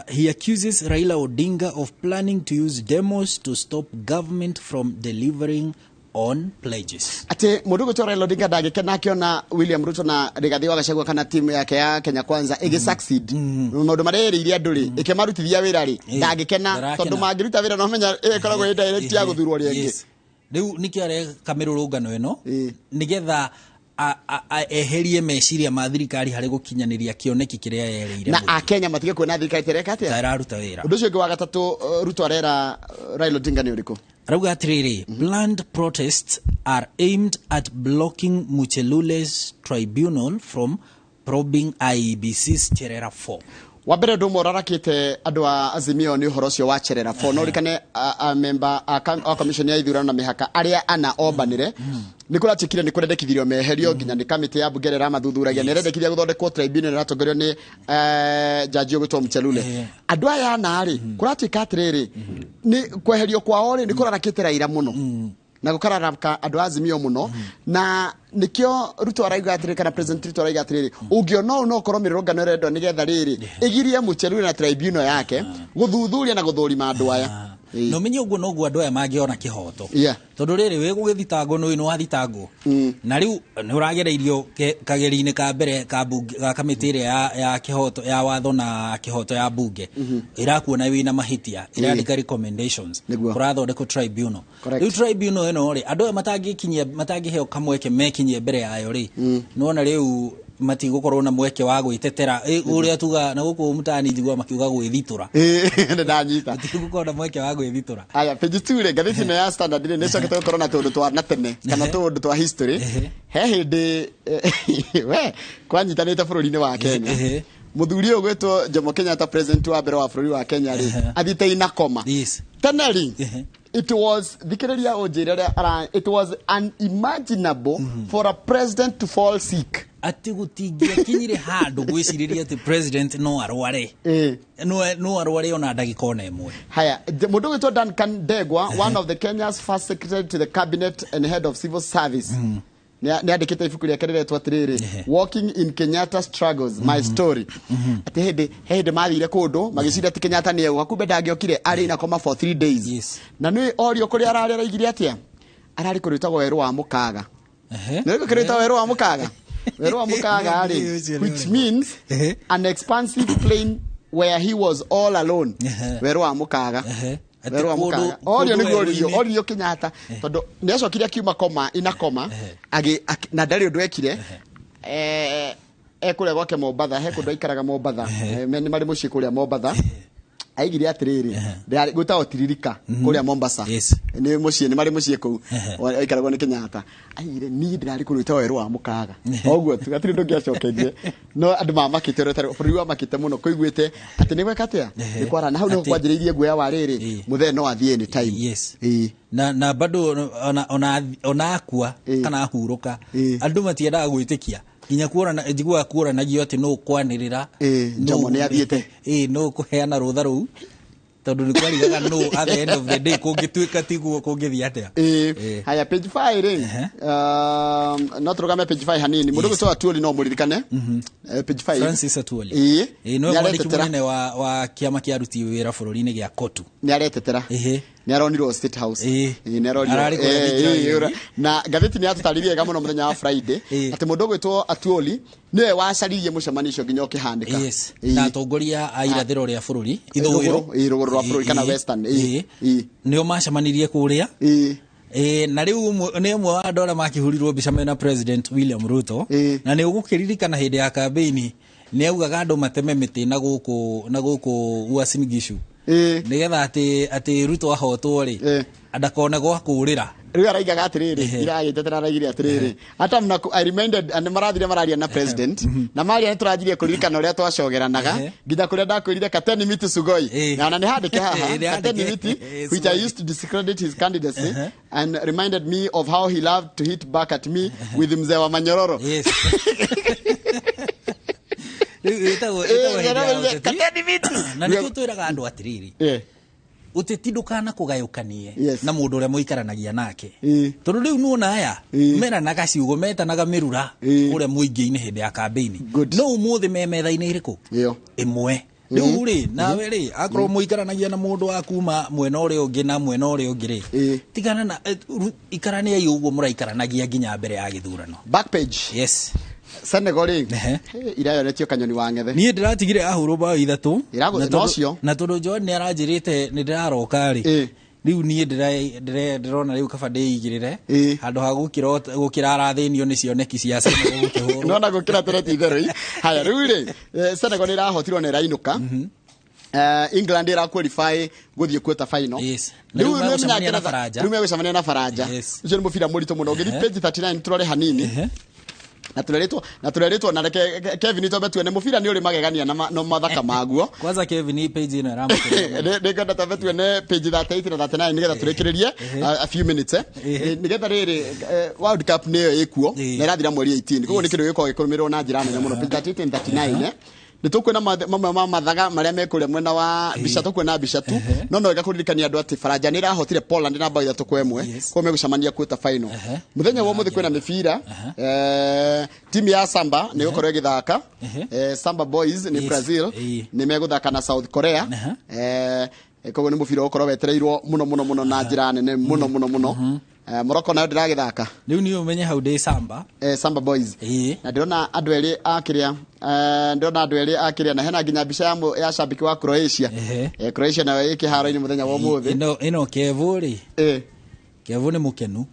he accuses Raila Odinga of planning to use demos to stop government from delivering On pledges. Atĩ mũndũ ũgwĩtwo Raila Odinga ndangĩkena akĩona William Ruto na Rigathi wa Gachagua kana timu yake ya Kenya Kwanza ĩgĩ succeed maũndũ marĩa ĩrĩire andũ rĩ, ĩkĩmarutithia wĩra rĩ, ndangĩkena. Ndarakena. Tondũ mangĩruta wĩra no menya ĩkoragwo ĩ direct ya gũthurwo rĩngĩ. Yes. Rĩu nĩkĩo areka mĩrũrũngano ĩno, nĩgetha eherie meciria ma thirikari harĩ gũkinyanĩria kĩoneki kĩrĩa yerĩire na mũingĩ. Akenya matige kuona thirikari ĩreka atĩa. Ta ĩraruta wĩra. Ũndũ ũcio ũngĩ wa gatatũ Ruto arera Raila Odinga nĩ ũrĩkũ? Arauga atĩrĩrĩ, planned protests are aimed at blocking Muchelule's tribunal from probing IEBC's Cherera 4. Wa mbere, ũndũ ũmwe ũrarakĩte andũ a Azimio nĩ ũhoro ũcio wa Cherera 4. No ũririkane a member a commission ya ithurano na mĩhaka arĩa ana ombanĩre nĩ kũratuĩkire nĩ kũrendekithirio meherio nginya nĩ kamĩtĩ ya mbunge ĩrĩa ĩramathuthuраgia, nĩ ĩrendekithia gũthondekwo tribunal ĩratongorio nĩ jaji ũgwĩtwo Mchelule. Andũ aya ana rĩ, kũratuĩka atĩrĩrĩ, nĩ kweherio kwao rĩ, nĩ kũrarakĩte Raila mũno na gũkararaka andũ a Azimio mũno, na nĩkĩo Ruto arauga atĩrĩ, kana President Ruto arauga atĩrĩrĩ, ũngĩona ũũ no ũkorwo mĩrũrũngano ĩrendwo nĩgetha rĩrĩ ĩgirie Muchelule na tribunal yake gũthuthuria na gũthũrima andũ aya. Na ũmenye ũguo noguo andũ aya mangĩona kĩhoto, tondũ rĩrĩ wĩ gũgĩthitangwo nĩ wathitangwo na rĩu nĩ ũragereirio kageri-inĩ ka mbere ka bunge, ga kamĩtĩ ĩrĩa ya kĩhoto ya watho na kĩhoto ya bunge, ĩrakuona wĩna mahĩtia, ĩrandĩka recommendations, kũrathondekwo tribunal. Rĩu tribunal ĩno rĩ, andũ aya matangĩkinyia, matangĩheo kamweke mekinyie mbere yayo rĩ, nĩwona rĩu matigũkorwo na mweke wa gwĩtetera. Ũrĩa tuga na gũkũ mtaani njigua makiuga gwĩthitũra. Nĩ ndanyita. Matigũkorwo na mweke wa gwĩthitũra. Aya, page 2 rĩ, ngathĩti ĩno ya Standard rĩ, nĩ ĩcokete gũkorwo na tũũndũ twa na tene kana tũũndũ twa history. He hĩndĩ we kwanyitanĩte bũrũri-inĩ wa Kenya, mũthuri ũyũ gwĩtwo Jomo Kenyatta, president wa mbere wa bũrũri wa Kenya rĩ, athiĩte inakoma tene rĩ. It was, thikĩrĩria ũnjĩre ũrĩa it was unimaginable for a president to fall sick. Atĩ gũtingĩakinyire handũ gwĩcirĩria atĩ president no arware, no arware ona ndagĩka ona ĩmwe. Haya, mũndũ ũgwĩtwo Duncan Ndegwa, one of the Kenya's first secretary to the cabinet and head of civil service, nĩ andĩkĩte ibuku rĩake rĩretwo atĩrĩrĩ, "Walking in Kenyatta Struggles, My Story", atĩ hĩndĩ he hĩndĩ mathire kũndũ magĩciria atĩ Kenyatta nĩ egũka, kumbe ndangĩokire, arĩ na koma for 3 days. Na nĩ orio kũrĩa ararĩ, araigire atĩa, ararĩ kũndũ gwĩtagwo werũ wa Mũkaga. Nĩ kũrĩ gwĩtagwo werũ wa Mũkaga? Werũ wa Mũkaga rĩ, which means an expansive plain where he was all alone. Werũ wa Mũkaga, werũ wa Mũkaga. Orio nĩguo oririo, oririo Kenyatta, tondũ nĩ acokire akiuma koma ina koma na ndarĩ ũndũ ekire. Ekũrĩa gwake Mombatha, he kũndũ aikaraga Mombatha. Nĩ marĩ mũciĩ kũrĩa Mombatha. Aigire atĩrĩrĩ, gwĩtagwo Tiririka kũrĩa Mombasa, nĩ mũciĩ, nĩ marĩ mũciĩ kũu aikaragwo nĩ Kenyatta. Aigire, niĩ ndĩrarĩ kũndũ gwĩtagwo werũ wa Mũkaga. Oguo tu, hatirĩ ũndũ ũngĩacokerie, no andũ mamakĩte ũrĩa bũrũri wamakĩte mũno kũiguĩte atĩ nĩ gweka atĩa, nĩ kwara na hau nĩho kwanjĩrĩirie guoya wa rĩrĩ, mũthee no athiĩ anytime. Yes. Na bado ona akua kana ahurũka, andũ matiendaga gwĩtĩkia nginya kuorana, njiguaga kuoranagio atĩ nũ kwanĩrĩra. Jomo nĩ athiĩte. Ĩ, nũ kũheana rũtha rũu, tondũ nĩ kwarigaga nũ at the end of the day, kũngĩtuĩka tiguo kũngĩthiĩ atĩa. Ĩ, haya, page 5 rĩ, no tũrũgame page 5 hanini. Mũndũ gwĩtwo Atuoli, no mũririkane. Page 5. Francis Atwoli. Ĩ. Ĩ, nĩwe mwandĩki Nĩaretetera. mũnene wa kĩama kĩa aruti wĩra bũrũri-inĩ gĩa KOTU. Nĩ aretetera, nĩ aronirwo State House. Ĩ, nĩ arorirwo. Ararĩ kũrĩa Victoria. Na ngathĩti nĩ yatũtarĩirie wega mũno mũthenya wa Friday atĩ mũndũ ũgwĩtwo Atuoli nĩwe wacaririe mũcemanio ũcio nginya ũkĩhanĩka. Yes. Na atongoria a irathĩro rĩa bũrũri, ithũĩro. Rũgũrũ, rũgũrũ rwa bũrũri kana western. Nĩo macemanirie kũrĩa. Na rĩu nĩ ũmwe wa andũ arĩa makĩhurirwo mbica mena President William Ruto. Na nĩ ũgũkĩririkana hĩndĩ ya kambĩini nĩ augaga andũ mateme mĩtĩ na gũkũ Uasin Gishu, nĩgetha atĩ Ruto ahotwo rĩ, ndakone gwa kũũrĩra. Rĩu araigaga atĩrĩrĩ, iragĩtetera, araigire atĩrĩrĩ, hata mna I reminded, nĩ marathire mararia na president na maria, nĩ tũranjirie kũririkana ũrĩa twacogeranaga nginya kũrĩa ndakwĩrire kateni miti Sugoi, na ona nĩ handĩke haha. Nĩ kateni handĩke. miti which I used to discredit his candidacy and reminded me of how he loved to hit back at me with mzee wa manyororo. Rĩu ĩtagwo hĩndĩ ya ũteti. Kateni miti. Na nĩkĩo twĩraga andũ atĩrĩrĩ, ũteti ndũkana kũgayũkanie na mũndũ ũrĩa mũikaranagia nake, tondũ rĩu nuona aya meranaga ciugo, metanaga mĩrura kũrĩa mũingĩ-inĩ hĩndĩ ya kambĩini, no ũmũthĩ me metha-inĩ ĩrĩkũ? Ĩyo. Ĩmwe. Rĩu rĩ, nawe rĩ, akorwo mũikaranagia na mũndũ wa kuma mwena ũrĩa ũngĩ na mwena ũrĩa ũngĩ rĩ, tigana na ikaraniai ũguo mũraikaranagia nginya mbere ya gĩthurano. Back page. Yes. Senegal rĩ, irayoretio kanyoni wa ng'ethe. Niĩ ndĩratigire ahũrwo bao 3. Na tondũ John nĩ aranjĩrĩte nĩ ndĩraroka rĩ, rĩu niĩ ndĩrona rĩu kaba ndĩigĩrĩre handũ ha gũkĩra arathĩnio nĩ cioneki cia Senegal gũkĩhũrwo. Nona gũkĩra tene ti itherũ. Haya, rĩu rĩ, Senegal nĩ ĩrahotirwo na ĩrainũka. England ĩra qualify gũthiĩ quarter final. Yes. Rĩu megũcemania na Faranja. Rĩu megũcemania na Faranja. Ũcio nĩ mũbira mũritũ mũno. Ũngĩthiĩ page 39 tũrore hanini. Na tũreretwo na reke Kevin twambe tuone mũbira nĩ ũrĩ magegania na mathaka maguo. Kwanza Kevin page ĩno ĩramũkĩra. Nĩngwenda twambe tuone page 38 na 39 nĩgetha tũrĩkĩrĩrie a few minutes. Nĩgetha rĩrĩ World Cup nĩyo ĩkuo na ĩrathira mweri 18. Koguo nĩ kĩndũ gĩkoragwo gĩkũrũmĩrĩrwo na njĩra nene mũno. Page 38 and 39 nĩ tũkuona mamwe ma mathaga marĩa me kũrĩa mwena wa mbica, tũkuona mbica tu. No no wega kũririkania andũ atĩ Faranja nĩ ĩrahotire Poland na bao 3-1. Koguo megũcemania quarter final. Mũthenya wa ũmũthĩ kwĩna mĩbira. Timu ya Samba nĩ ĩgũkorwo ĩgĩthaka. Samba Boys nĩ Brazil nĩ megũthaka na South Korea. Koguo nĩ mũbira ũgũkorwo wetereirwo mũno mũno mũno na njĩra nene mũno mũno mũno. Morocco nayo ndĩragĩthaka. Rĩu niĩ ũmenye hau ndĩ Samba. Samba Boys. Na ndĩrona andũ erĩ a kĩrĩa, ndĩrona andũ erĩ a kĩrĩa, na hena nginya mbica ya shabiki wa Croatia. Croatia nayo ĩ kĩharo-inĩ mũthenya wa ũmũthĩ. Ĩno Kevu rĩ. Kevu nĩ mũkenu.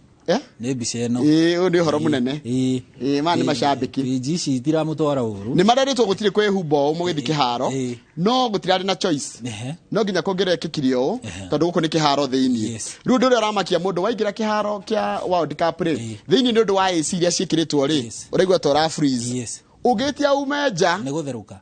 Nĩ mbica ĩno. Ũyũ nĩ ũhoro mũnene. Maya nĩ macambĩki. Page ici itiramũtwara ũru. Nĩ marerĩtwo gũtirĩ kwĩhumba ũũ mũgĩthiĩ kĩharo, no gũtirarĩ na choice. No nginya kũngĩrekĩkire ũũ, tondũ gũkũ nĩ kĩharo thĩinĩ. Rĩu ũndũ ũrĩa ũramakia mũndũ waingĩra kĩharo kĩa World Cup rĩ, thĩinĩ nĩ ũndũ wa AC iria ciĩkĩrĩtwo rĩ, ũraigua ta ũra freeze. Ũngĩtia ume nja, nĩ gũtherũka.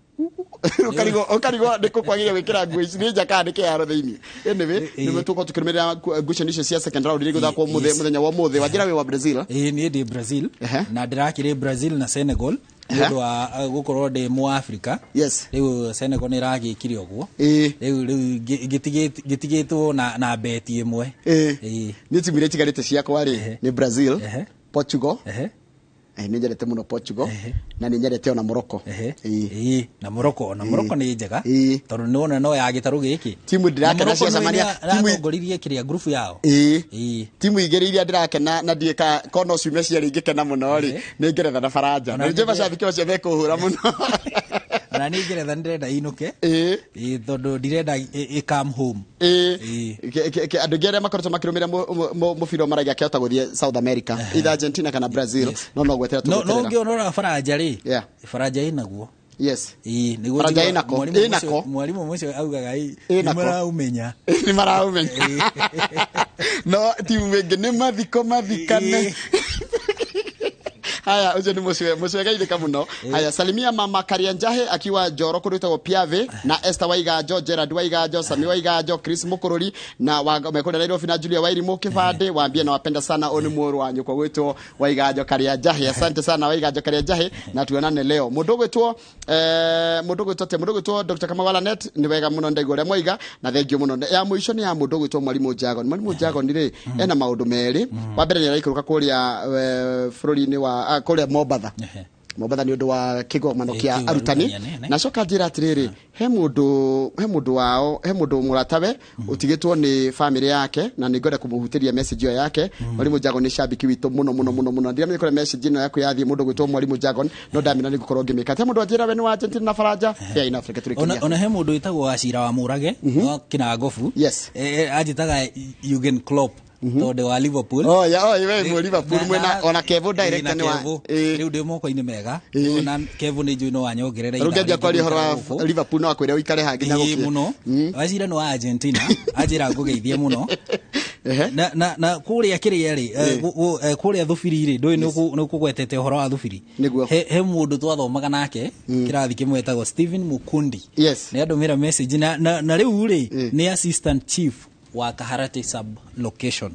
Ũkarigwo nĩ kũ kwagĩrĩire gwĩkĩra nguo ici, nĩ nja kana nĩ kĩharo thĩinĩ. Anyway, nĩ tũgũkorwo tũkĩrũmĩrĩra ngucanio icio cia second round iria igũthakwo mũthenya wa ũmũthĩ. Wanjĩra wĩ wa Brazil? Niĩ ndĩ Brazil. Na ndĩrakĩrĩ Brazil na Senegal nĩ ũndũ wa gũkorwo ndĩ Mũafrika. Rĩu Senegal nĩ ĩragĩkire ũguo. Rĩu ngĩtigĩtwo na beti ĩmwe. Niĩ timu iria itigarĩte ciakwa rĩ, nĩ Brazil, Portugal. Nĩ nyendete mũno Portugal na nĩ nyendete ona Morocco. Na Morocco, na Morocco nĩ njega tondũ nĩ wona no ya gĩtarũ gĩkĩ. Timu ndĩrakena ciacemania, timu ĩratongoririe kĩrĩa grupu yao. Timu igĩrĩ iria ndĩrakena na ndiĩ ka kono ciume cierĩ ingĩkena mũno rĩ, nĩ Ngeretha na Faranja. Na nĩ macambĩki acio mekũhũra mũno. Ona nĩ Ngeretha ndĩrenda inũke. Tondũ ndirenda ĩ come home. Andũ aingĩ arĩa makoretwo makĩrũmĩrĩra mũbira maraiga akĩhota gũthiĩ South America, either Argentina kana Brazil, no gweterera tũgweterera. No ũngĩona Faranja rĩ, Faranja ĩnaguo. Yes. Nĩguo Faranja ĩnako. Ĩnako. Mwarimũ mũcio augaga nĩ maraumenya. Nĩ maraumenya. No timu ĩngĩ nĩ mathiko mathikane. Haya, ũcio nĩ mũcue geithĩka mũno. Haya, salimia mama Karianjahe akiwa Njoro kũndũ gwĩtagwo Piave, na Esther Waiganjo, Gerard Waiganjo, Sami Waiganjo, Chris Mũkũrũri na mekũrĩa Nairobi na Julia Wairimu Kĩbandĩ, wambie na wapenda sana ũyũ nĩ mũrũ wa nyũkwa gwĩtwo Waiganjo Karianjahe. Asante sana Waiganjo Karianjahe, na tuonane leo. Mũndũ gwĩtwo mũndũ gwĩtwo Dr. Kamau Lanet, nĩ wega mũno ndaigua ũrĩa mwaiga, na thengiũ mũno. Ya mũico nĩ ya mũndũ gwĩtwo Mwarimu Jagon. Mwarimu Jagon rĩ, ena maũndũ merĩ. Wa mbere nĩ araikũrũka kũrĩa bũrũri-inĩ wa kũrĩa Mombatha. Mombatha nĩ ũndũ wa kĩgomano kĩa arutani. Na coka njĩra atĩrĩrĩ, he mũndũ wao, he mũndũ mũratawe ũtigĩtwo nĩ family yake, na nĩ ngwenda kũmũhutĩria message ĩyo yake. Mwarimu Jagon nĩ shabiki witũ mũno mũno mũno mũno. Ndiramenya kũrĩa message ĩno yaku yathiĩ mũndũ gwĩtwo Mwarimu Jagon, no ndamenya nĩ ngũkorwo ngĩmĩka. Te mũndũ anjĩra we nĩ wa Argentina na Faranja, fair enough, reke tũrĩkĩrie. Ona he mũndũ wĩtagwo Wacira wa Mũrage, wa Kĩnangobu. Anjĩtaga Jurgen Klopp. Tondũ wa Liverpool. Oh, ya, oh, we mu Liverpool mwena ona Kevo director nĩ wa rĩu ndĩ moko-inĩ mega. Na Kevo nĩ njũĩ no wanyongerera ithaa. Rũngĩanjia kwaria ũhoro wa Liverpool no akwĩre ũikare hangĩ na gũkĩe. Mũno. Wacira nĩ wa Argentina, anjĩra ngũgeithie mũno. Na kũrĩa kĩrĩa rĩ, kũrĩa Thubiri rĩ, ndũĩ nĩ ũkũgwetete ũhoro wa Thubiri. He mũndũ twathomaga nake kĩrathi kĩmwe etagwo Stephen Mukundi. Nĩ andũmĩra message na rĩu rĩ, nĩ assistant chief wa Kaharati sub location.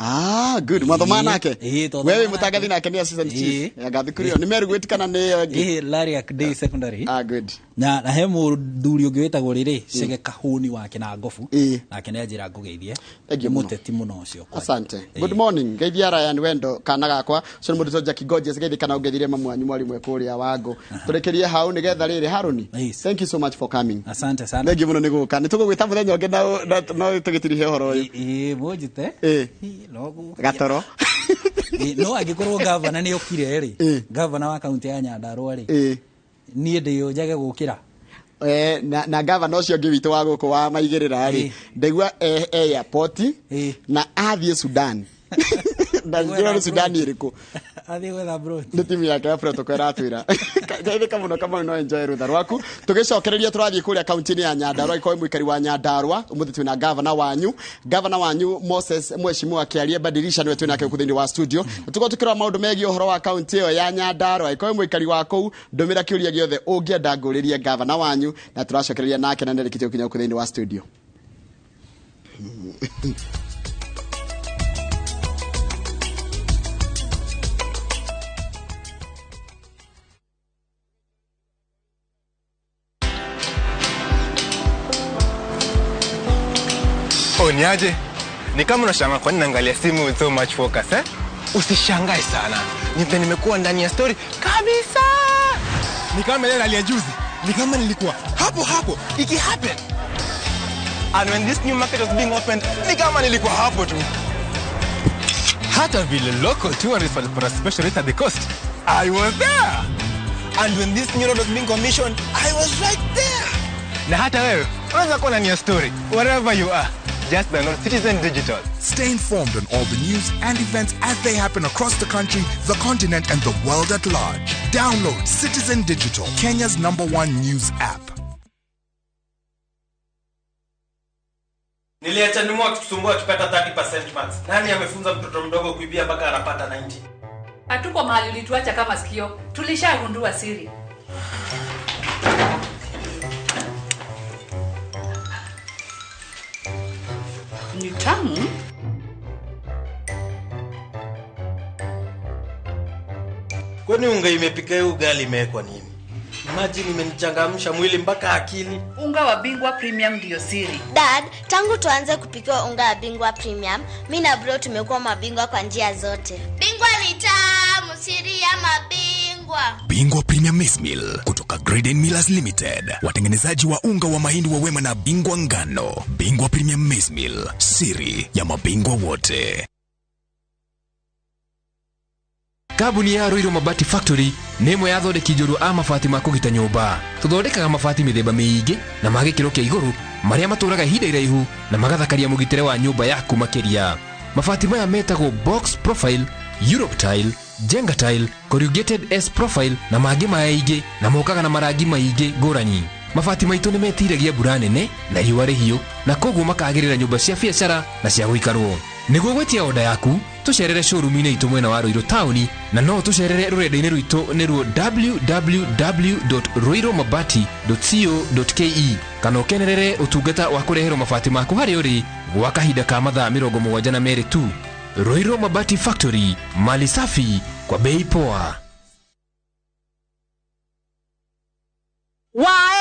Ah, good. Mwathoma nake? We wĩ mũtangathi nake nĩ assistant chief. Anga thukuru ĩyo nĩ Meru gwĩtikana nĩ ĩyo ĩngĩ. Lariak Day Secondary. Ah, good. Na he mũthuri ũngĩ wĩtagwo rĩrĩ Chege Kahũni wa Kinangobu, nake nĩ anjĩra ngũgeithie. Thank you mũno. Mũteti mũno ũcio. Asante. Good morning. Ngeithia Ryan Wendo kana gakwa. Ũcio nĩ mũndũ wĩtagwo Jackie Gorgeous, ngeithie kana ũngeithirie mamu wanyu mwarimũ e kũrĩa Wangũ. Tũrĩkĩrie hau nĩgetha rĩrĩ Harũni. Thank you so much for coming. Asante sana. Thank you mũno nĩ gũka. Nĩ tũgũgwĩta mũthenya ũngĩ na no tũgĩtirihe ũhoro ũyũ. Ĩĩ, mũnjĩte. No Gatoro. No angĩkorwo gavana nĩ okire rĩ, gavana wa kaunti ya Nyandarua rĩ, niĩ ndĩyo njage gũkĩra. Na gavana ũcio ũngĩ witũ wa gũkũ wa maigĩrĩra rĩ, ndaigua airport na athiĩ Sudan. Na njĩra nĩ Sudan ĩrĩkũ? Athiĩ gwetha bro. Nĩ timu yake ya protocol ĩratwĩra. Geithĩka mũno Kamau, no enjoy rũtha rwaku. Tũgĩcokereria tũrathiĩ kũrĩa kaunti-inĩ ya Nyandarua, ĩkorwo mũikari wa Nyandarua, ũmũthĩ twĩna gavana wanyu. Gavana wanyu Moses Mheshimiwa Kĩarie Badirisha nĩwe twĩnake gũkũ thĩinĩ wa studio. Na tũkorwo tũkĩrora maũndũ megiĩ ũhoro wa kaunti ĩyo ya Nyandarua. Ĩkorwo mũikari wa kũu, ndũmĩra kĩũria gĩothe ũngĩenda ngũrĩrie gavana wanyu, na tũracokereria nake na nĩarĩkĩtie gũkinya gũkũ thĩinĩ wa studio. Oh, niaje? Ni kama unashangaa kwa nini naangalia simu with so much focus, eh? Usishangae sana. Ni vile nimekuwa ndani ya story kabisa. Ni kama ile rally ya juzi. Ni kama nilikuwa hapo hapo iki happen. And when this new market was being opened, ni kama nilikuwa hapo tu. Hata vile local tourists walipata special rate at the coast, I was there. And when this new road was being commissioned, I was right there. Na hata wewe unaweza kuwa ndani ya story wherever you are. Just download Citizen Digital. Stay informed on all the news and events as they happen across the country, the continent, and the world at large. Download Citizen Digital, Kenya's #1 news app. Niliacha nimu akitusumbua akipata 30% marks. Nani amefunza mtoto mdogo kuibia mpaka anapata 90? Hatuko mahali ulituacha kama sikio. Tulishagundua siri. Ni tamu. Kwani unga imepika hiyo ugali imewekwa nini? Imagine imenichangamsha mwili mpaka akili. Unga wa Bingwa Premium ndio siri. Dad, tangu tuanze kupika unga wa Bingwa Premium, mimi na bro tumekuwa mabingwa kwa njia zote. Bingwa ni tamu, siri ya mabingwa. Bingwa Premium Maize Meal kutoka Graden Millers Limited, watengenezaji wa unga wa mahindi wa Wema na Bingwa Ngano. Bingwa Premium Maize Meal, siri ya mabingwa wote. Kambuni ya Ruiru Mabati Factory nĩ ĩmwe ya athondeki njorua a mabati ma kũgita nyũmba. Tũthondekaga mabati mĩthemba mĩingĩ na ma gĩkĩro kĩa igũrũ marĩa matũraga ihinda iraihu na magathakaria mũgitĩre wa nyũmba yaku makĩria. Mabati maya metagwo box profile, Europe tile, Jenga tile, corrugated S profile na mangĩ maingĩ, na mokaga na marangi maingĩ ngũrani. Mabati maitũ nĩ metiragia mbura nene na riũa rĩhiũ, na koguo makagĩrĩra nyũmba cia biacara na cia gũikarwo. Nĩguo gwĩtia oda yaku, tũcerere showroom-inĩ itũ mwena wa Ruiru taũni, na no tũcerere rũrenda-inĩ rwitũ nĩruo www.ruirumabati.co.ke, kana ũkenerere ũtungata wa kũreherwo mabati maku harĩa ũrĩ gwa kahinda ka mathaa 72 tu. Ruiru Mabati Factory, mali safi kwa bei poa. Wae